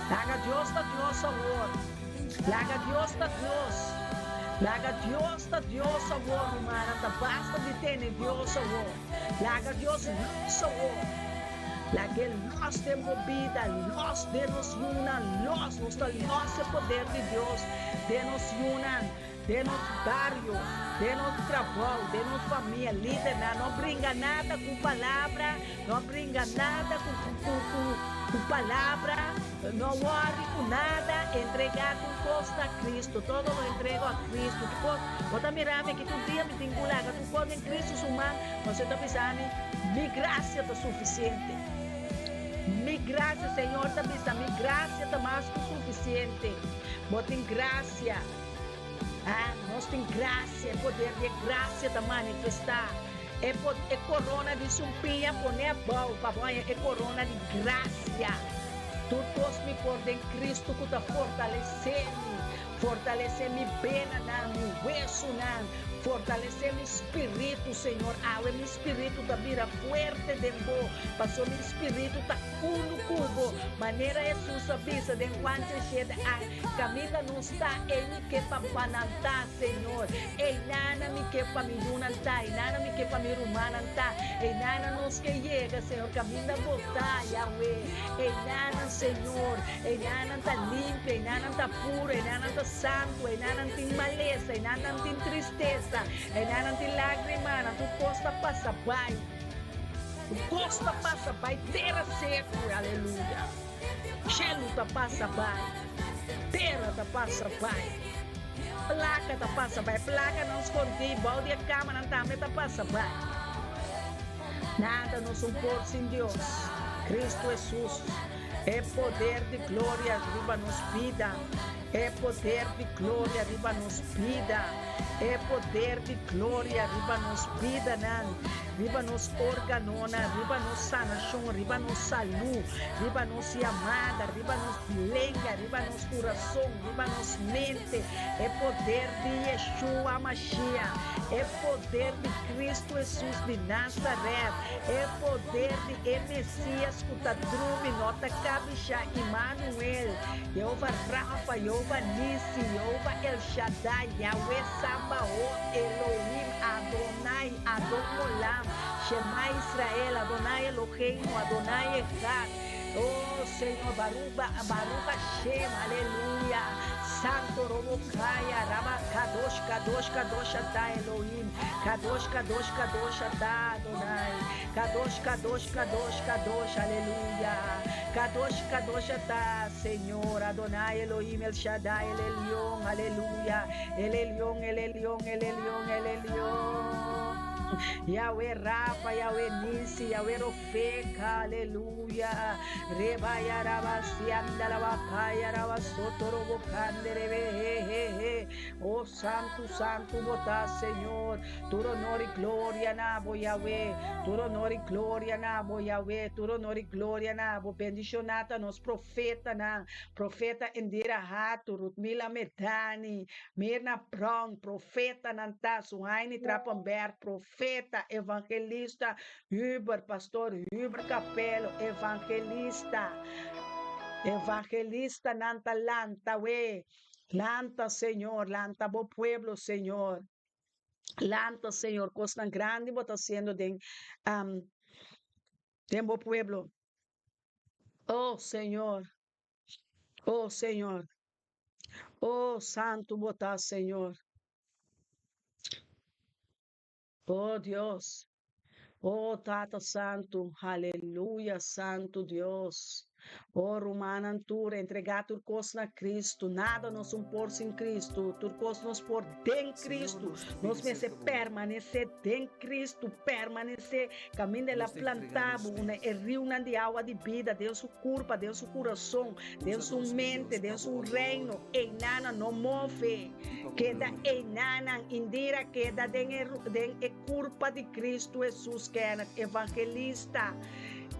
Laga Dios ta Dios awor. Laga Dios ta Dios. Laga Dios ta Dios awor, rumannan. Ta basta di tene Dios awor. Laga Dios los awor. Lag'é los den bo bida, los den nos yunan, los. Nos ta los e poder di Dios den nos yunan, den nos bario, den nos trabou, den nos famia. Lidernan, no bringa nada ku palabra, no bringa nada ku ku ku ku palabra. No worry ku nada, entregá tur kos na Cristo, todo lo entrego a Cristo, tur kos, bo ta mira mi aki tur dia mi tin ku laga tur kos den Cristo su man, pasobra e ta bisa mi, mi gracia ta suficiente, mi gracia, Señor ta bisa mi gracia ta mas ku suficiente, bo tin gracia, ah, nos tin gracia, e poder di e gracia ta manifestá, e e corona di sumpiña pone abou pa bo haña e corona di gracia. Tur kos mi por den Cristo ku ta fortalesé mi, fortalesé mi benanan, mi wesunan, fortalesé mi spiritu, Señor. Awe mi spiritu ta bira fuerte den Bo, pasobra mi spiritu ta unu ku Bo. Manera Hesus a bisa den Juan 17, a kaminda nos ta, ei mi ke pa banan ta, Señor. Einana mi ke pa mi yunan ta, einana mi ke pa mi rumannan ta, einana nos ke yega, Señor, kaminda Bo ta, Yahweh. Einanan, Señor, einanan ta limpio, einanan ta puro, einanan ta santu, einanan tin malesa, einanan tin tristesa, einanan tin lágrimanan, tur kos ta pasa bai, tur kos ta pasa bai, tera seku, aleluya. Shelu ta pasa bai, tera ta pasa bai, plaka ta pasa bai, plakanan skondí bou di e kamanan tambe ta pasa bai. Nada nos un por sin Dios. Cristo Hesus, e poder di gloria riba nos bida, e poder di gloria riba nos bida, e poder di gloria riba nos bidanan, riba nos organonan, riba nos sanashon, riba nos salú, riba nos yamada, riba nos lenga, riba nos kurason, riba nos mente, e poder di Yeshua Mashiach, e poder di Cristo Hesus di Nazaret, e poder di e Mesias ku ta drumi, no ta kabishá, Immanuel, Jehová Rafa, Jehová Nissi, Jehová El Shaddai, Yahweh Sabaot, Elohim, Adonai, Adon Olam, Shema Israel, Adonai Eloheinu, Adonai Echad, Oh Señor, Baruch, Baruch Hashem, aleluya, Santo Robokaya, Raba Kadosh, Kadosh, Kadosh Ata Elohim, Kadosh, Kadosh, Kadosh Ata Adonai, Kadosh, Kadosh, Kadosh, Kadosh, aleluya, Kadosh, Kadosh Ata Señor, Adonai Elohim, El Shaddai, El Elyon, aleluya, El Elyon, El Elyon, El Elyon, El Elyon. Yahweh Rafa, Yahweh Nisi, Yahweh Rofeka, aleluya. Rebaya Rabasianda Rabakaya Rabasotoro Bokanderebe, he he he. Oh Santu, Santu bo ta, Señor. Tur honor y gloria na bo, Yahweh. Tur honor y gloria na bo, Yahweh. Tur honor y gloria na bo. Bendiciona ta nos profetanan. Profeta Indira Hato, Rutmila Medani, Mirna Brown, profetanan ta, Suhaini Trapenberg, profeta, evangelista Huber, pastor Huber Capello, evangelista. Evangelistanan ta lanta we. Lanta, Señor, lanta bo pueblo, Señor. Lanta, Señor, cosnan grandi bo ta haciendo den, um, den bo pueblo. Oh, Señor. Oh, Señor. Oh, Santu bo ta, Señor. Oh, Dios. Oh, Tata Santu. Aleluya, Santu Dios. Oh, rumannan tur, entregá tur kos na Kristu. Nada nos un por sin Kristu. Tur kos nos por den Señor, Kristu. nos ta Nos pidi mester serka bo. permanesé den Kristu. Permanesé kaminda El a Nos ta entregá plantá nos bo, na mes. e riunan di awa di bida, den su kurpa, den su kurason, den Usa su nos, mi mente, Dios, den pa bo su honor reino. Einanan no move. i pa bo Keda gloria. einanan, Indira, keda den e, den e kurpa di Kristu Hesus, Kenneth, evangelista.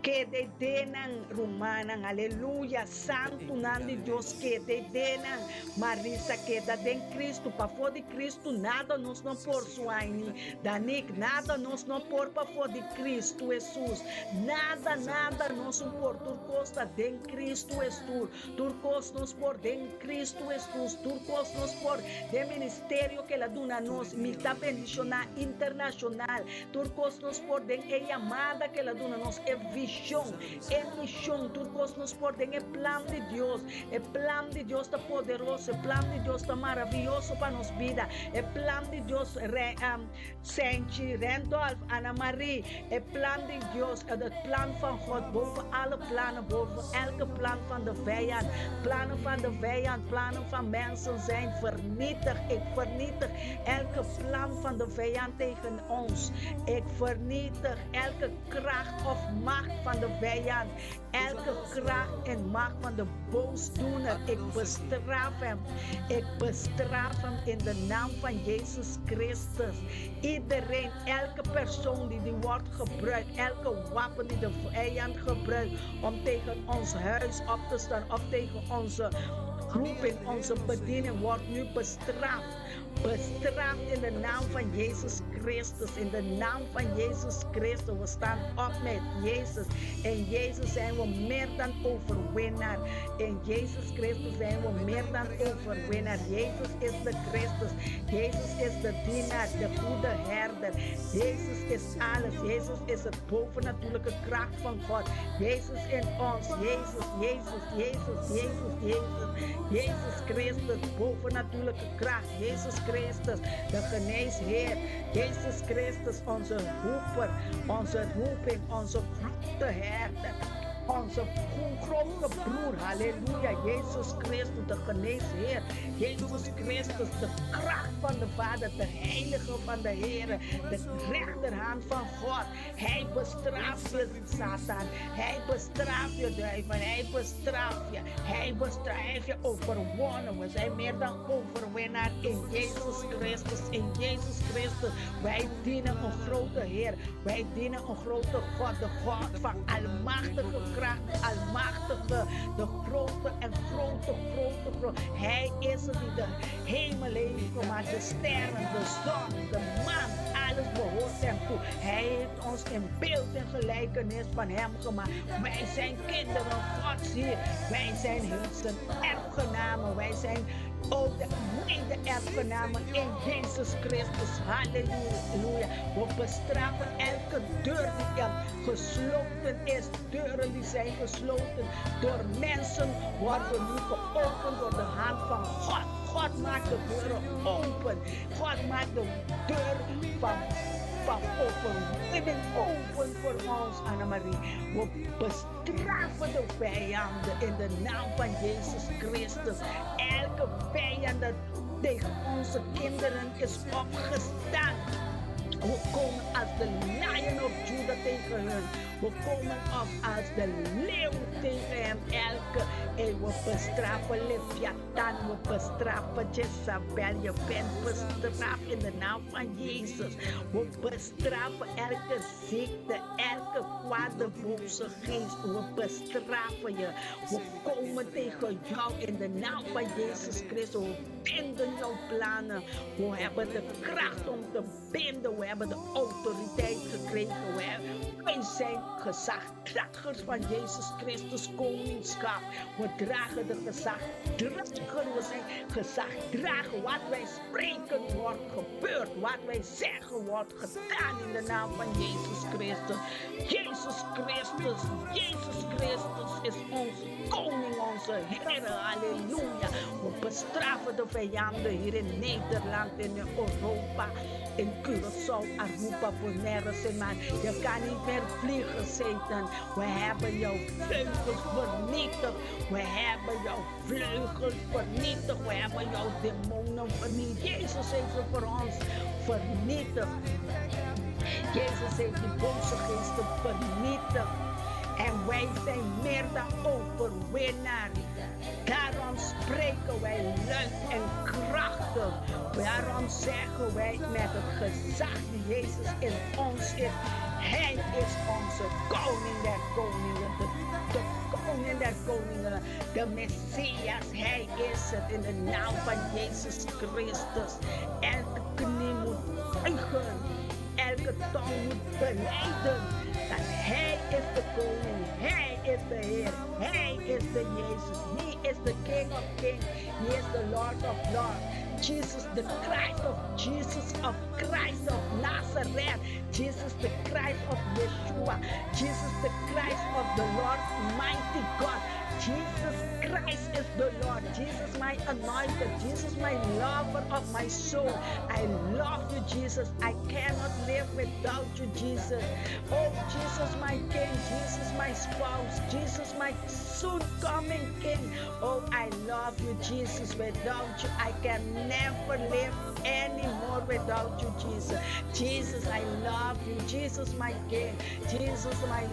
Kede denan, rumannan, aleluya, Mi ta santunan entregá di mi Dios, mes. kede denan. Marisa, keda den Kristu, pafó di Kristu nada nos no Sí, por, Señor, mi Suaini, ta entregá mi Danik, nada mes. nos no por pafó di Kristu Hesus, nada, Usa nada nos, nos no por, tur kos ta den Kristu Hesus, tur kos nos por den Kristu Hesus, tur kos nos por den ministerio ke El a duna Tur nos, e mi ta dianan di mi bendishoná bida. internashonal, Tur kos nos por den e yamada ku el a duna nos, e vishon, Usa mi, e Señor. mishon. Tur kos nos por den e plan di Dios. E plan di Dios ta poderoso, e plan di Dios ta maravioso pa nos bida. E plan di Dios, Re, um, Senchi, Randolph, Ana Marie, e plan di Dios, het plan van God boven alle plannen, boven elke plan van de vijand. Plannen van de vijand, plannen van mensen zijn vernietigd. Ik vernietig elke plan van de vijand tegen ons. Ik vernietig elke kracht of macht van de vijand. Elke kracht en macht van de boosdoener. Ik bestraf hem. Ik bestraf hem in de naam van Jezus Christus. Iedereen, elke persoon die die wordt gebruikt, elke wapen die de vijand gebruikt om tegen ons huis op te staan of tegen onze roeping, onze bediening wordt nu bestraft. Bestraft in de naam van Jezus Christus. In de naam van Jezus Christus. We staan op met Jezus. In Jezus zijn we meer dan overwinnaar. In Jezus Christus zijn we meer dan overwinnaar. Jezus is de Christus. Jezus is de dienaar, de goede herder. Jezus is alles. Jezus is het bovennatuurlijke kracht van God. Jezus in ons. Jezus, Jezus, Jezus, Jezus, Jezus. Jezus Christus, bovennatuurlijke kracht. Jezus Christus, de geneesheer. Jezus Christus, onze roeper, onze roeping, onze grote herder. Onze grote broer, halleluja, Jezus Christus, de geneesheer. Jezus Christus, de kracht van de Vader, de heilige van de Heer, de rechterhand van God. Hij bestraft je, Satan. Hij bestraft je, duivel. Hij bestraft je. Hij bestraft je overwonnen. We zijn meer dan overwinnaar in Jezus Christus. In Jezus Christus. Wij dienen een grote Heer. Wij dienen een grote God. De God van almachtige kracht. Almachtige. De grote en grote, grote, grote. Hij is het die de hemel heeft gemaakt. De sterren, de zon, de maan. Alles behoort hem toe. Hij heeft ons in beeld en gelijkenis van hem gemaakt. Wij zijn kinderen Gods hier. Wij zijn zijn erfgenamen. Wij zijn ook de mede-erfgenamen in Jezus Christus. Halleluja. We bestraffen elke deur die gesloten is. Deuren die zijn gesloten door mensen worden nu geopend door de hand van God. God maakt de deuren open. God maakt de deur van overwinning open voor ons, Annemarie. We bestraffen de vijanden in de naam van Jezus Christus. Elke vijand dat tegen onze kinderen is opgestaan. We komen als de lion of Judah tegen hun. We komen op als de leeuw tegen hem. Elke en we bestraffen Leviathan. We bestraffen Jezabel. Je bent bestraft in de naam van Jezus. We bestraffen elke ziekte, elke kwade boze geest. We bestraffen je. We komen tegen jou in de naam van Jezus Christus. We binden jouw plannen. We hebben de kracht om te binden. We hebben de autoriteit gekregen. Wij zijn gezagdragers van Jezus Christus koningschap. We dragen de gezagdrager. We zijn gezagdrager. Wat wij spreken wordt gebeurd. Wat wij zeggen wordt gedaan in de naam van Jezus Christus. Jezus Christus, Jezus Christus is onze koning, onze Heer. Halleluja. We bestraffen de vijanden hier in Nederland, in Europa, in Curaçao, Aruba, Bonaire, Sint Maarten. Je kan niet meer vliegen, Satan. We hebben jouw vleugels vernietigd. We hebben jouw vleugels vernietigd. We hebben jouw demonen vernietigd. Jezus heeft ze voor ons vernietigd. Jezus heeft die boze geesten vernietigd. En wij zijn meer dan overwinnaar. Daarom spreken wij luid en krachtig. Daarom zeggen wij met het gezag die Jezus in ons is. Hij is onze koning der koningen. De koning der koningen. De Messias. Hij is het in de naam van Jezus Christus. Elke knie moet buigen. Elke tong moet belijden dat Hij is de koning. Hij is de Heer. Hij is de Jezus. He is the King of Kings. He is the Lord of Lords. Jesus the Christ of Jesus of Christ of Nazareth. Jesus the Christ of Yeshua. Jesus the Christ of the Lord mighty God. Jesus Christ is the Lord. Jesus my anointed. Jesus my lover of my soul. I love you, Jesus. I cannot live without you, Jesus. Oh, Jesus, my King. Jesus, my spouse. Jesus, my soon coming King. Oh, I love you, Jesus. Without you, I can never live anymore without you, Jesus. Jesus, I love you. Jesus, my King. Jesus, my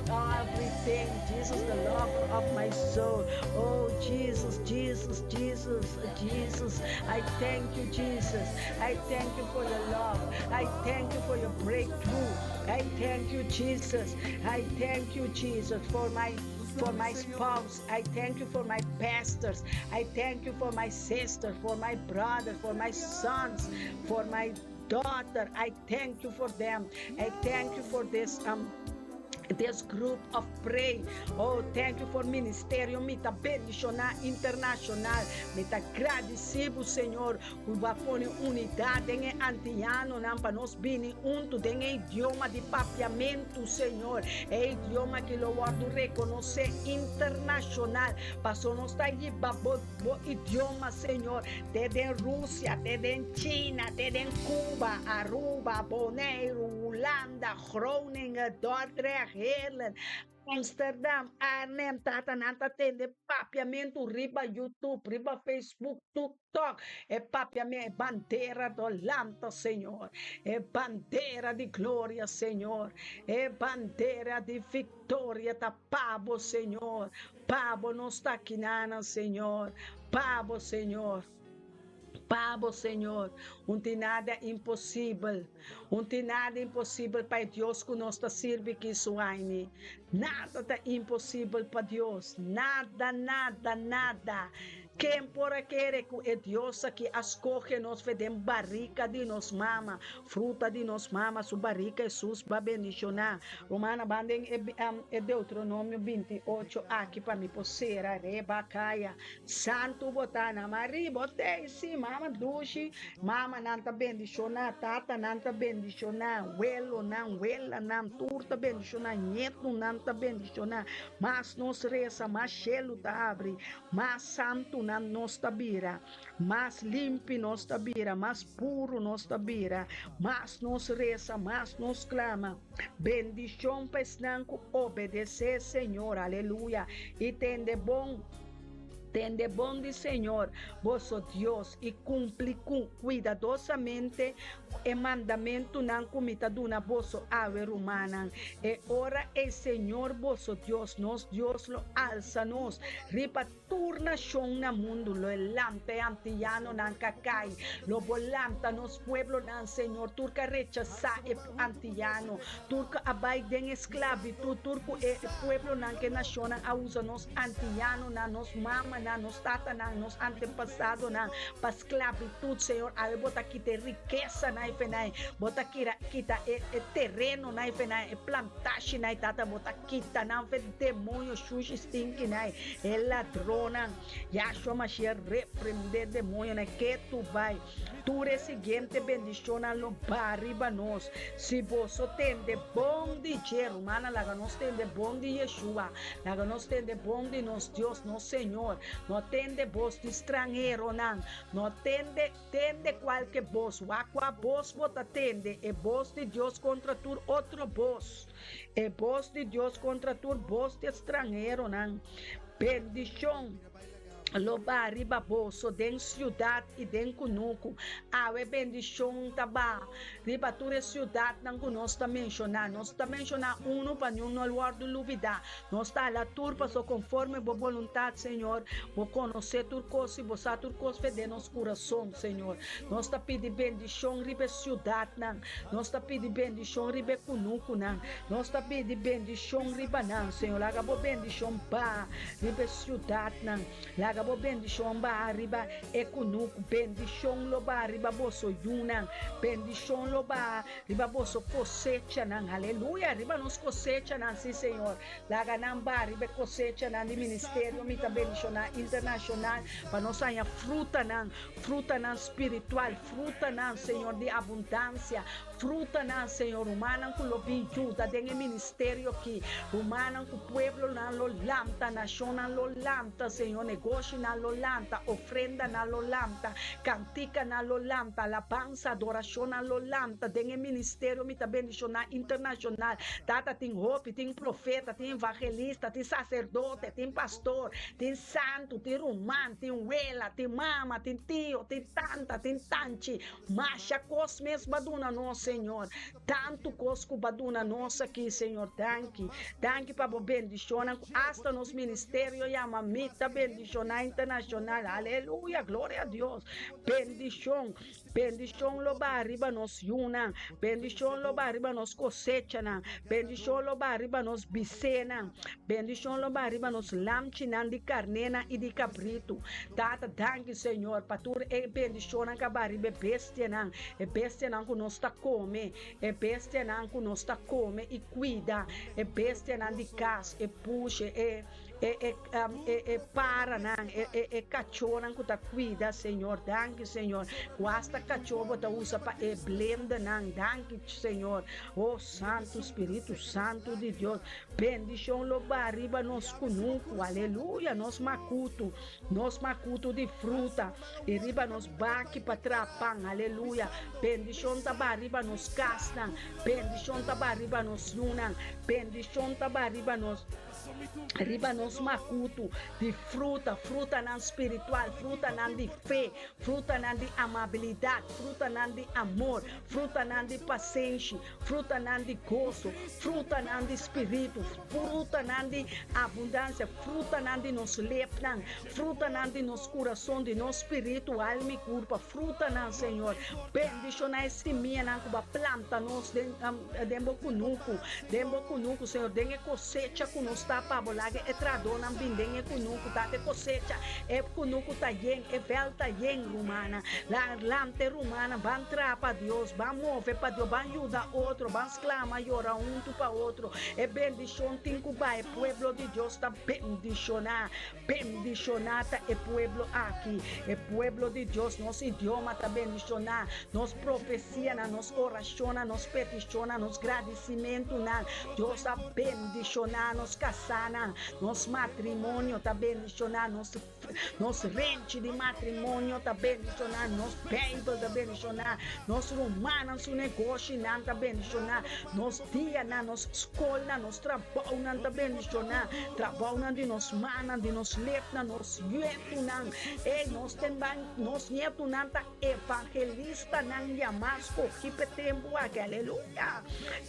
everything. Jesus, the lover of my soul. Oh, Jesus, Jesus, Jesus, Jesus. I thank you, Jesus. I thank you for your love. I thank you for your breakthrough. I thank you, Jesus. I thank you, Jesus, for my spouse. I thank you for my pastors. I thank you for my sister, for my brother, for my sons, for my daughter. I thank you for them. I thank you for this group of pray. Oh, thank you for Ministerio Mi Ta Bendishoná Internacional. Mi ta gradisí, Señor, ku Bo a pone unidat den antianonan pa nos bini huntu den idioma di papiamentu, Señor. E idioma ku lo wòrdu rekonosé internashonal. Paso nos ta hiba bo idioma, Señor. Te Rusia, te China, te Cuba, Aruba, Bonaire, Hulanda, Groningen, Dordrecht, Heerlen. Amsterdam, Arnhem, tata nan ta tende papiamentu riba YouTube, riba Facebook, TikTok. E papiamentu, e bandera do lanta, Señor. E bandera di gloria, Señor. E bandera di victoria ta pa bo, Señor. Pa bo nos ta akinan, Señor. Pa bo, Señor. Pa bo, Señor, un tin nada imposibel. Un tin nada imposibel pa e Dios ku nos ta sirbi ki su aini. Nada ta imposibel pa Dios. Nada, nada, nada. Ken por a kere ku e Dios aki a skohe nos fe den barika di nos mama, fruta di nos mama su barika Hesus ba bendishoná. Rumannan, ban den e, e Deuteronomio 28 aki pa mi por sera reba kaya. Santu bo ta na Marie bo tei si mama dushi mama nan ta bendiciona tata nan ta bendiciona welo nan wela nan tur ta bendiciona ñetu nan ta bendiciona mas nos resa mas shelu ta abri mas santu nan nos ta bira mas limpi nos ta bira mas puru nos ta bira mas nos resa mas nos clama bendicion pa esnan cu obedece Señor aleluya y tende bon Tende bon di Señor, boso Dios, i kumpli ku kuidadosamente ku e mandamentunan ku mi ta duna boso awe, rumannan. E ora ei Señor boso Dios, nos Dios, lo alsa nos riba tur nashon na mundu, lo e lanta e antianonan ka kai, lo bo lanta nos pueblonan, Señor, tur ka rechasá e antiano, tur ku a bai den esklabitut, tur ku e pueblonan ku e nashonnan a usa nos antianonan, nos mamanan, nos tatanan, nos antepasadonan pa sklabitut, Señor, awe bo ta kita e rikesanan ei fenai, bo ta kira kita e e terenonan ei fenai, e plantashinan ei, Tata, bo ta kita nan fe demoño shushi stinkinan ei, e ladronnan. Yahshua Mashiach reprende demoñonan ketu bai. Tur e siguiente bendishonnan lo ba riba nos si boso tende bon di dje. Rumannan, laga nos tende bon di Yeshua. Laga nos tende bon di nos Dios, nos Señor. No tende bos di stranheronan. No tende, tende kualke bos. Wak kua bos bo ta tende, e bos di Dios kontra tur otro bos. E bos di Dios kontra tur bos di e stranheronan. Bendishon lo ba riba boso den siudat i den kunuku. Awe bendishon ta ba riba tur e siudatnan ku nos ta menshoná. Nos ta menshoná unu pa niun no wòrdu lubidá. Nos ta hala tur paso konforme bo boluntat, Señor. Bo konosé tur kos i bo sa tur kos fe den nos kurason, Señor. Nos ta pidi bendishon riba e siudatnan. Nos ta pidi bendishon riba e kunukunan. Nos ta pidi bendishon riba nan, Señor. Laga bo bendishon baha riba e siudatnan. Laga bo bendishon baha riba e kunuku. Bendishon lo baha riba boso yunan. Bendishon lo baha riba boso kosechanan. Aleluya! Riba nos kosechanan, sí, Señor. Laga nan baha riba e kosechanan di Ministerio Mi Ta Bendishoná Internashonal pa nos haña frutanan, frutanan spiritual, frutanan, Señor, di abundansia. Frutanan, Señor, rumannan ku lo bin yuda den e ministerio aki, rumannan ku pueblonan lo lanta, nashonnan lo lanta, Señor, negoshinan lo lanta, ofrendanan lo lanta, kantikanan lo lanta, alabansa, adorashonnan lo lanta den e ministerio Mi Ta Bendishoná Internashonal. Tata, tin hopi, tin profeta, tin evangelista, tin saserdote, tin pastor, tin santu, tin ruman, tin wela, tin mama, tin tio, tin tanta, tin tanchi. Masha kos mes ba duna nos, Señor. Tantu kos ku ba duna nos aki, Señor. Danki. Danki pa bo bendishonnan ku asta nos ministerio yama Mi Ta Bendishoná Internashonal. Aleluya! Gloria a Dios! Bendishon. Bendishon lo baha riba nos yunan. Bendishon lo baha riba nos kosechanan. Bendishon lo baha riba nos bisénan. Bendishon lo baha riba nos lamchinan di karnénan i di kabritu. Tata, danki, Señor, pa tur e bendishonnan ku a baha riba e bestianan, e bestianan ku nos ta kome, e bestianan ku nos ta kome i kuida, e bestianan di kas, e pushe, e. E e e e paranan, e e e kachónan ku ta kuida, Señor. Danki, Señor. Ku asta kachó bo ta usa pa e blendenan. Danki, Señor. Oh, Santu Spiritu Santu di Dios. Bendishon lo ba riba nos kunuku. Aleluya. Nos makutu. Nos makutu di fruta. I riba nos baki pa traha pan. Aleluya. Bendishon ta ba riba nos kasnan. Bendishon ta ba riba nos yunan. Bendishon ta ba riba nos riba nos makutu di fruta, frutanan spiritual, frutanan di fe, frutanan di amabilidat, frutanan di amor, frutanan di pasenshi, frutanan di goso, frutanan di spiritu, frutanan di abundansia, frutanan di nos lepnan, frutanan di nos kurason, di nos spiritu, alma i kurpa, frutanan, Señor. Bendishoná e simianan ku bo a planta nos den den bo kunuku, den bo kunuku, Señor, den e kosecha ku nos ta pa bo. Laga e trahadónan bin den e kunuku, Tata, e kosecha, e kunuku ta yen, e vèlt ta yen, rumannan. Lanta e rumannan, ban traha pa Dios, ban move pa Dios, ban yuda otro, ban sklama, yora huntu pa otro. E bendishon tin ku bai, e pueblo di Dios ta bendishoná. Bendishoná ta e pueblo aki, e pueblo di Dios. Nos idioma ta bendishoná, nos profesianan, nos orashonnan, nos petishonnan, nos gradisimentunan. Dios a bendishoná nos kasánan, nos matrimonio ta bendishoná, nos Nos renchi di matrimonio ta bendishoná, nos Beibel ta bendishoná, nos rumannan su negoshinan ta bendishoná, nos dianan, nos skolnan, nos trabounan ta bendishoná, trabounan di nos mannan, di nos lepnan, nos ñetunan. Ey, nos ten ban, nos ñetunan ta evangelistanan yamá, skohí p'e tempu aki. Aleluya!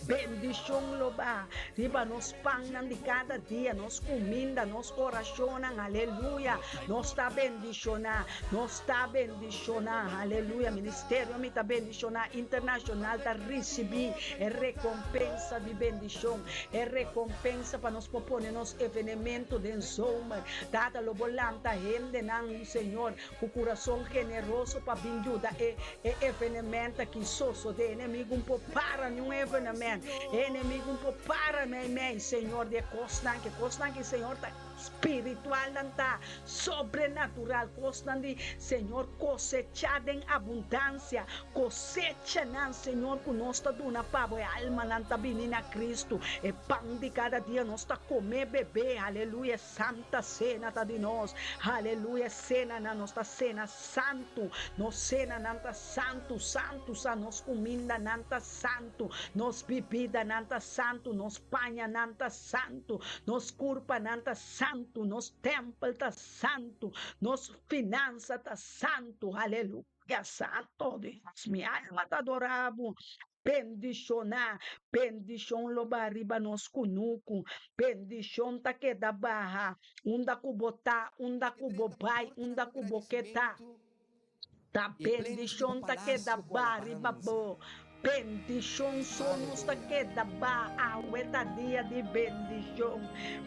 Bendishon lo ba riba nos pannan di kada dia, nos kuminda, nos orashonnan, aleluya. Nos ta bendishoná, nos ta bendishoná, aleluya. Ministerio Mi Ta Bendishoná Internashonal ta risibí e rekompensa di bendishon, e rekompensa pa nos por pone nos evenemento den zomer. Tata, lo bo lanta hendenan, Señor, Ku kurason generoso pa bin yuda e e evenement aki sosode. Enemigu un por para niun evenement. Enemigu un por para meimei, Señor, di e kosnan ki. Kosnan ki, Señor, ta spiritual nan ta, sobrenatural. Kosnan di, Señor, kosechá den abundansia. Kosechanan, Señor, ku nos ta duna pa bo. E almanan ta bini na Cristo. E pan di kada dia nos ta kome, bebe. Aleluya. Santa Cena ta di nos. Aleluya cenanan nos ta cena santu nos cenanan ta santu santu sa nos cumindanan ta santu nos bibidanan ta santu nos pañanan ta santu nos curpanan ta santu nos tempel ta santu nos finansa ta santu aleluya santo Dios mi alma ta adora bo Bendishoná, bendishon lo ba riba nos kunuku, bendishon ta keda baha unda ku bo ta, unda ku bo bai, unda ku bo ke ta. Ta bendishon ta keda ba riba bo, bendishon so nos ta keda ba, awe ta dia di bendishon.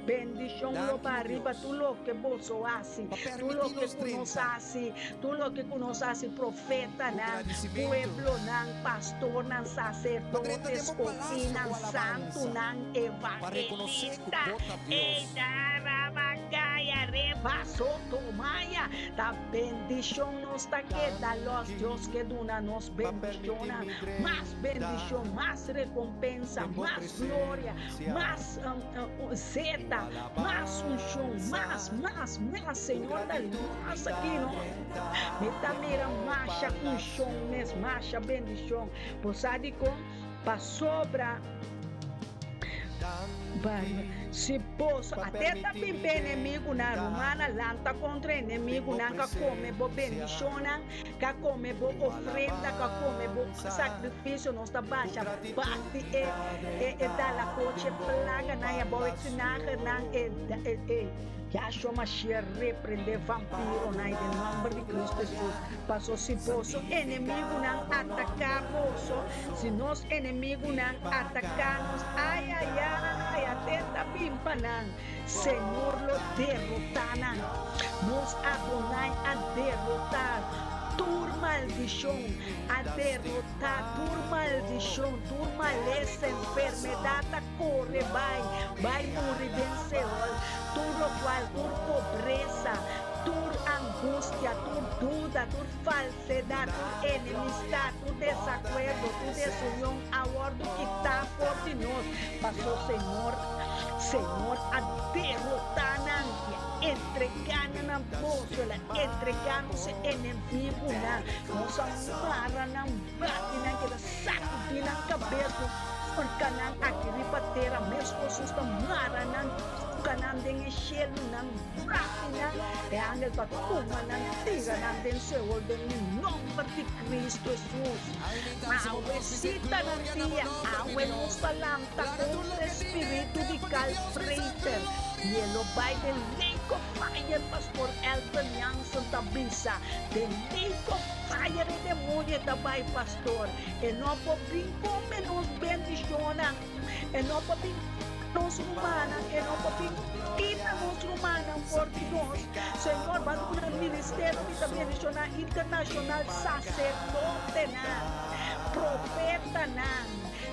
Bendishon lo ba riba tur loke boso hasi, tur loke ku nos hasi, tur loke ku nos hasi, profetanan, pueblonan, pastornan, saserdote, skokinan, santunan, evangelista, ey darabakaya reba sotomaya, ta bendishon nos ta keda los, Dios ke duna nos bendishonnan, mas bendishon, mas rekompensa, mas gloria, mas zeta, mas unshon, mas, mas, mas, Señor ta mas aki no. Mi ta mira masha unshon mes, masha bendishon. Bo sa dikon? Pasobra si boso ate ta bin pa enemigunan, rumannan lanta kontra enemigunan ka kome bo bendishonnan, Ka kome bo ofrenda, ka kome bo sakrifisio, nos ta basha bati e e dalakochi, e plaganan i abou e knagernan, e e Yahshua Mashiach reprende vampironan den nomber di Cristo Jesus. Paso si boso enemigunan ataká boso, si nos enemigunan ataká nos, ay ay ay, atenta bin pa nan. Señor lo derotá nan. Nos Adonai a derotá. Tur maldishon a derotá, tur maldishon, tur malesa, enfermedat ta kore bai, bai muri den Seol. Tur lokual, tur pobresa, tur angustia, tur duda, tur falsedat, tur enemistat, tur desakuerdo, tur desunion a wòrdu kitá for di nos, pasó Señor, Señor a derotá nan i a entregá nan na boso, el a entregá nos e enemigunan, nos a mara nan, bati nan, keda sakudí nan kabes, nos horka nan aki riba tera, meskos nos ta mara nan, toka nan den e shelunan, bati nan, e angel ta tuma nan, tira nan den Seol den e nòmber di Kristu Hesus. Awe sita nan dia, awe nos ta lanta kontra e spiritu di Karl Freiter i e lo bai den Lake of Fire, Pastor Elton Jansen ta bisa. Den Lake of Fire e demonio ta bai, Pastor. E no por bin kome nos bendishonnan, e no por bin nos rumannan, e no por bin kita nos rumannan for di nos. Señor, bo a duna ministerio mi ta bendishoná internashonal saserdotenan, profetanan,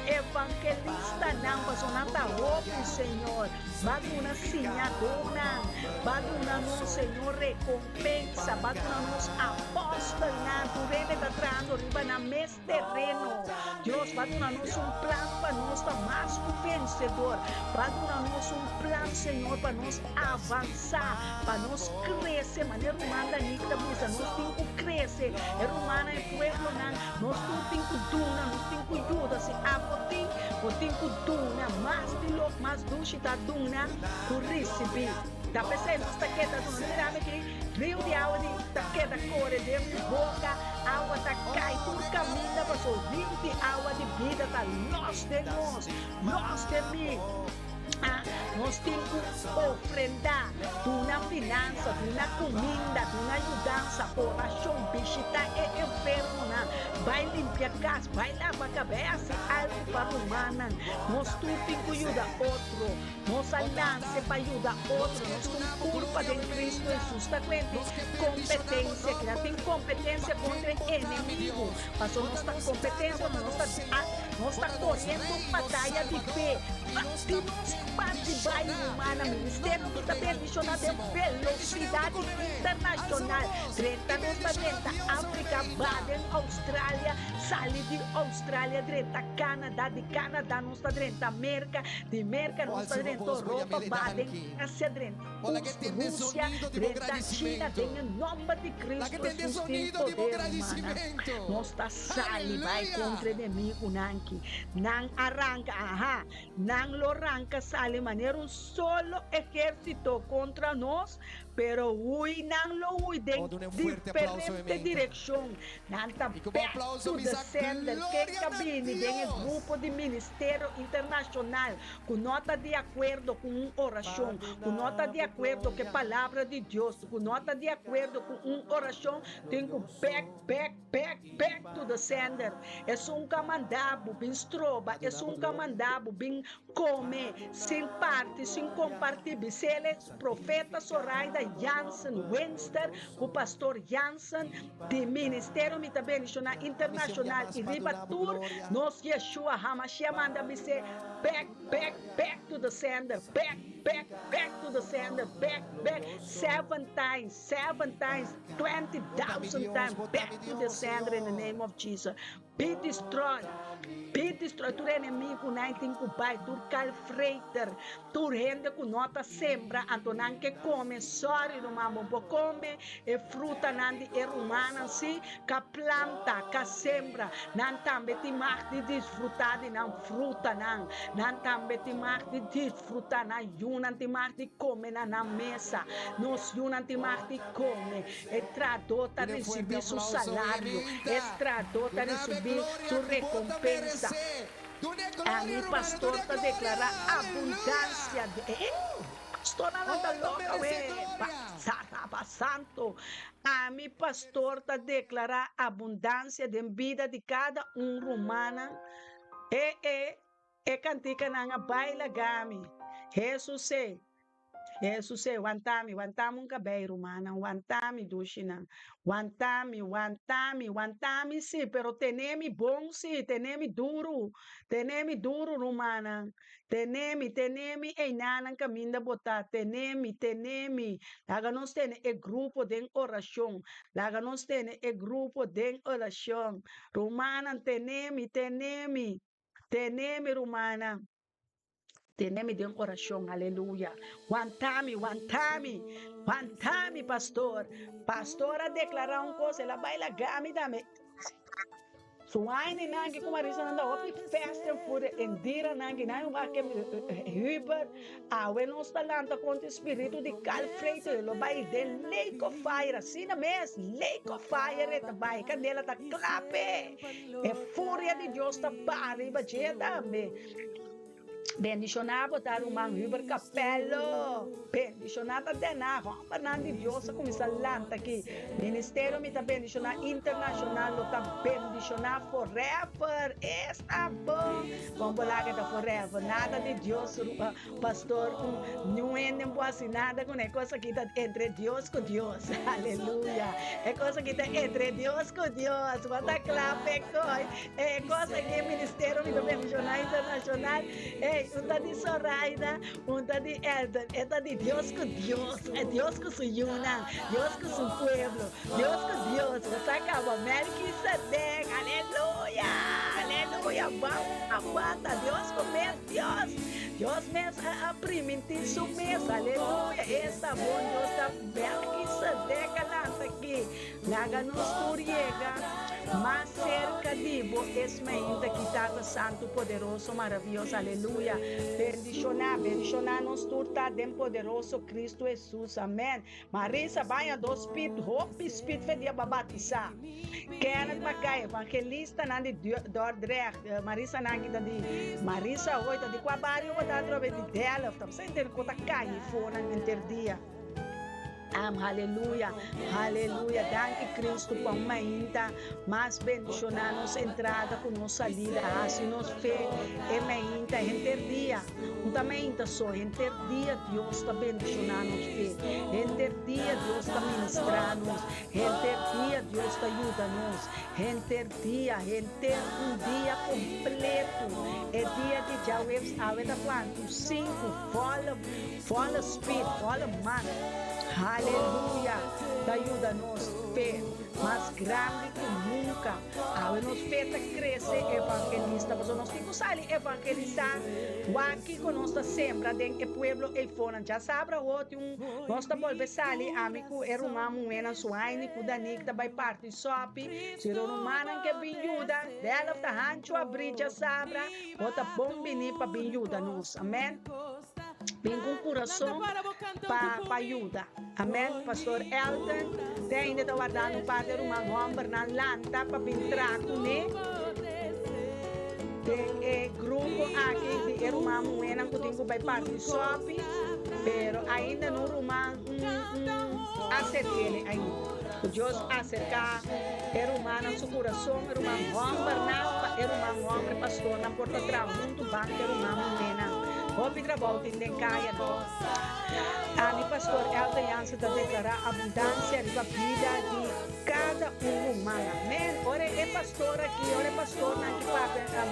evangelistanan, pasobra nan ta hopi, Señor. Bo a duna siñadónan, bo a duna nos, Señor, rekompensa, bo a duna nos apòstelnan, tur hende ta trahando riba nan mes tereno. Dios ba duna nos un plan pa nos ta mas ku vensedor. Ba duna nos un plan, Señor, pa nos avansá, pa nos krese. Manera ruman Danique ta bisa, nos tin ku krese. E rumannan, e pueblonan, nos tur tin ku duna, nos tin ku yuda. Si abo tin, bo tin ku duna. Mas di lo mas dushi ta duna ku risibí. Ta p'esei nos ta keda duna. Mira mi aki. Riu di awa di ta keda kore den mi boka, awa ta kai tur kaminda paso riu di awa di bida ta los den nos, los den mi. Ah, nos tin ku ofrendá, duna finansa, duna kuminda, duna yudansa, orashon, bishitá e enfermonan, bai limpia kas, bai laba kabei, hasi algu pa rumannan. Nos tur tin ku yuda otro. Nos a lanse pa yuda otro. Nos ta un kurpa den Kristu Hesus. Ta kuenti kompetensia. Kila tin kompetensia kontra e enemigu. Pasobra nos ta kompetensia ora nos ta nos ta koriendo un bataya di fe. Bati nos bati bai humana. Ministerio mi ta bendishona den velosidat internashonal. Drenta nos ta drenta Afrika, ba den Australia, sali di Australia drenta Canada, di Canada nos ta drenta Merka. Di Merka nos ta drenta Europa, ba den Asia, drenta Rusia, drenta China, den e nomber di Cristo Jesus tin poder, rumannan. Nos ta sali bai kontra e enemigunan aki. Nan a ranka, aha, nan lo ranka sali manera un solo ehérsito kontra nos, pero hui nan lo hui den diferente direkshon. Nan ta back to the sender ken ta bini den e grupo di ministerio internashonal ku no ta di akuerdo ku un orashon, ku no ta di akuerdo ku e palabra di Dios, ku no ta di akuerdo ku un orashon, tin ku back, back, back, back to the sender. Esun ku a manda bo bin stroba, esun ku a manda bo bin kome sin parti, sin kompartí, bis'el e profeta Soraida Jansen Winster ku pastor Jansen Di ministerio mi ta bendiciona internacional y riba tur nos Yeshua Hamashiach manda bis'e back back back to the sender back back back to the sender back back seven times seven times 20,000 times back to the sender in the name of Jesus Be destroy, be destroy tur enemigunan tin ku bai, tur kalfreiter, tur hende ku no ta sembra anto nan ke kome, sorry ruman bo por kome e frutanan di e rumannan si ka planta, ka sembra, nan tambe tin mag di disfruta di nan frutanan, nan tambe tin mag di disfruta, nan yunan tin mag di kome na nan mesa, nos yunan tin mag di kome. E trahadó ta risibí su salario, e trahadó ta risibí su rekompensa. Ami, pastor, ta deklará abundansia di e pastornan nan ta loka we. Ba santo. Ami, pastor, ta deklará abundansia den bida di kada un rumannan. E e e kantikanan a bai laga mi. Hesus e. Hesus e, wanta mi, wanta mi un kabei, rumannan, wanta mi, dushinan, wanta mi, wanta mi, wanta mi si, pero tene mi bon si, tene mi duru, tene mi duru, rumannan, tene mi, tene mi einanan kaminda bo ta, tene mi, tene mi. Laga nos tene e grupo den orashon, laga nos tene e grupo den orashon. Rumannan, tene mi, tene mi, tene mi, rumannan. Tene mi den orashon, aleluya. Wanta mi, wanta mi, wanta mi, pastor. Pastor a deklará un kos, el a bai laga mi tambe. Su aininan ki ku Marisa nan ta hopi fest en furia, Indira nan ki nan wak Hubert, awe nos ta lanta kontra e spiritu di kalfreito, e lo bai den lake of fire, asina mes, lake of fire e ta bai, e kandela ta klape, e furia di Dios ta baha riba dje tambe. Bendishoná bo ta ruman Hubert Capello. Bendishoná ta Den Haag. Hombernan di Dios a kuminsá lanta aki. Ministerio Mi Ta Bendishoná Internashonal lo ta bendishoná forever. Esta bon! Kon bo laga ta forever? Nada di Dios pastor ku niun hende no por hasi nada kuné. E kos aki ta entre Dios ku Dios. Aleluya! E kos aki ta entre Dios ku Dios. Bo ta kla p'e koi? E kos aki e ministerio mi ta bendishoná internashonal. Ey, un ta di Soraida, un ta di Elton. E ta di Dios ku Dios, e Dios ku su yunan, Dios ku su pueblo, Dios ku Dios. Bo sa kaba Melkisedek. Aleluya! Aleluya! Ban aguanta. Dios ku mes Dios. Dios mes a primintí su mes. Aleluya! Esta bon Dios ta Melkisedek a lanta aki. Laga nos tur yega mas serka di bo es mainta ki Tata Santu Poderoso Maravioso Aleluya Bendishoná bendishoná nos tur ta den poderoso Cristo Jesus Amen Marisa baña dos pit hopi spit fe dia ba batisa Kenneth Mackay evangelistanan di Dordrecht Marisa nan ki ta di Marisa hoy ta di kua bario bo ta atrobe di Delft ta bisa henter ku ta kai fonan henter dia. Am haleluya haleluya danki Cristo pa un mainta mas bendiciona nos entrada cu nos salida haci nos fe e mainta henter dia un ta mainta so henter dia Dios ta bendiciona nos fe henter dia Dios ta ministra nos henter dia Dios ta yuda nos henter dia henter un dia completo e dia di djaweps awe ta cuanto cinco volle Volle speed, volle man. Haleluya! Ta yuda nos fe mas grandi ku nunka. Awe nos fe ta krese, evangelista, pasobra nos tin ku sali evangelisá. Wak kiko nos ta sembra den e pueblo eifonan. Djasabra awor tin un, nos ta bolbe sali, ami ku e ruman muhénan Suhaini ku Danik ta bai parti sòpi. Si lo rumannan ke bin yuda, Delft ta hanchu abrí djasabra, bo ta bon bini pa bin yuda nos. Amen. Bin ku un kurason pa pa yuda. Amen. Pastor Elton te ainda ta wardando un par di ruman hombernan lanta pa bin tra kuné den e grupo aki di e ruman muhénan ku tin ku bai parti sòpi, pero ainda no ruman aserk'é ainda. Ku Dios aserká e rumannan su kurason, e ruman hòmbernan pa e ruman hòmber, pastornan por ta traha huntu ban ku e ruman muhénan. Hopi trabou tin den kaya no. Ami pastor Elton Jansen ta deklará abundansia riba bida di kada un ruman. Amèn. Ora e pastor aki, ora e pastornan aki papia,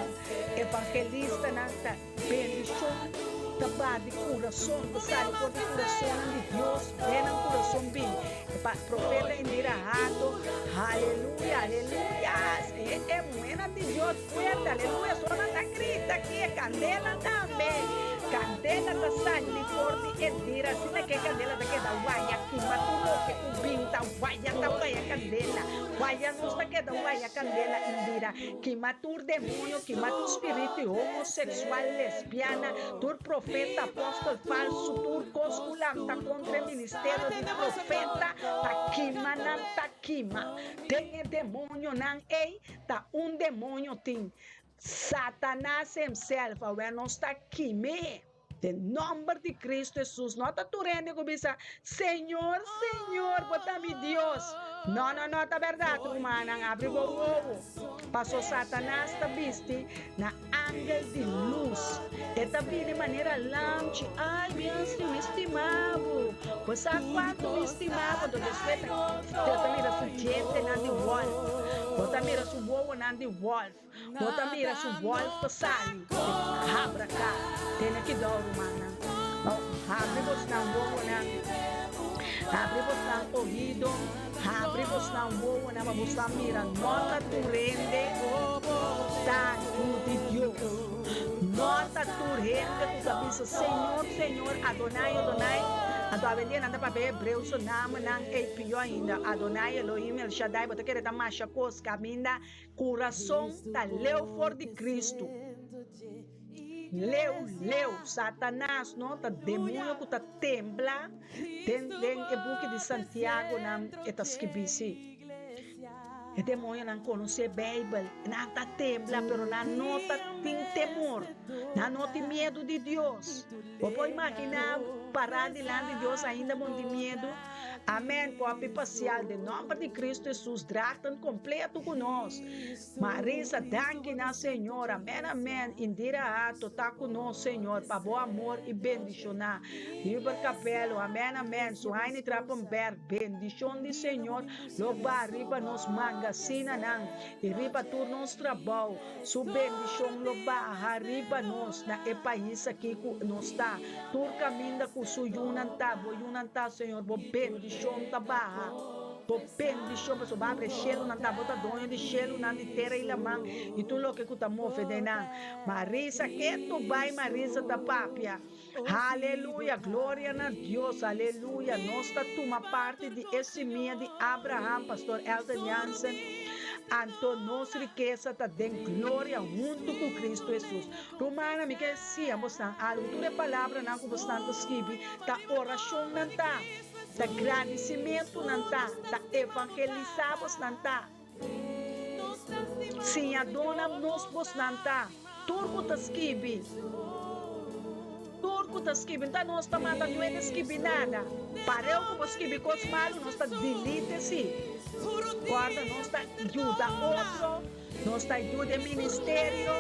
evangelistanan ta. Bendishon ta ba di kurason, ta sali for di kurasonnan di Dios den nan kurason bin. E pa profeta Indira Hato, Haleluya, aleluya! E e muhénan di Dios fuerte, aleluya! Sona ta grita aki, e kandela tambe. Kandela ta sali for di Indira, asina ke kandela ta keda waya, kima tur loke ku bin ta waya, ta waya kandela. Waya nos ta keda waya kandela, Indira. Kima tur demonio, kima tur spiritu homosexual, lesbiana, tur profeta, apostol falsu, tur kos ku lanta kontra e ministerio di profeta, ta kima nan ta kima. Den e demonionan ei ta un demonio tin, Satanas himself, awe nos ta kim'é. Den nomber di Cristo Jesus, no ta tur hende cu bisa, Señor, Señor, bo ta mi Dios. No, no, no ta berdad, rumannan, abri bo wowo. Paso Satanas ta bisti na. angel di lus. E ta bini manera lamchi. Ai, mi Ansley, mi stima bo. Bo sa kuantu mi stima bo. Anto despues ta, bo ta mira su djentenan di wòlf. Bo ta mira su wowonan di wòlf. Bo ta mira su wòlf ta sali. E habra ka. Tene kidou, rumannan. Habri bosnan wowonan. Habri bosnan ohido. Habri bosnan wowonan pa bosnan mira. No ta tur hende ta yu di Dios. No ta tur hende ku ta bisa, Señor, Señor, Adonai, Adonai. Anto awendia nan ta papia hebreo su namenan ei pió ainda, Adonai, Elohim, El Shaddai. Bo ta kere ta masha kos kaminda kurason ta leu for di Kristu. Leu, leu, Satanas no ta demoño ku ta tembla den den e buki di Santiago nan e ta skibí si. E demoñonan konosé Beibel, nan ta tembla pero nan no ta tin temor, nan no tin miedu di Dios. Bo por imaginá pará dilanti Dios ainda bo no tin miedu? Amèn, Kòpi pasial den nòmber di Kristu Hesus draagten kompleto ku nos. Marisa, danki na Señor. Amen amen. Indira Hato ta cu nos Señor pa bo amor y bendiciona. Hubert Capello, amen amen. Suhaini Trappenberg, bendicion di Señor lo ba riba nos mangasinanan y riba tur nos trabao. Su bendicion lo baha riba nos na e pais aki cu nos ta. Tur caminda cu su yunan ta, bo yunan ta Señor, bo bendicion ta baha. Bo bendishon, pasobra bo abri e shelunan, ta bo ta doño di shelunan, di tera i laman, i tur loke ku ta move den nan. Marisa, ketu bai, Marisa ta papia. Haleluya! Gloria na Dios! Haleluya! Nos ta tuma parti di e simia di Abraham, Pastor Elton Jansen. Anto nos rikesa ta den gloria huntu ku Kristu Hesus. Rumannan, mi ke siña bosnan algu. Tur e palabranan ku bosnan ta skibi ta orashonnan ta. Ta gradisimentu nan ta, ta evangelisá bosnan ta, siñadónan nos bosnan ta, tur ku ta skibi, tur ku ta skibi, nta nos ta manda nuende skibi nada, pareu ku bo skibi kos malu nos ta delete si, kòrda nos ta yuda otro. Nos ta yuda e ministerio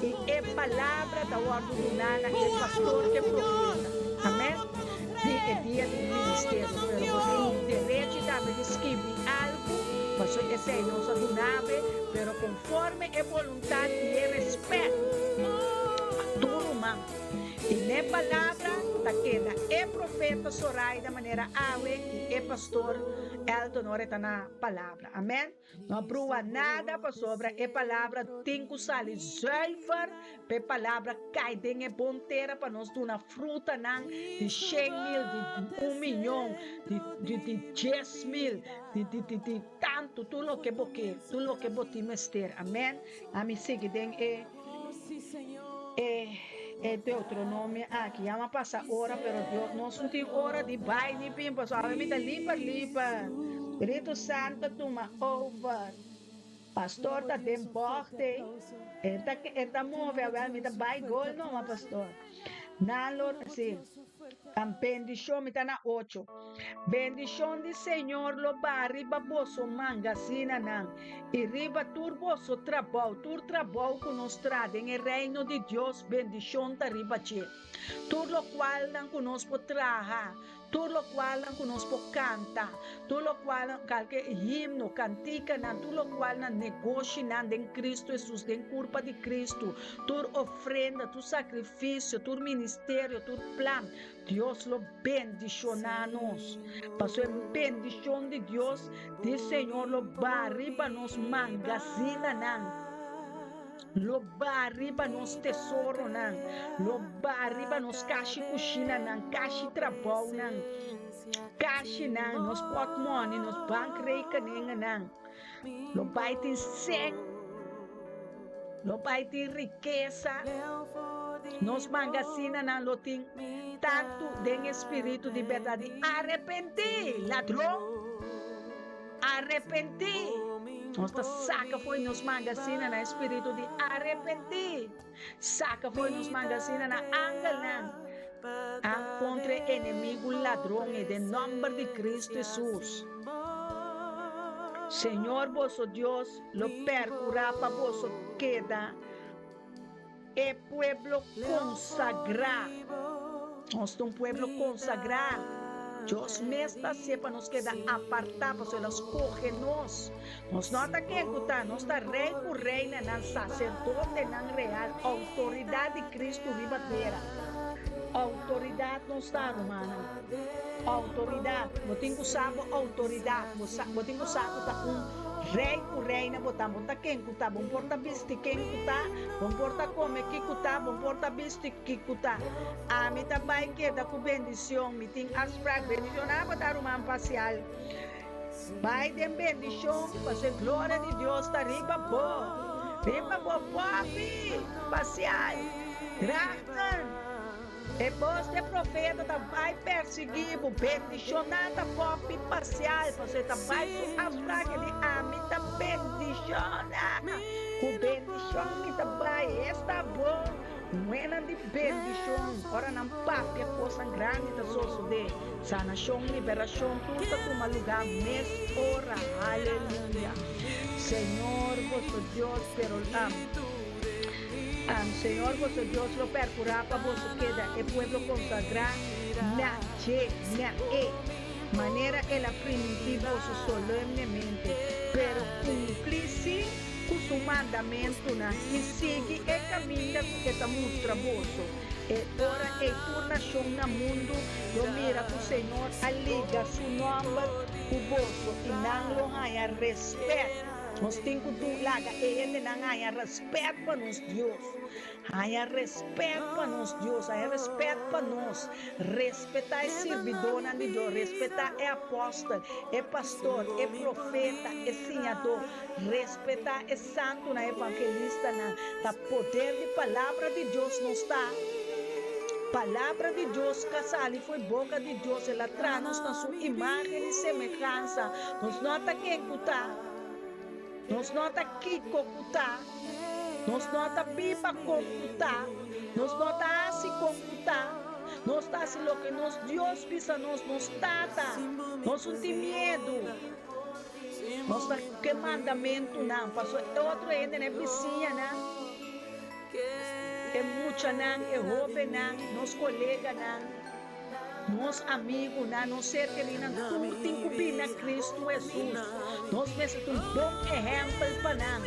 i e palabra ta wòrdu duná na e pastor ku e profeta. Amèn. Di e dia di ministerio. Pero bo tin derechi tambe di skibi algu, pasobra esei nos a duna bo, pero konforme e boluntat i e rèspèt pa tur ruman. I n'e palabra ta keda e profeta Soraida manera awe i e pastor Elton ora e ta na palabra. Amèn. No brua nada pasobra e palabra tin ku sali zuiver pa e palabra kai den e bon tera pa nos duna frutanan di shen mil, di un miyon, di di di dies mil, di di di di tantu, tur loke bo ke, tur loke bo tin mester. Amen. Ami sigui den e e e Deuteronomio aki. Ya mi a pasa ora, pero Dios, nos no tin ora di bai ni bin, pasobra awe mi ta liber liber. Spiritu Santo tuma over. Pastor ta den bocht ei. E ta e ta move awel, mi ta bai gol numa, pastor. Nan lo, si. Bendishon, mi ta na ocho. Bendishon di Señor lo baha riba boso mangasinanan i riba tur boso trabou, tur trabou ku nos traha den e Reino di Dios, bendishon ta riba dje. Tur lokualnan ku nos por traha, tur lokualnan ku nos por kanta, tur lokualnan, kalke himno, kantikanan, tur lokualnan, negoshinan den Kristu Hesus, den kurpa di Kristu, tur ofrenda, tur sakrifisio, tur ministerio, tur plan, Dios lo bendishoná nos. Pasobra e bendishon di Dios, di Señor, lo baha riba nos mangasinanan, lo baha riba nos tesoronan, lo baha riba nos kashi kushinanan, kashi trabounan, kashinan, nos pòtmòni, nos bankrekeningennan. Lo bai tin sèn, lo bai tin rikesa, nos mangasinanan lo tin tantu den e spiritu di bèrdat di arepentí, ladron, arepentí. Nos ta saka for di nos mangasinanan e spiritu di arepentí, saka for di nos mangasinanan angelnan a kontra e enemigu ladron ei den nòmber di Kristu Hesus. Señor boso Dios lo percura pa boso keda E pueblo konsagrá. Nos ta un pueblo konsagrá. Dios mes ta hasié pa nos keda apartá, pasobra el a skohe nos. Nos no ta ken ku ta, nos ta rei ku reinanan, saserdotenan real, outoridat di Kristu riba tera. Outoridat nos ta, rumannan. Outoridat. Bo tin ku sa bo outoridat. Bo sa, bo tin ku sa ku ta un rei ku reina bo ta. Bo ta ken ku ta. Bo por ta bisti ken ku ta. Bo por ta kome ki ku ta. Bo por ta bisti ki ku ta. Ami ta bai keda ku bendicion. Mi tin afsprak. Bendicioná bo ta, ruman Pasial. Bai den bendishon, pasobra e gloria di Dios ta riba bo, riba bo popi spasial. Drachten, e bos di e profeta ta bai persiguí bo. Bendishoná ta popi pasial, pasobra e ta bai su afsprak, e di, Ami ta bendishoná, ku bendishon mi ta bai. Esta bo. Muhénan di bendishon, ora nan papia kosnan grandi ta sosodé, sanashon, liberashon, tur ta tuma lugá mes ora. Aleluya! Señor boso Dios pero am am Señor boso Dios lo perkurá pa boso keda e pueblo konsagrá na dje, na e manera El a primintí boso solemnemente, pero kumplí sí ku su mandamentunan i sigui e kaminda ku e ta mustra boso. E ora ei tur nashon na mundu lo mira ku Señor a liga su nòmber ku boso i nan lo haña rèspèt. Nos tin ku laga e hendenan haña rèspèt pa nos Dios. Haña respet pa nos Dios, haña respet pa nos. Respetá e sirbidónan di Dios, respetá e apòstel, e pastor, e profeta, e siñadó. Respetá e santunan, e evangelistanan. Ta poder di Palabra di Dios nos ta. Palabra di Dios ka sali fo'i boka di Dios, el a traha nos na su imágen i semehansa. Nos no ta ken ku ta. Nos no ta kiko ku ta. Nos no ta biba kon ku ta. Nos no ta hasi kon ku ta. Nos ta hasi loke nos Dios bisa nos, nos Tata. Nos un tin miedu. Nos ta ke mandamentunan, pasobra e otro hendenan, e bisiñanan, e muchanan, e hóbennan, nos koleganan, Nos amigunan, nos ser kerinan tur tin ku bini na Kristu Hesus. Nos mester ta un bon ehèmpel pa nan.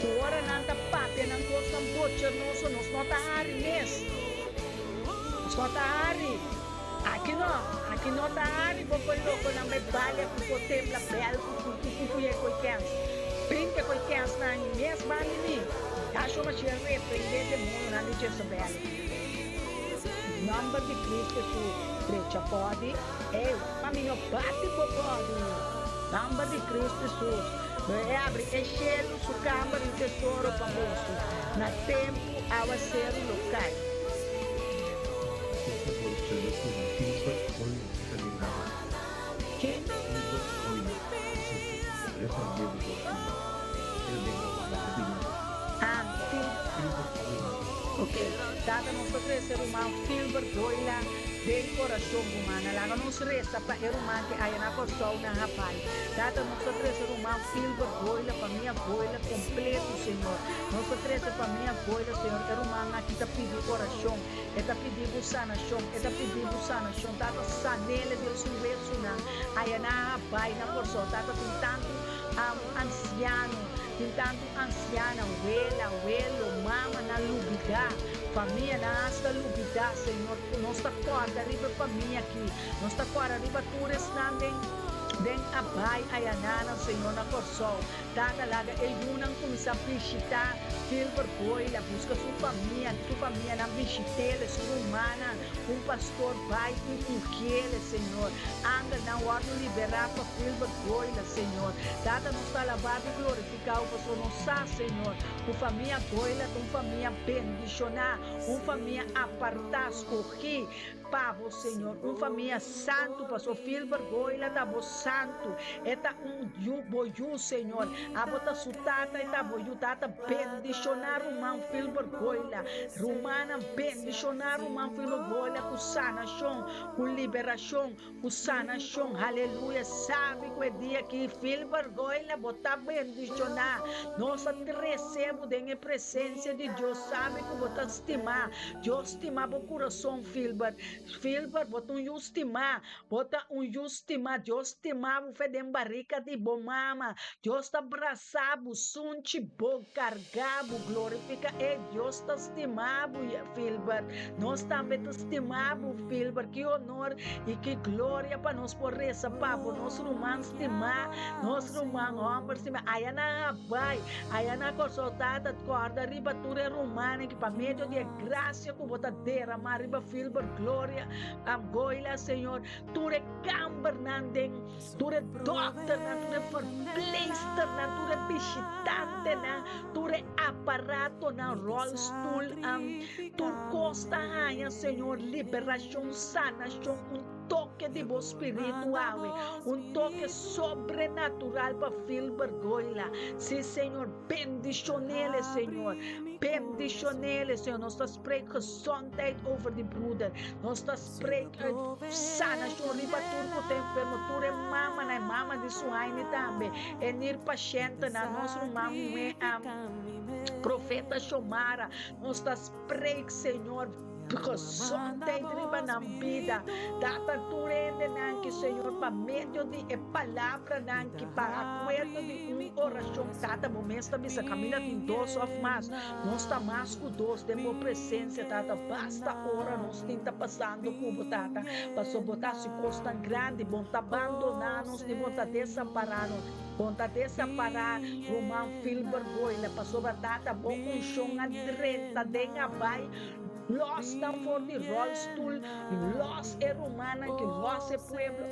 Ku ora nan ta papia nan kosnan bochornoso, nos no ta hari mes. Nos no ta hari. Aki no, aki no ta hari bo por loko nan bai balia ku por tembla bèl ku ku ku ku ku e koi kèns. Brinka koi kèns nan mes bandi mi. Yahshua Mashiach reprendé demonionan di Jezabel. Nomber di Cristo Hesus drecha body ey pa mi no bati bo body Nomber di Cristo Hesus lo e abri e shelu su camber di tesoro pa boso na tempu awaceru lo cay. Esta produccion lo tin Gilbert Goyla ta den graba. Ken? Gilbert Goyla ta den el den graba na hopi nomber. Ah, Gil. Gilbert Goyla. Ok, Tata nos ta trese ruman Gilbert Goyla den orashon rumannan. Laga nos resa pa e ruman ke aya na Kòrsou na Hawaii. Tata nos ta trese ruman Gilbert Goyla, famia Goyla kompleto Señor. Nos ta trese famia Goyla Señor. E ruman aki ta pidi orashon. E ta pidi bo sanashon. E ta pidi bo sanashon. Tata sanele den su wesunan aya na Hawaii na Kòrsou. Tata tin tantu ansiano, tin tantu. Ansiana, wela, welo, mama nan lubidá, famia nan hasta lubidá, Señor, ku nos ta kòrda riba e famia aki, nos ta kòrda riba tur esnan den den a bai ayananan, Señor, na Kòrsou. Tata, laga e yunan kuminsá bishitá Gilbert Boyla, buska su famia, su famianan bishit'el, su rumannan, un pastor bai i ungi'el, Señor. Angelnan wòrdu liberá pa Gilbert Boyla, Señor. Tata, nos ta alabá i glorifiká. Kau pasobra nos sa, Señor, ku famia Goyla ta un famia bendishoná, un famia apartá, skogí pa Bo, Señor, un famia santu, pasobra Filber Goyla ta Bo. Santu. E ta un yu, bo yu, Señor. Abo ta su tata, e ta bo yu. Tata, bendishoná ruman Filbert Goila. Rumannan, bendishoná ruman Filbert Goila ku sanashon, ku liberashon, ku sanashon. Haleluya. Sabi ku e dia aki, Filbert Goila, bo ta bendishoná. Nos a trese bo den e presensia di Dios. Sabi ku bo ta stimá. Dios stima bo kurason, Filbert. Filbert, bo ta un yu stimá. Bo ta un yu stimá. Dios stima bo fe den barika di bo mama. Dios ta brasa bo, sunchi bo, karga bo, glorifika e. Dios ta stima bo, Filbert. Nos tambe ta stima bo, Filbert. Ki honor i ki gloria pa nos por resa pa bo, nos ruman stimá, nos ruman hòmber stimá. Aya na Hawaii, aya na Kòrsou, Tata, kòrda riba tur e rumannan ki pa medio di e grasia ku bo ta deramá riba Filbert Gloria, Goila, Señor, tur e kambernan den, tur e dòkternan, tur e verpleegsternan, tur e bishitantenan, tur e aparatonan, ròlstul, tur kos ta haña, Señor, liberashon, sanashon, un toke di bo Spiritu awe, un toke sobrenatural pa Filbert Goila. Sí, Señor, bendishon'ele, Señor, bendishon'ele, Señor. Nos ta spreek gezondheid over di broeder. Nos ta spreek uit sanashon riba tur ku ta enfermo, tur e mamanan, e mama di Suhaini tambe, e nierpashèntenan, nos ruman muhé, profeta Shomara. Nos ta spreek, Señor, gezondheid riba nan bida. Tata, tur hendenan ki, Señor, pa medio di e palabranan ki pa akuerdo di un orashon, Tata, bo mes ta bisa kaminda tin dos òf mas. Nos ta mas ku dos den bo presensia, Tata. Basta ora nos tin ta pasando ku bo, Tata, pasobra bo ta hasi kosnan grandi. Bo no ta bandoná nos ni bo no ta desampará nos. Bo no ta desampará ruman Filbert Goyla, pasobra, Tata, bo unshon a drenta den a bai. Lòs nan for di ròlstul, lòs e rumannan ki lòs e pueblo.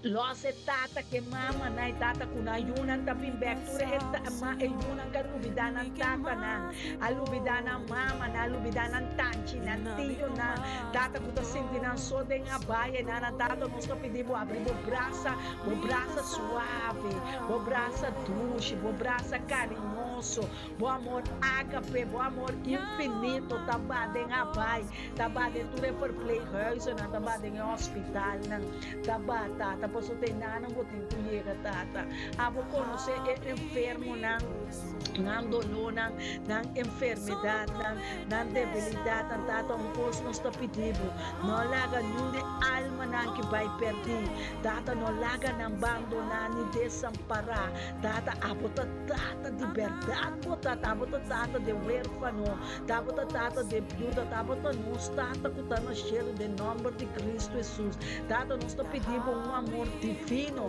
Los e tata ke mama nan e tata ku nan yunan ta bin bek tur e ma e yunan ka lubida nan tatanan a lubida nan mama nan a lubida nan tanchi nan tio nan tata ku ta sinti nan so den a baye nan nan tata nos ta pidi bo abri bo brasa bo brasa suave bo brasa dushi bo brasa kariñoso bo amor agape bo amor infinito ta ba den a bai Ta ba den tur e verpleeghuizennan, ta ba den e hospitalnan, ta ba, Tata, pasobra ta e nannan bo tin ku yega, Tata. Abo konosé e enfermonan, nan dolónan, nan enfermedatnan, nan debilidatnan, Tata. Un kos nos ta pidi bo, no laga niun di e almanan ki bai pèrdí, Tata, no laga nan bandoná ni desampará, Tata. Abo ta Tata di bèrdat, bo ta, abo ta Tata di e wérfano. Tabata Tata den biuda, tabata nos Tata ku ta na shelu, den nòmber di Kristu Hesus. Tata, nos ta pidi Bo un amor divino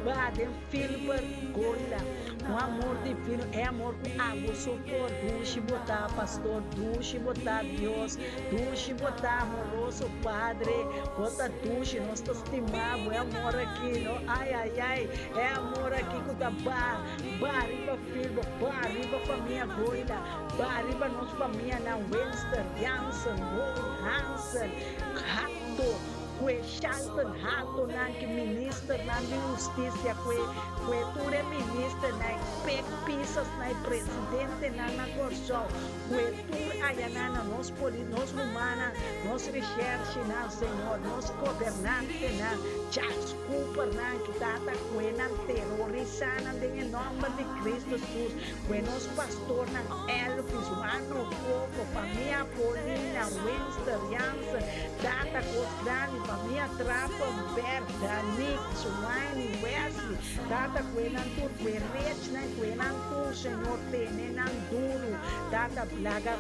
baha den Filbert Goila, un amor divino, e amor ku abo so por. Dushi Bo ta, Pastor, dushi Bo ta, Dios, dushi Bo ta, amoroso Padre, Bo ta dushi, nos ta stima Bo, e amor aki, no, ai, ai, ai, e amor aki ku ta baha, baha riba Filbert, baha riba famia Goila. Ba riba nos famianan Winster, Jansen, Hoon, Hansen, Hato, ku e Shalton Hatonan ki ministernan di hustisia ku e ku e tur e ministernan e Pek Pisasnan e presidentenan na Kòrsou ku e tur ayanan na nos poli nos rumannan nos rishershinan Señor nos gobernantenan Charles Coopernan ki tata ku e nan terorisanan den e nòmber di Cristo Jesus. Kue nos pastornan Elvis, Wano, Coco, famia Paulina, Winster, Jansen, Tata Kos Grandi, famia Trappenberg, Danique, Suwaini, Wesley, Tata kue nan tur, kue Rechnan, kue nan tur, Señor tene nan duru, Tata plaga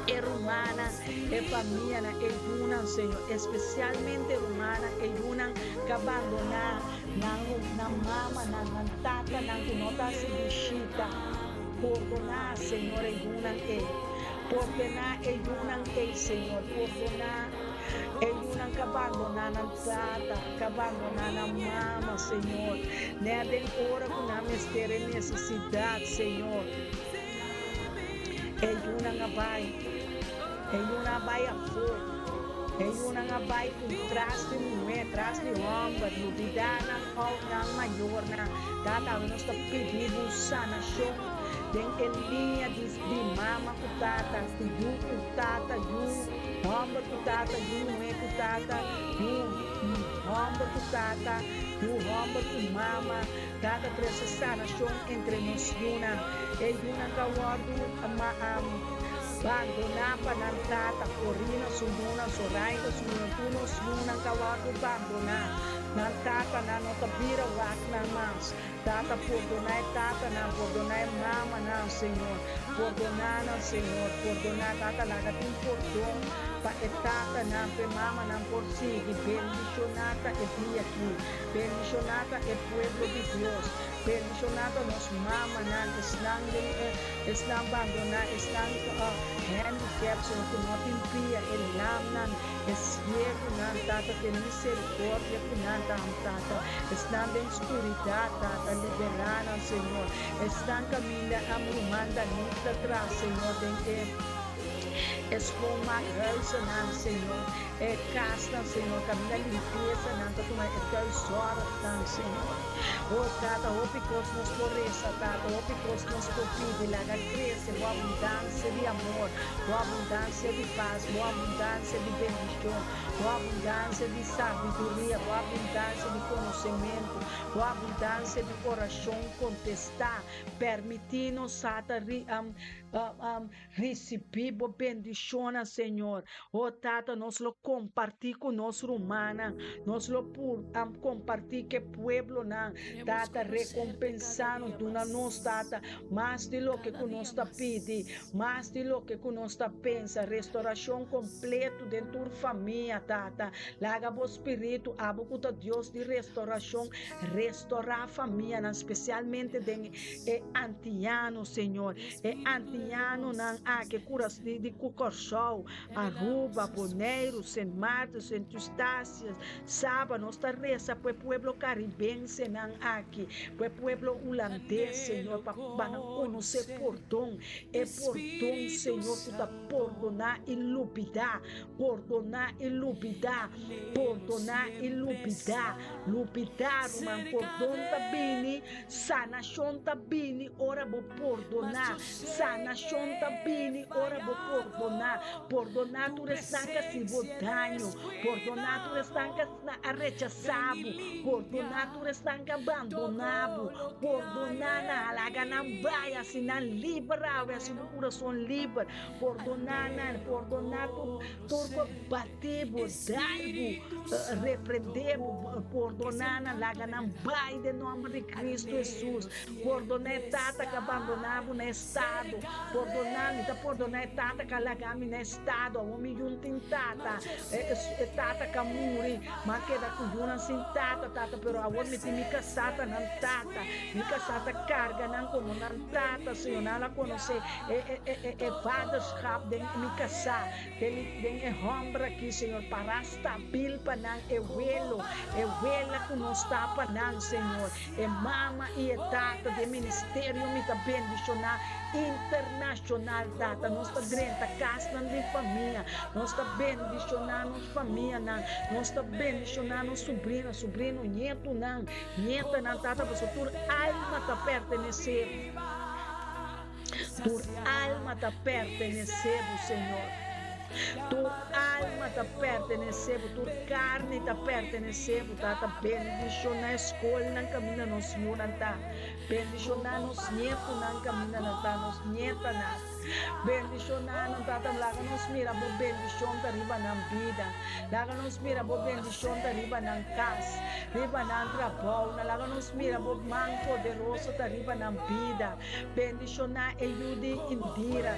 e rumannan, e famianan, e yunan, Señor, especialmente rumannan, e yunan ka bandona. Nan nan mamanan, nan tatanan ku no ta hasi bishita. Pordoná, Señor, e yunan ei. Pordoná e yunan ei, Señor. Pordoná e yunan ku a bandoná nan tata, ku a bandoná nan mama, Señor. Nèt den ora ku nan mester e nesesidat, Señor. E yunan a bai. E yunan a bai afó. E yunan a bai ku tras di muhé, tras di hòmber, lubidá nan ounan mayornan. Tata, awe nos ta pidi bo sanashon den e liña di di mama ku tata, ku yu ku tata, yu hòmber ku tata, yu muhé ku tata, yu hòmber ku tata, yu hòmber ku mama. Tata, trese sanashon entre nos yunan. E yunan ku a wòrdu bandoná pa nan tata, Corina su yunan, Zoraida su yunan, tur nos yunan ku a wòrdu bandoná, nan tatanan no ta bira wak nan mas. Tata, pordoná e tatanan, pordoná e mamanan, Señor. Pordoná nan, Señor, pordoná. Tata, laga tin pordon pa e tatanan, pa e mamanan por sigui bendishoná ta e dia aki. Bendishoná ta e pueblo di Dios. Bendishoná ta nos mamanan, esnan den e, esnan bandoná, esnan handicap, Señor, ku no tin pia, e lamnan, e siegunan, Tata, tene misericordia ku nan, Tata. Esnan den skuridat, Tata, liberá nan, Señor. Esnan kaminda a ruman Danik ta tras, Señor, den e e schoonmaakhuizennan, Señor. E kasnan, Señor, kaminda limpiesanan ta tuma e thuiszorgnan, Señor. Oh, Tata, hopi kos nos por resa, Tata, hopi kos nos por pidi. Laga krese bo abundansia di amor, bo abundansia di pas, bo abundansia di bendishon, bo abundansia di sabiduria, bo abundansia di konosementu, bo abundansia di orashon kontestá. Permití nos, Tata, Risibí bo bendishonnan, Señor. O Tata, nos lo kompartí ku nos rumannan. Nos lo por kompartí ku e pueblonan. Tata, rekompensá nos. Duna nos, Tata, mas di loke ku nos ta pidi, mas di loke ku nos ta pensa. Restorashon kompleto den tur famia, Tata. Laga bo Spiritu, abo ku ta Dios di restorashon, restorá famianan, spesialmente den e antiano, Señor. E antianonan aki kuras di di Kòrsou, Aruba, Boneiru, Sint Maarten, Sint Eustatius, Saba, nos ta resa pa e pueblo karibensenan aki, pa e pueblo hulandes, Señor, pa pa nan konosé pordon, e pordon, Señor, ku ta pordoná i lubidá, pordoná i lubidá, pordoná i lubidá, lubidá, ruman, pordon ta bini. Sanashon ta bini ora bo pordoná. Sanashon ta bini ora bo pordoná. Pordoná tur esnan ku a hasi bo daño. Pordoná tur esnan ku a rechasá bo. Pordoná tur esnan ku a bandoná bo. Pordoná nan, laga nan bai, hasi nan liber awe, hasi bo kurason liber. Pordoná nan, pordoná tur tur ku a batí bo, dal bo, reprendé bo, pordoná nan, laga nan bai den nòmber di Kristu Hesus. Pordoná e tata ku a bandoná bo na estado. Pordoná, mi ta pordoná e tata ku a laga mi na estado. Awor mi yun tin tata, e tata ku a muri, mi a keda ku yunan sin tata, tata, pero awor mi tin mi kasá ta nan tata. Mi kasá ta karga nan komo nan tata, Señor. Nan a konosé e vaderschap den mi kasá, den den e hòmber akí, Señor. Para stabil pa nan e welo, e wela ku nos ta pa nan, Señor. E mama i e tata den ministerio mi ta bendishoná internashonal, Tata. Nos ta drenta kasnan di famia. Nos ta bendishoná nos famianan. Nos ta bendishoná nos subrina, subrino, ñetunan, ñetanan, Tata, pasobra tur alma ta pertenesé. Tur alma ta pertenesé bo, Señor. Tur alma ta pertenesé bo, tur karni ta pertenesé bo, Tata. Bendishoná e skolnan kaminda nos yunan ta. Bendishoná nos nietunan kaminda nan ta, nos nietanan. Bendishoná nan, Tata. Laga nos mira bo bendishon ta riba nan bida. Laga nos mira bo bendishon ta riba nan kas, riba nan trabounan. Laga nos mira bo man poderoso ta riba nan bida. Bendishoná e yu di Indira,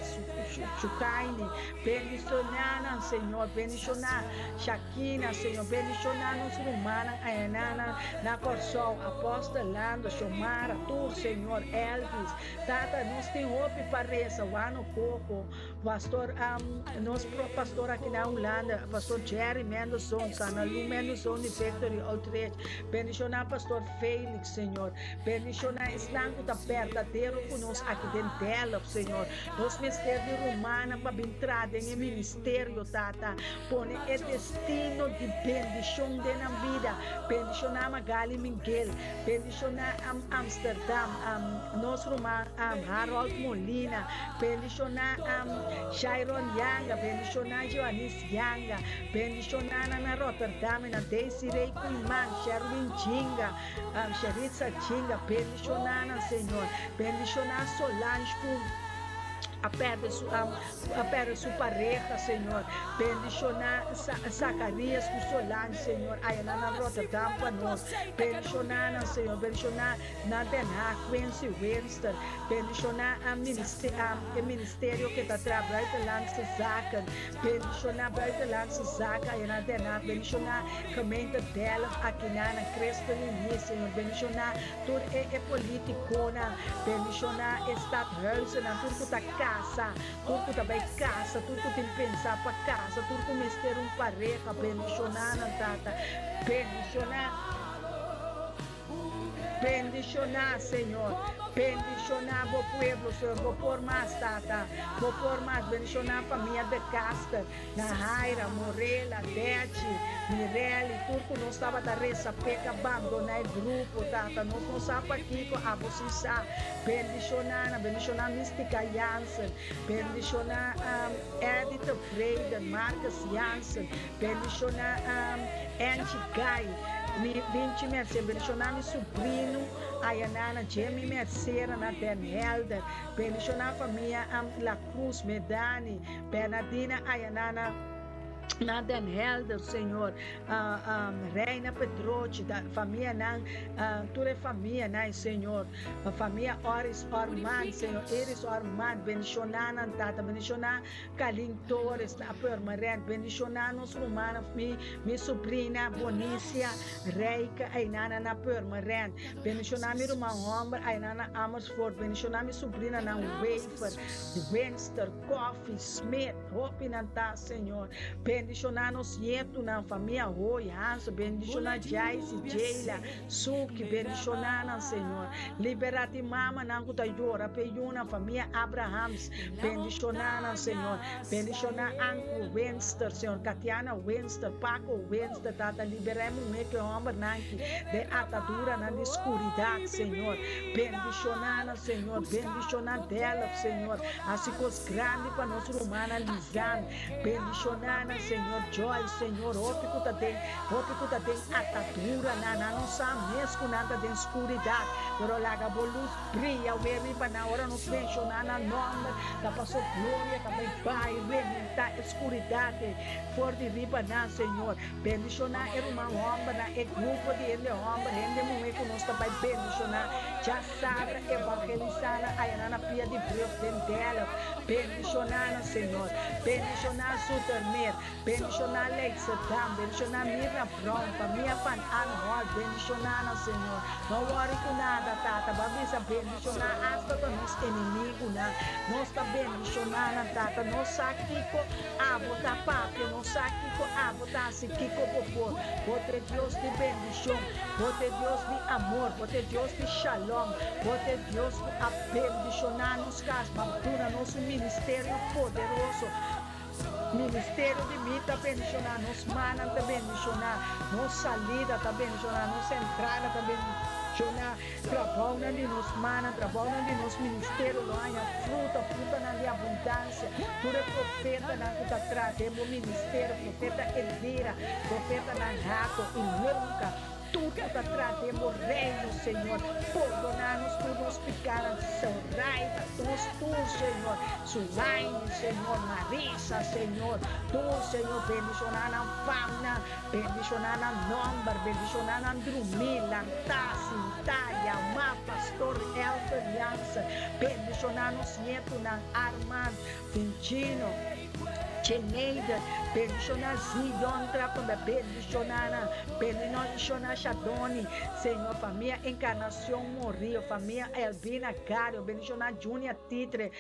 Shukaini. Bendishoná nan, Señor. Bendishoná Shakina, Señor. Bendishoná nos rumannan ayanan na Kòrsou, Apòstel Lando, Shomara, tur, Señor, Elvis. Tata, nos tin hopi pa resa, Wano Koko, Pastor, nos pastor aki na Hulanda, Pastor Jerry Mendelsohn, Sanalu Mendelsohn di Victory Outreach. Bendishoná Pastor Felix, Señor. Bendishoná esnan ku ta berdadero ku nos aki den Delft, Señor. Nos mester di rumannan pa bin traha den e ministerio. ministerio, Tata. Pone e destino di bendishon den nan bida. Bendishoná Magali Miguel. Bendishoná Amsterdam, nos ruman Harold Molina. Bendishoná Shairon Yanga. Bendishoná Joanis Yanga. Bendishoná nan na Rotterdam, na Desiree Koeiman, Sherwin Jinga, Sheritza Jinga. Bendishoná nan, Señor. Bendishoná Solange ku a perde su a perde su pareha, Señor. Bendishoná Zacharias ku Solange, Señor, ayanan na Rotterdam pa nos. Bendishoná nan, Señor. Bendishoná na Den Haag, Quincy Winster. Bendishoná e ministerio ke ta traha Buitenlandse Zaken. Bendishoná Buitenlandse Zaken ayanan na Den Haag. Bendishoná gemeente Delft akinan na ChristenUnie, Señor. Bendishoná tur e politiconan. Bendishoná e stadhuizennan, tur ku ta kasa, tur ku ta bai kasa, tur ku tin pensa pa kasa, tur ku mester un pareha. Bendishoná nan, Tata. Bendishoná. Bendishoná, Señor. Bendishoná bo pueblo, Señor. Bo por mas, Tata. Bo por mas. Bendishoná famia De Caster, Nahaira, Morela, Dechi, Mirelli, tur ku nos tabata resa p'e ka bandoná e grupo, Tata. Nos no sa pakiko, abo si sa. Bendishoná nan. Bendishoná Mystica Jansen. Bendishoná Eddie Tevreden, Marcus Jansen. Bendishoná Angie Guy, mi Vinci Mercier. Bendishoná mi subrino Ayanana, Jimmy Mercera na Den Helder. Bendishoná famia La Cruz, Medani, Bernadina Ayanana na Den Helder, Señor. Reina Petrochi, famianan, tur e famianan, Señor. Famia Oris Orman, Señor. Iris Orman, bendishoná nan, Tata. Bendishoná Kalin Torres na Purmerend, bendishoná nos rumannan, mi mi subrina Bonicia Rijke ainana na Purmerend, bendishoná mi ruman hòmber ainana na Amersfoort, bendishoná mi subrinanan Wever, Winster, Coffie, Smit, hopi nan ta Señor, bendishoná nos ñetunan, famia Hoy, Hansen, bendishoná Jaisy, Jayla, Suki, bendishoná nan, Señor. Liberá tin mamanan ku ta yora p'e yunan, famia Abrahams, bendishoná nan, Señor. Bendishoná Anku Winster, Señor, Katiana Winster, Paco Winster, Tata, liberá e muhé ku e hòmbernan aki den ataduranan di skuridat, Señor. Bendishoná nan, Señor. Bendishoná Delft, Señor. Hasi kos grandi pa nos rumannan Lizan. Bendishoná nan, Señor. Joy, Señor, hopi ku ta den. Hopi ku ta den atadura nan, nan no sa mes ku nan ta den skuridat, pero laga bo lus bria wei riba nan. Ora nos menshoná nan nòmber, ta paso gloria ta bai bai rementá e skuridat ei for di riba nan. Señor, bendishoná e ruman hòmbernan, e grupo di hende hòmber, hende muhé ku nos ta bai bendishoná djasabra, evangelisá nan ayanan na pia di brug den Delft. Bendishoná nan, Señor. Bendishoná Zoetermeer. Bendishoná Leidschendam, bendishoná Mirna Brown, famia Van Anholt, bendishoná nan Señor. No wòri ku nada, Tata, bo a bisa bendishoná asta ta nos enemigunan. Nos ta bendishoná nan, Tata. Nos sa kiko abo ta papia, nos sa kiko abo ta hasi, kiko bo por. Bo ta e Dios di bendishon, bo ta e Dios di amor, bo ta e Dios di shalom, bo ta e Dios ku a bendishoná nos kas, bo a duna nos un ministerio poderoso. Ministerio di mi ta bendishoná, nos mannan ta bendishoná, nos salida ta bendishoná, nos entrada ta bendishoná, trabounan di nos mannan, trabounan di nos ministerio lo haña fruta, frutanan di abundansia. Tur e profetanan ku ta traha den bo ministerio, profeta Elvira, profetanan Hato i Lonka, Tur ku ta tra den bo reino, Señor, pordoná nos tur nos pikánan, Zoraida, nos tur, Señor, Sulaini, Señor, Marisa, Señor, tur, Señor, bendishoná nan famnan, bendishoná nan nòmber, bendishoná nan drumí, lantá, sintá, yamá, Pastor Elton Jansen, bendishoná nos ñetunan, Armand, Vincino, Cheneida, bendishoná Zion, Trapenda, bendishoná nan, bendishoná Shadoni, Señor, famia Encarnacion Morillo, famia Elvina Gario, bendishoná Junia Titre,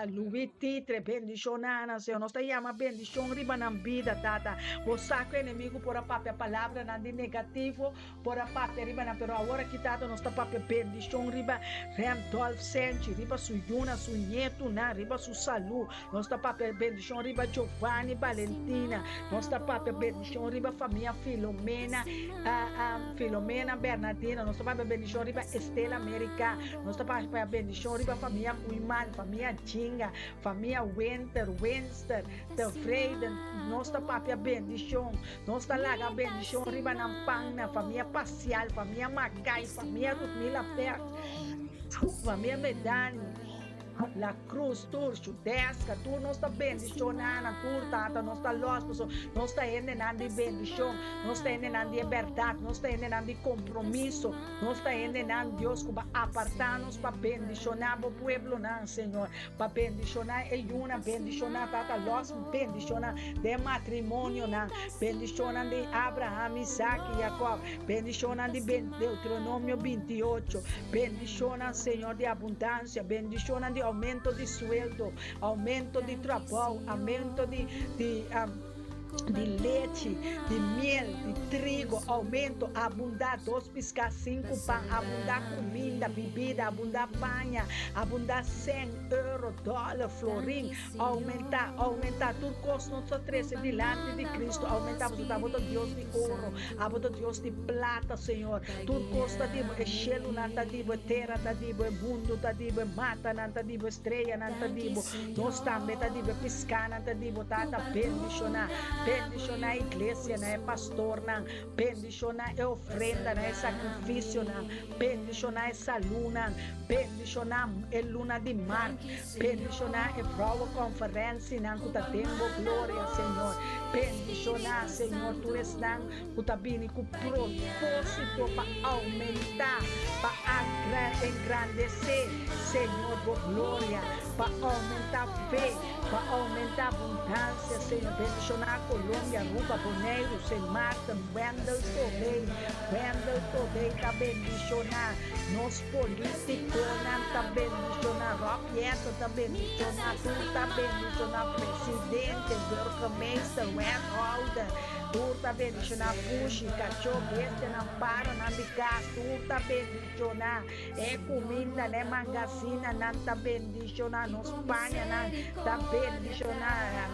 Louis Titre, bendishoná nan, Señor, nos ta yama bendishon riba nan bida, Tata, bo sa ku enemigu por a papia palabranan di negativo, Por a papia riba nan, pero awor aki Tata nos ta papia bendishon riba Randolph Senchi, riba su yunan, su ñetunan, riba su salú. Nos ta papia bendishon. riba Giovanni Valentina. Nos ta papia bendishon riba famia Filomena, Filomena Bernardina. Nos ta papia bendishon riba Estela America. Nos ta papia bendishon riba famia Koeiman, famia Jinga, famia Winter, Winster, Tevreden. Nos ta papia bendishon. Nos ta laga bendishon riba nan pan, nan famia Pasial, famia Makai, famia Rutmila Pert, famia Medani. La Cruz, tur Chudeska, tur nos ta bendishoná nan, tur tata nos ta lòs paso nos ta hendenan di bendishon, nos ta hendenan di e bèrdat, nos ta hendenan di kompromiso, nos ta hendenan, Dios, ku bo a apartá nos pa bendishoná bo pueblonan, Señor, pa bendishoná e yunan, bendishoná tata, lòs bendishoná den matrimonionan, bendishonnan di Abraham, Isaac i Jakòb, bendishonnan di Deuteronomio 28, bendishonnan, Señor, di abundansia. Bendicionnan di aumento di sueldo, aumento di trabou, aumento di di di lechi, di miel, di trigo, aumento, abundá, dos piská, sinku pan, abundá kuminda, bibida, abundá paña, abundá sèn, euro, dòler, florin, aumentá, aumentá, tur kos nos ta trese dilanti di Cristo, aumentá, pasobra abo ta Dios di oro, abo ta Dios di plata, Señor. Tur kos ta di bo, e shelunan ta di bo, e tera ta di bo, e mundu ta di bo, e matanan ta di bo, e streanan ta di bo, nos tambe ta di bo, e piskánan ta di bo. Tata, bendishoná, bendishoná e iglesianan, e pastornan, bendishoná e ofrendanan, e sakrifisionan, bendishoná e salunan, bendishoná e luna di mart, bendishoná e vrouwenconferencienan ku ta den bo gloria, Señor. Bendishoná, Señor, tur esnan ku ta bini ku propósito pa oumentá, pa engrandesé, Señor, bo gloria, pa oumentá fe, pa oumentá abundansia, Señor. Bendishoná Colombia, Aruba, Boneiru, Sint Maarten, Wendell Tobey, Wendell Tobey ta bendishoná, nos polítikonan ta bendishoná, Rob Jetten ta bendishoná, tur ta bendishoná, presidente, burgemeester, wethouder. Tur ta bendishoná pushi, kachó, bestianan, paranan di kas, tur ta bendishoná. E kumindanan, e mangasinanan ta bendishoná, nos pañanan ta bendishoná,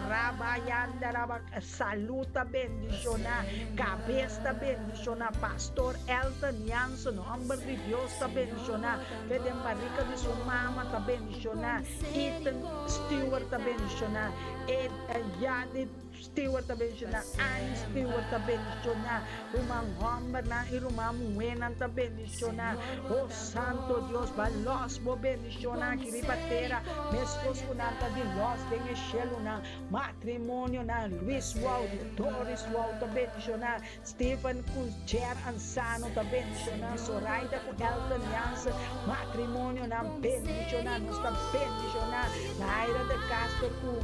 rabayandaraba, salú ta bendishoná, kabes ta bendishoná, Pastor Elton Jansen, hòmber di Dios ta bendishoná, fe den barika di su mama ta bendishoná, Ethan Stewart ta bendishoná, e Yadi. Stewart ta bendishoná, Annie Stewart ta bendishoná, ruman hòmbernan i ruman muhénan ta bendishoná. O Santo Dios, ba lòs bo bendishonnan aki riba tera, meskos ku nan ta di lòs den e shelunan. Matrimonionan, Luis Wout, Doris Wout ta bendishoná, Steven ku Jer Ansano ta bendishoná, Zoraida ku Elton Jansen, matrimonionan bendishoná, nos ta bendishoná, Naira de Castro ku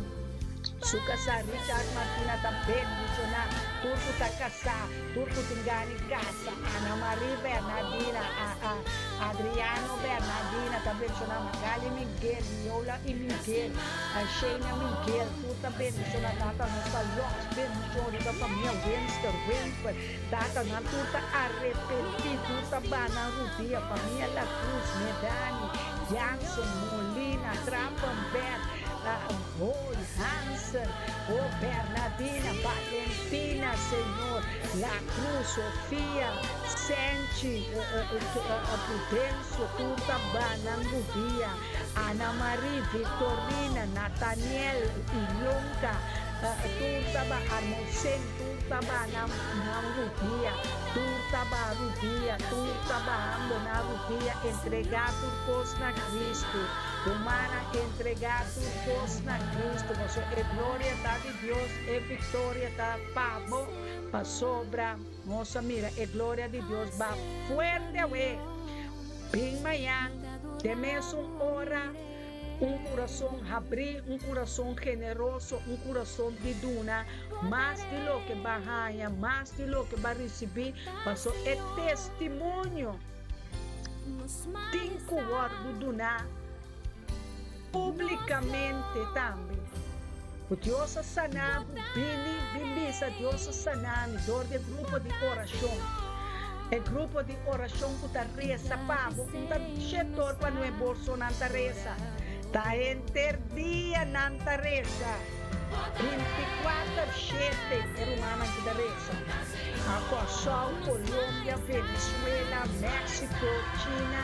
su kasá Richard Martina ta bendishoná, tur ku ta kasá, tur ku tin gana di kasa, Ana Marie Bernardina, Adriano Bernardina ta bendishoná, Magali Miguel, Miola i Miguel, Shayna Miguel, tur ta bendishoná, Tata nos ta lòs bendishon riba famia Winster, Winfer, Tata nan tur ta arepentí, tur ta baha nan rudia, famia La Cruz, Medani, Jansen, Molina, Trappenberg, Hoy, Hansen, oh Bernadina, Valentina, Señor, La Cruz, Sofia, Senchi, Prudencio, tur ta baha nan rudia. Ana Marie, Victorina, Nathaniel, Ilonka, tur taba Armonsen, tur taba nan nan rudia, tur taba rudia, tur tabahando nan rudia, entregá tur kos na Cristo. Rumannan, entregá tur kos na Cristo, pasobra e gloria ta di Dios, e victoria ta pa bo, pasobra nos a mira e gloria di Dios ba fuerte awe. Bin mañan, den mesun ora, un kurason habrí, un kurason generoso, un kurason di duna mas di loke bo a haña, mas di loke bo a risibí, pasobra e testimonio tin ku wòrdu duná públikamente tambe. Ku Dios a sana bo, bini, bin bisa, Dios a sana mi dor di e grupo di orashon. E grupo di orashon ku ta resa pa bo, un ta shetor pa nueborsonan ta resa. Ta henter dia nan ta resa. Binticuater shete e rumannan ki ta resa. Na Kòrsou, Colombia, Venezuela, Mexico, China,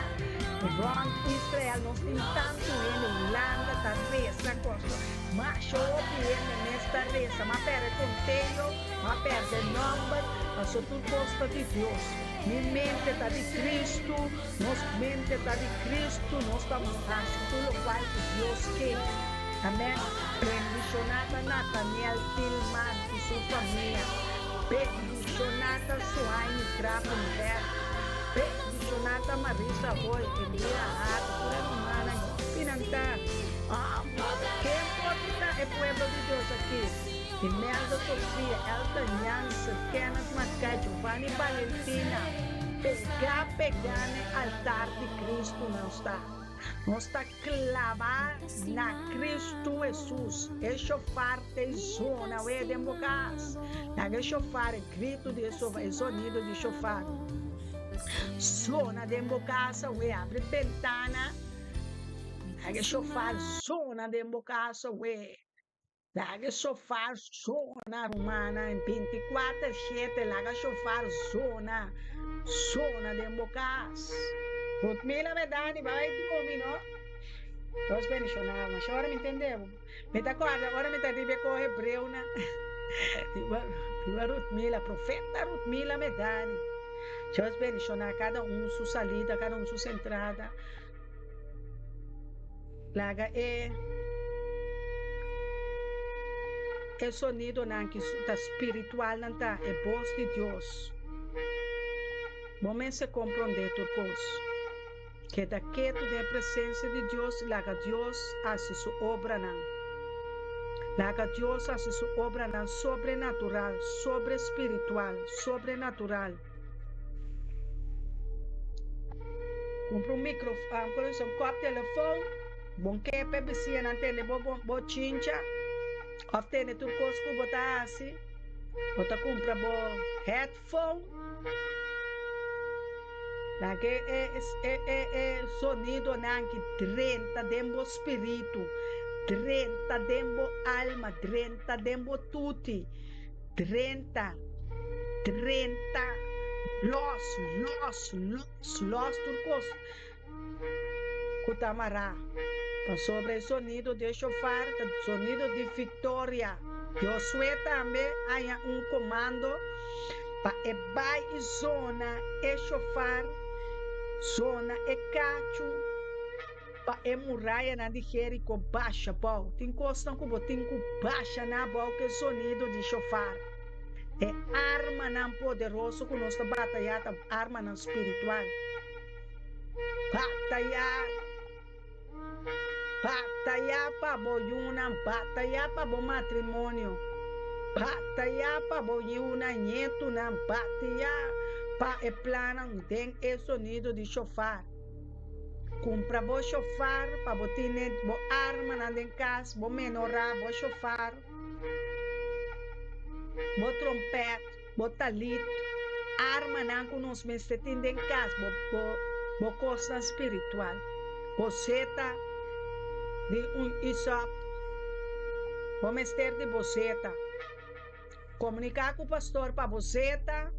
rònt Israel nos tin tantu hende, Hulanda ta resa Kòrsou. Masha hopi hende mes ta resa. M'a pèrdè konteo, m'a pèrdè nòmber, paso tur kos ta di Dios. Mi mente ta di Cristo, nos mente ta di Cristo, nos ta haci tur locual cu Dios ke. Amen. Bendiciona ta Nathaniel Tilman y su famia. Bendiciona ta Suhaimi Grafenberg. Bendiciona ta Marisa Hoy, Elvira Hart, tur e rumannan hopi nan ta. Ken por kita e pueblo di Dios aki? Imelda Sofia, Elton Jansen, Kenneth Mackay, Giovanni Valentina, pegá pegá n'e altar di Cristo nos ta. Nos ta clabá na Cristo Jesus. E shofar ta zona awe den bo cas. Laga e shofar, e grito di e shofar, e sonido di shofar zona den bo cas awe. Abri bentana, laga e shofar zona den bo cas awe. Laga shofar zona rumannan binticuater shete laga shofar zona zona den bo cas. Rutmila me dani bai drumi no. Dios bendiciona bo masha ora mi tende bo mi ta corda ora mi ta riba e coge hebreunan riba riba Rutmila profeta Rutmila me dani Dios bendiciona cada un su salida cada un su entrada. Laga e e sonidonan ki ta spiritualnan ta e bos di Dios. Bo mester komprondé tur kos. Keda ketu den e presensia di Dios i laga Dios hasi su obranan. Laga Dios hasi su obranan sobrenatural, sobrespiritual, sobrenatural. Kumpra un microfoon, ku un kòp telefon, bon ke pa e bisiñanan tende bo bo chincha òf tende tur kos ku bo ta hasi. Bo ta kumpra bo headphone. Laga e e e e sonidonan ki drenta den bo spiritu, drenta den bo alma, drenta den bo tuti. Drenta, drenta, los, los, los, los tur kos ku ta mará. Pasobra e sonido di e shofar ta sonido di viktoria. Josué tambe haña un komando pa e bai i zona e shofar, zona e kachu. Pa e murayanan di Jeriko basha bou. Tin kosnan ku bo tin ku basha nan abou ku e sonido di shofar. E armanan poderoso ku nos ta batayá ta armanan spiritual. Batayá, batayá pa bo yunan, batayá pa bo matrimonio, batayá pa bo yiunan, ñetunan, batayá pa e plannan den e sonido di shofar. Kumpra bo shofar pa bo tine bo armanan den kas, bo menorá, bo shofar, bo trompèt, bo talit, armanan ku nos mester tin den kas, bo bo bo kosnan spiritual, bo seta di un isòp, bo mester di bo seta. Komuniká ku pastor pa bo zeta.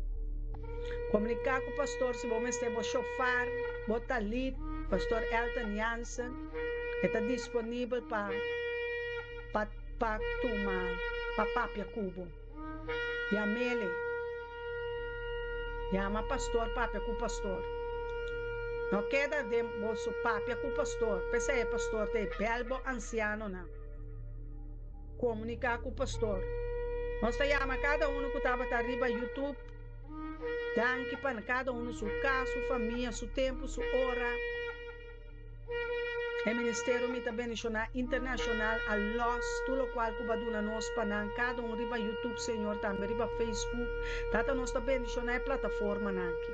Komuniká ku pastor si bo mester bo shofar, bo talit. Pastor Elton Jansen e ta disponibel pa pa pa tuma pa papia ku bo. Yam'ele. Yama pastor papia ku pastor. No keda den boso papia ku pastor, p'esei e pastor ta e bèl bo ansianonan. Komuniká ku pastor. Nos ta yama kada unu ku tabata riba YouTube. Danki pa kada unu su kas, su famia, su tempu, su ora. E ministerio Mi Ta Bendishoná Internashonal a lòs tur lokual ku bo a duna nos pa nan kada un riba YouTube, Señor, tambe riba Facebook. Tata, nos ta bendishoná e plataformanan aki.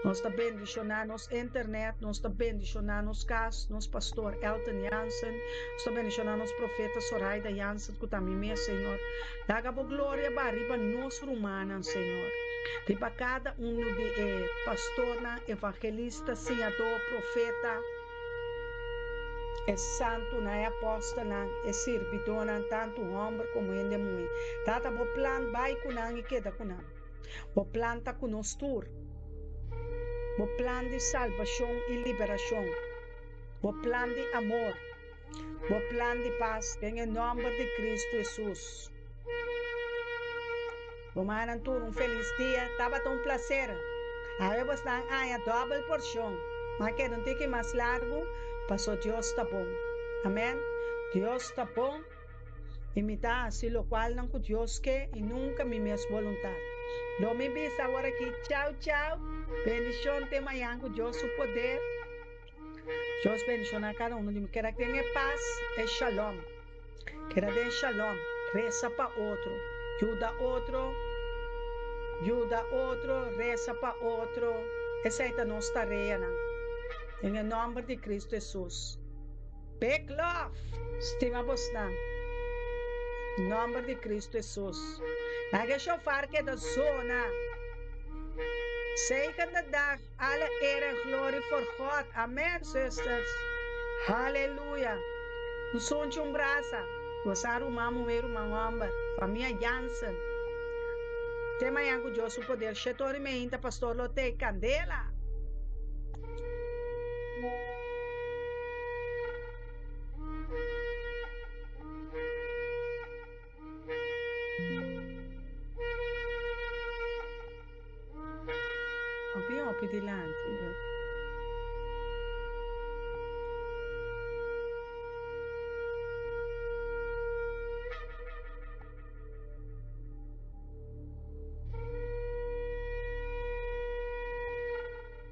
Nos ta bendishoná nos internet, nos ta bendishoná nos kas, nos pastor Elton Jansen. Nos ta bendiciona nos profeta Soraida Jansen cu ta mi mes, Señor. Laga bo gloria ba riba nos rumannan, Señor. Riba cada uno di e pastornan, evangelista, siñador, profeta. E santunan, e apòstelnan, e sirbidónan, tantu hòmber komo hende muhé. Tata, bo plan bai ku nan i keda ku nan. Bo plan ta ku nos tur. Bo plan di salbashon i liberashon. Bo plan di amor. Bo plan di pas den e nòmber di Kristu Hesus. Rumannan tur un felis dia. Tabata un plaser. Awe bosnan haña dòbel porshon. Ma keda un tiki mas largu paso Dios ta bon. Amen. Dios ta bon i mi ta hasi lokualnan ku Dios ke i nunka mi mes boluntat. Lo mi bisa aworakí chau chau. Bendishon te mañan ku Dios su poder. Dios bendiciona cada uno di mi. Keda den e paz, e shalom. Keda den shalom. Reza pa otro. Yuda otro. Yuda otro. Reza pa otro. Esey ta nos tareanan. Den e nomber di Cristo Jesus. Big love! Stima bosnan. Nomber di Cristo Jesus. Laga e shofar keda zona. Zegende dag. Alle eer en glorie voor God. Amen, zusters. Haleluya. Un sunchi un brasa. Gosa ruman muhé, ruman hòmber. Famia Jansen. Te mañan ku Dios su poder. Shetor i meinta pastor lo tei kandela.